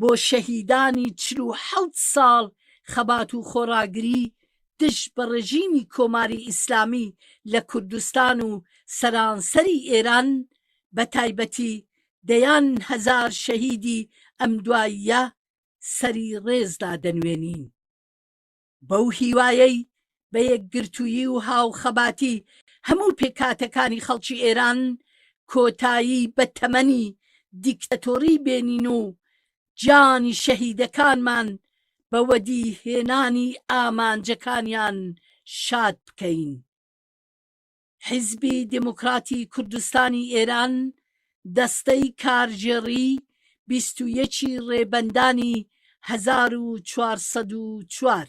بۆ شەهیدانی چل و حەوت ساڵ خەبات و خۆڕاگری دژ بە ڕژیمی کۆماری ئیسلامی لە کوردستان و سەرانسەری ئێران، بە تایبەتی دەیان هەزار شەهیدی ئەم دواییە سەری ڕێزدا دەنوێنین. بەو هیوایەی بە یەکگرتوویی و هاوخەباتی هەموو پێکاتەکانی خەڵکی ئێران کۆتایی بە تەمەنی دیکتاتۆری بێنین و جانی شەهیدەکانمان بە وەدی هێنانی ئامانجەکانیان شاد بکەین. حیزبی دموکراتی کوردستانی ئێران، دەستەی کارگێڕی بیست و یەکی ڕێبەندانی هەزار و چوارسەد و چوار.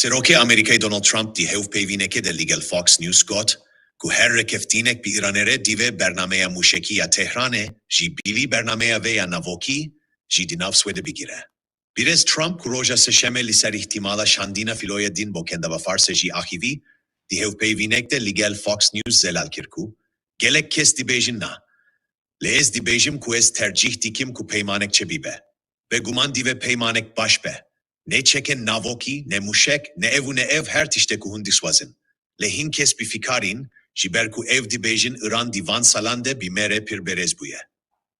Serokê Amerîkayê Donald Trump di hevpeyvînekê de li gel Fox News got ku her rêkeftinêk bi Îranê re divê bernameya mûşekî ya Tehranê jî bilî bernameya vê ya navokî jî di nav swê de bigire. Birêz Trump ku roja Sêşemê li ser îhtîmala şandina fîloya din bo kendava Farsê jî axivî, di hevpeyvînêk de li gel Fox News zelal kir ku gelek kes dibêjin na, lê ez dibêjim ku ez tercîh dikim ku peymanek çêbibe. Beguman divê peymanek baş be. Ne çekên navokî, ne mûşek, ne ev û ne ev, her tiştê ku hûn dixwazin. Lê hin kes bi fikar in, ji ber ku ev dibêjin Îran di van salan de bi me re pir berêz bûye.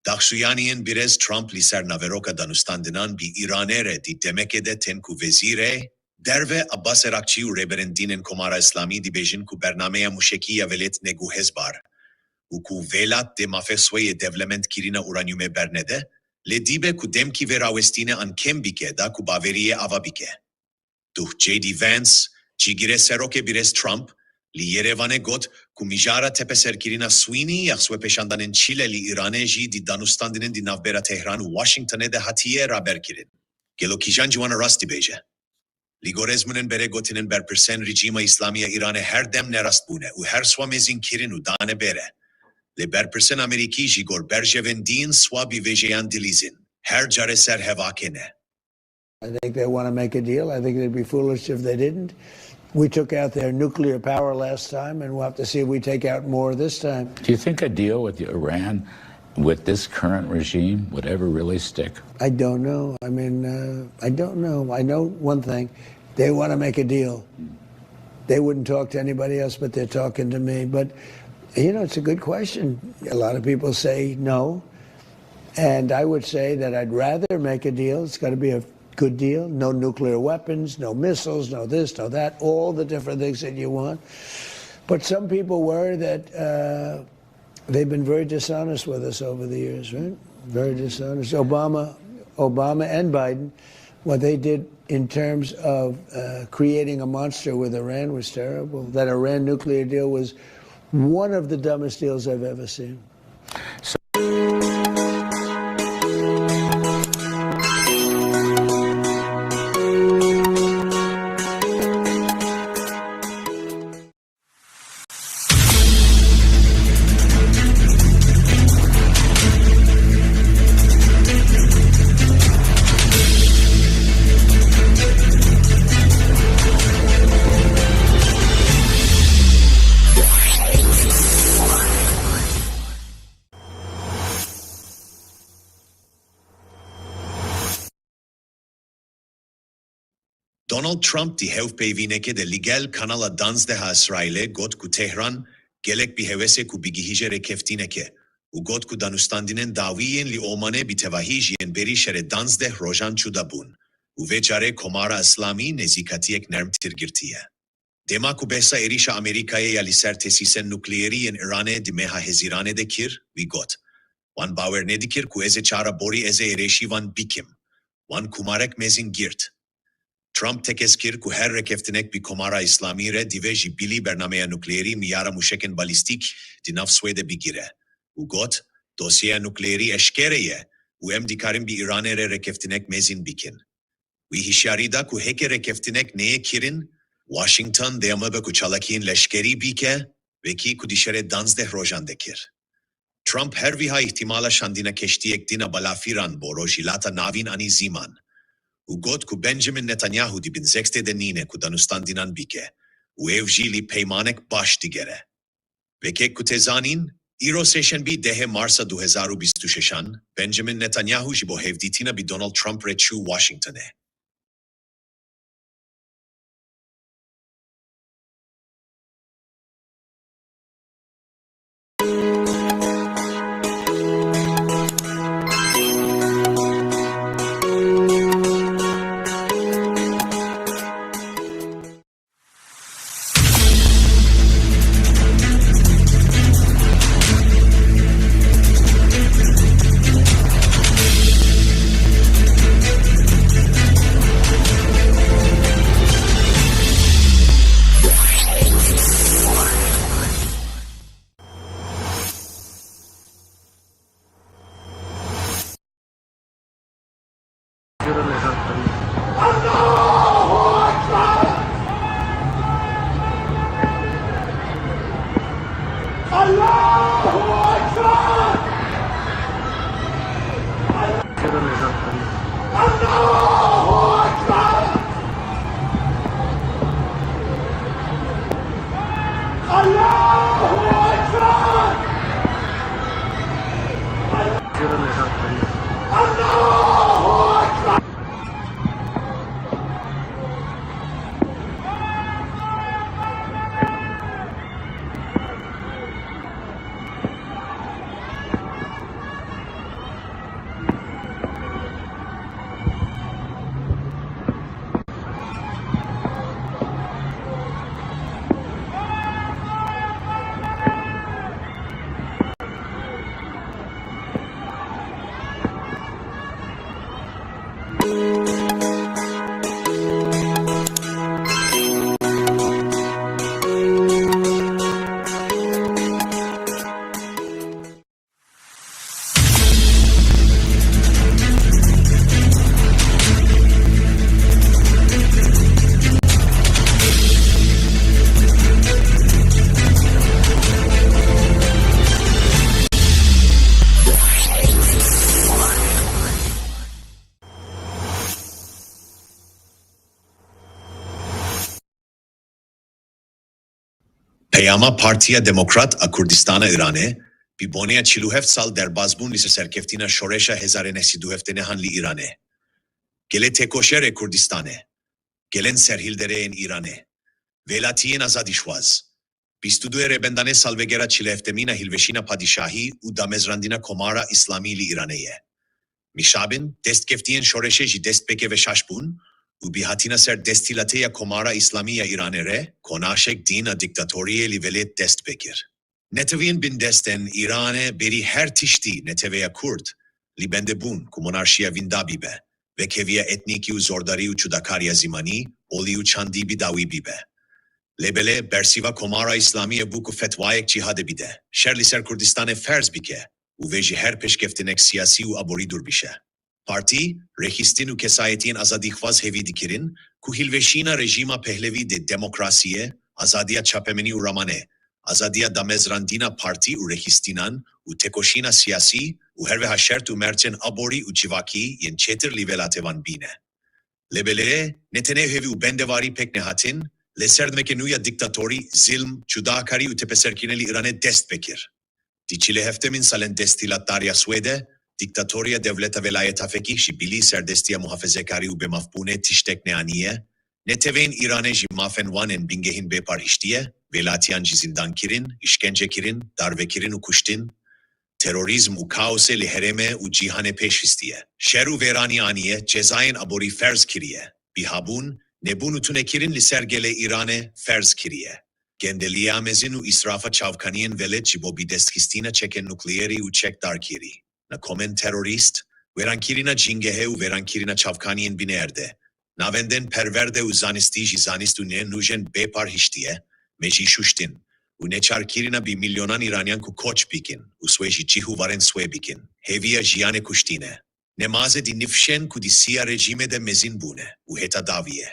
Daxuyaniyên birêz Trump li ser naveroka danûstandinan bi Îranê re di demekê de tên ku wezîrê derve Abbas Erakçî û rêberên din ên Komara Îslamî dibêjin ku bernameya mûşekî ya welêt ne guhezbar û ku welat dê mafê xwe yê dewlementkirina uranyumê bernede, lê dibe ku demkî vê rawestîne an kêm bike da ku baweriyê ava bike. Duh J D Vance, cîgirê serokê birêz Trump, li Yerevanê got ku mijara tepeserkirina Swînî ya xwepêşandanên çile li Îranê jî di danûstandinên di navbera Tehran û Washingtonê de hatiye raberkirin. Gelo kîjan ji wan rast dibêje? Li gor ezmûnên berê gotinên berpirsên rejîma Îslamî ya Îranê her dem nerast bûne û her swa mêzîn kirin û dane bêre. Lê berpirsên Amerîkî ji gor berjevên din swa bi vêjeyan dilîzin. Her care ser hevakê ne. I think they want to make a deal. I think they'd be foolish if they didn't. We took out their nuclear power last time, and we'll have to see if we take out more this time. Do you think a deal with Iran, with this current regime, would ever really stick? I don't know. I mean, uh, I don't know. I know one thing. They want to make a deal. They wouldn't talk to anybody else, but they're talking to me. But, you know, it's a good question. A lot of people say no. And I would say that I'd rather make a deal. It's got to be a good deal. No nuclear weapons, no missiles, no this, no that, all the different things that you want. But some people worry that, uh, they've been very dishonest with us over the years, right? Very dishonest. Obama, Obama and Biden, what they did in terms of, uh, creating a monster with Iran was terrible. That Iran nuclear deal was one of the dumbest deals I've ever seen. Donald Trump di hevpeyvînekê de li gel Kanala duwazdeh a Îsraîlê got ku Tehran gelek bi hewes e ku bigihîje rêkeftinekê û got ku danûstandinên dawî yên li Omanê bi tevahî ji yên berî şerê duwazdeh rojan cuda bûn û vê carê Komara Îslamî nêzîkatiyek nermtir girtiye. Dema ku behsa êrîşa Amerîkayê ya li ser tesîsên nukleerî yên Îranê di meha Hezîranê de kir, wî got, wan bawer nedikir ku ez ê çara borî ez ê êrîşî van bikim. Wan kumarek mezin girt. Trump tekez kir ku her rêkeftinek bi Komara Îslamî re divê ji bilî bernameya nukleerî miyara mûşekên balîstîk di nav Swêdê bigire û got, dosyeya nukleerî eşkere ye û em dikarin bi Îranê re rêkeftinek mezin bikin. Wî hişyarî da ku heke rêkeftinek neyê kirin, Washington dê ame be ku çalakiyên leşkerî bike, wekî ku di şerê duwazdeh rojan de kir. Trump her wiha îhtîmala şandina keştiyek dina balafîran bo Rojhilata Navîn anî ziman û got ku Benjamin Netanyahu di bin zextê de nîne ku danûstandinan bike û ew jî li peymanek baş digere. Wekek ku tê zanîn, îro sêşenbî dehê Marsa du hezar û bîst û şeşan, Benjamin Netanyahu ji bo hevdîtina bi Donald Trump re çû Washingtonê. Peyama Partiya Demokrat a Kurdistana Îranê, bi boneya çil û heft sal derbazbûn li ser serkeftina şoreşa hezar û neh sed û heftê nehan li Îranê. Gelê têkoşerê Kurdistanê, gelên serhilderê yên Îranê, welatiyên azadîşwaz, bîst û du rêbendanê salvegera çil û heftemîn a hilweşîna padîşahî û damezrandina Komara Îslamî li Îranê ye. Mîşabin, destkeftiyên şoreşê jî dest pêkê veşaş bûn û bi hatina ser desthilatê ya Komara Îslamî ya Îranê re, konaşek din a dîktatoriyê li welêt dest pê kir. Neteweyên bindest ên Îranê berî her tiştî neteweya Kurd li bendê bûn ku monarşiya wînda bîbe, vekheviya etnîkî û zordarî û cudakariya zîmanî, olî û çandî bi dawî bîbe. Lê belê, bersiva Komara Îslamiyê bû ku fetwayek cîhadê bide, şer li ser Kurdistanê ferz bike û vê ji her pêşkeftinek siyasî û aborî dûr bişe. Partî, rêxistin û kesayetiyên azadîxwaz hêvî dikirin ku hilweşîna rejîma Pehlevî de demokrasiyê, azadiya çapemenî û ramanê, azadiya damezrandina partî û rêxistinan û têkoşîna siyasî û her wiha şert û mercên aborî û civakî yên çêtir li welatê wan bîne. Lê belê, ne tenê hêvî û bendewarî pêk nehatin, lê serdemeke nû ya dîktatorî, zilm, cudakarî û tepeserkirinê li Îranê dest pê kir. Di çil û heftemîn salên desthilatdariya Swêdê, dîktatoriya dewleta welayeta fekî ji bilî serdestiya muhafezekarî û bêmafbûnê tiştek neaniye, Netewên Îranê ji mafên wan ên bingehîn bê par hiştiye, welatiyan jî zîndankirin, îşkencekirin, darvekirin û kuştin. Terorîzm û kaosê li herêmê û cîhanê pêş hiştiye. Şer û vêranî aniye, cezayên aborî ferz kiriye. Bihabûn, nebûn û tunekirin li ser gelê Îranê ferz kiriye. Gendeliya mezin û îsrafa çavkaniyên velet ji bo bidestxistina çekên nukleerî û çekdarkirî. Na komên terorîst, wêrankirina cîngehê û wêrankirina çavkaniyên binêrdê, navendên perwerde û zanistî ji zanist û nê nûjen bê par hiştiye, me jî şuştin û neçarkirina bi milyonan Îraniyan ku koç bikin û swê ji cih û warên swê bikin, hêviya jiyanê kuştîne. Nemazê di nifşên ku di siya rejîmê de mezin bûne û heta dawiyê.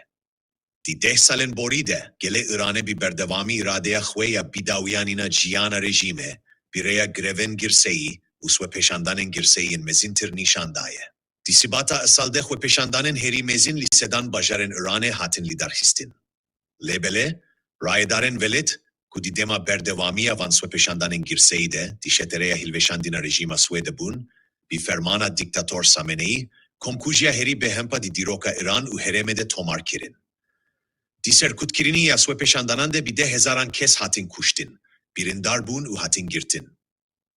Di deh salên borî de, gelê Îranê bi berdewamî îradeya xwe ya bidawiyanîna jiyana rejîmê, bi rêya grevên girseyî û swepêşandanên girseyî yên mezintir nîşan daye. Di Sibata îsal de xwepêşandanên herî mezin li sedan bajarên Îranê hatin lidarxistin. Lê belê, rayedarên velet ku di dema berdewamiya van swepêşandanên girseyî de di şetereya hilweşandina rejîma Swêdê bûn, bi fermana dîktator Sameneyî, komkujiya herî bêhempa di dîroka Îran û herêmê de tomar kirin. Di serkutkirinî ya swepêşandanan de bi deh hezaran kes hatin kuştin, birîndar bûn û hatin girtin.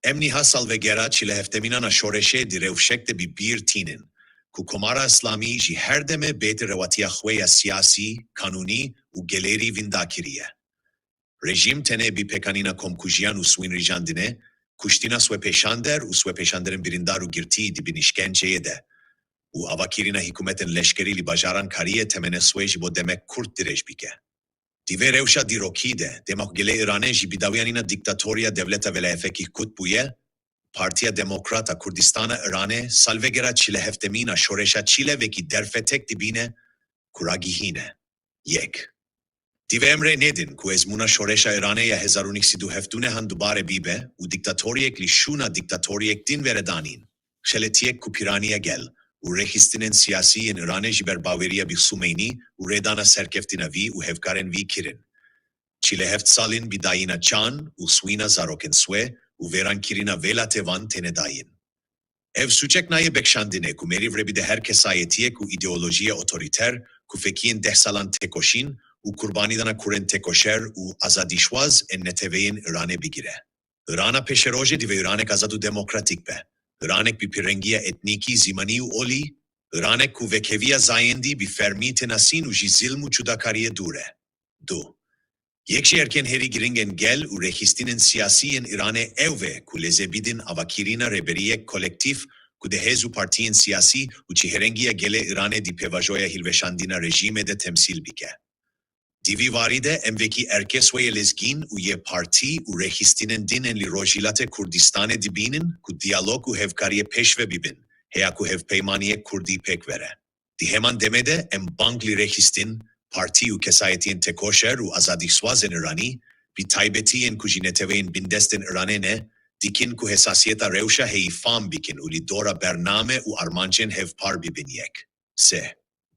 Em niha salvegera çil û heftemînan a şoreşê di rewşek de bi bîr tînin, ku Komara Îslamî ji her demê bê di rewatiya xwe ya siyasî, kanûnî û gelêrî winda kiriye. Rejîm tenê bi pêkanîna komkujiyan û swînrîjandinê, kuştina swepêşander û swepêşanderên birîndar û girtî dibin îşkenceyê de û avakirina hikûmetên leşkerî li bajaran kariye temenê swê ji bo demek kurt dirêj bike. Di vê rewşa dîrokî de, dema ku gelê Îranê ji bidawiyanîna dîktatoriya dewleta Velayê Fekîh kut bûye, Partiya Demokrat a Kurdistana Îranê salvegera çil û heftemîn a şoreşa çilevekî derfetek dibîne ku ragihîne. Yek. Divê em rê nedin ku ezmûna şoreşa Îranê ya hezar û neh sed û heftê û neh an dubare bibe û dîktatoriyek li şûna dîktatoriyek din were danîn. Xeletiyek ku pîraniya gel û rêxistinên siyasî yên Îranê ji ber baweriya bi Xumeynî û rêdana serkeftina vî û hevkarên vî kirin. Çil û heft salên bi dayîna can û swîna zarokên swê û vêrankirina welatê van têne dayîn. Ev sûcek nayê bekşandinê ku merîv rê bide her kesayetiyek û îdeolojiyê otorîter ku fekiyên deh salan têkoşîn û qurbanîdana kurên têkoşer û azadîşwaz ên neteweyên Îranê bigire. Îrana pêşerojê divê Îranek azad û demokratîk be. Îranek bi pêrengiya etnîkî, zîmanî û olî, Îranek ku wekheviya zayendî bi fermî tê nasîn û ji zilm û cudakariyê dûr e. Du. Yek ji erkên herî giring ên gel û rêxistinên siyasî yên Îranê ew e ku leze bidin avakirina rêberiyek kolektîf ku di hêz û partiyên siyasî û çihêrengiya gelê Îranê di pêvajoya hilweşandina rejîmê de temsîl bike. Di vî warî de em wekî erkê swê yê lezgîn û yê partî û rêxistinên din ên li Rojhilatê Kurdistanê dibînin ku diyalog û hevkariyê pêşve bibin, heya ku hevpeymaniyek kurdî pêk were. Di heman demê de em bang li rêxistin, partî û kesayetiyên têkoşer û azadîxwazên Îranî, bi taybetî yên ku ji neteweyên bindestên Îranê ne, dikin ku hesasiyeta rewşa heyî fam bikin û li dora bername û armancên hevpar bibin yek. Sê.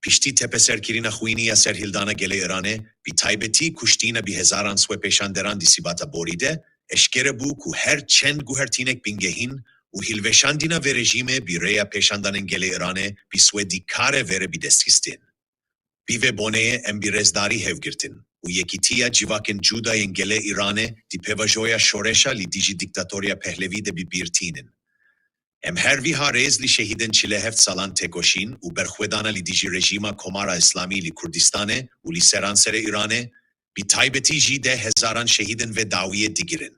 Piştî tepeserkirina xwînî ya serhildana gelê Îranê, bi taybetî kuştina bi hezaran swepêşanderan di Sibata borî de, eşkere bû ku her çend guhertînek bingehîn û hilweşandina vê rejîmê bi rêya pêşandanên gelê Îranê bi swê dikare vere bidestxistin. Bi vê boneyê em bi rêzdarî hevgirtin û yekîtiya civakên cuda yên gelê Îranê di pêvajoya şoreşa li dijî dîktatoriya Pehlevî de bi bîr tînin. Em her wiha rêz li şehîdên çil û heft salan têkoşîn û berxwedana li dijî rejîma Komara Îslamî li Kurdistanê û li seranserê Îranê, bi taybetî jî deh hezaran şehîdên vê dawiyê digirin.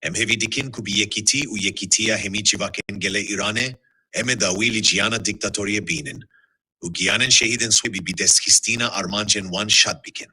Em hêvî dikin ku bi yekîtî û yekîtiya hemî civakên gelê Îranê, em ê dawî li ciyana dîktatoriyê bînin û giyanên şehîdên swê bi bidestxistina armancên wan şad bikin.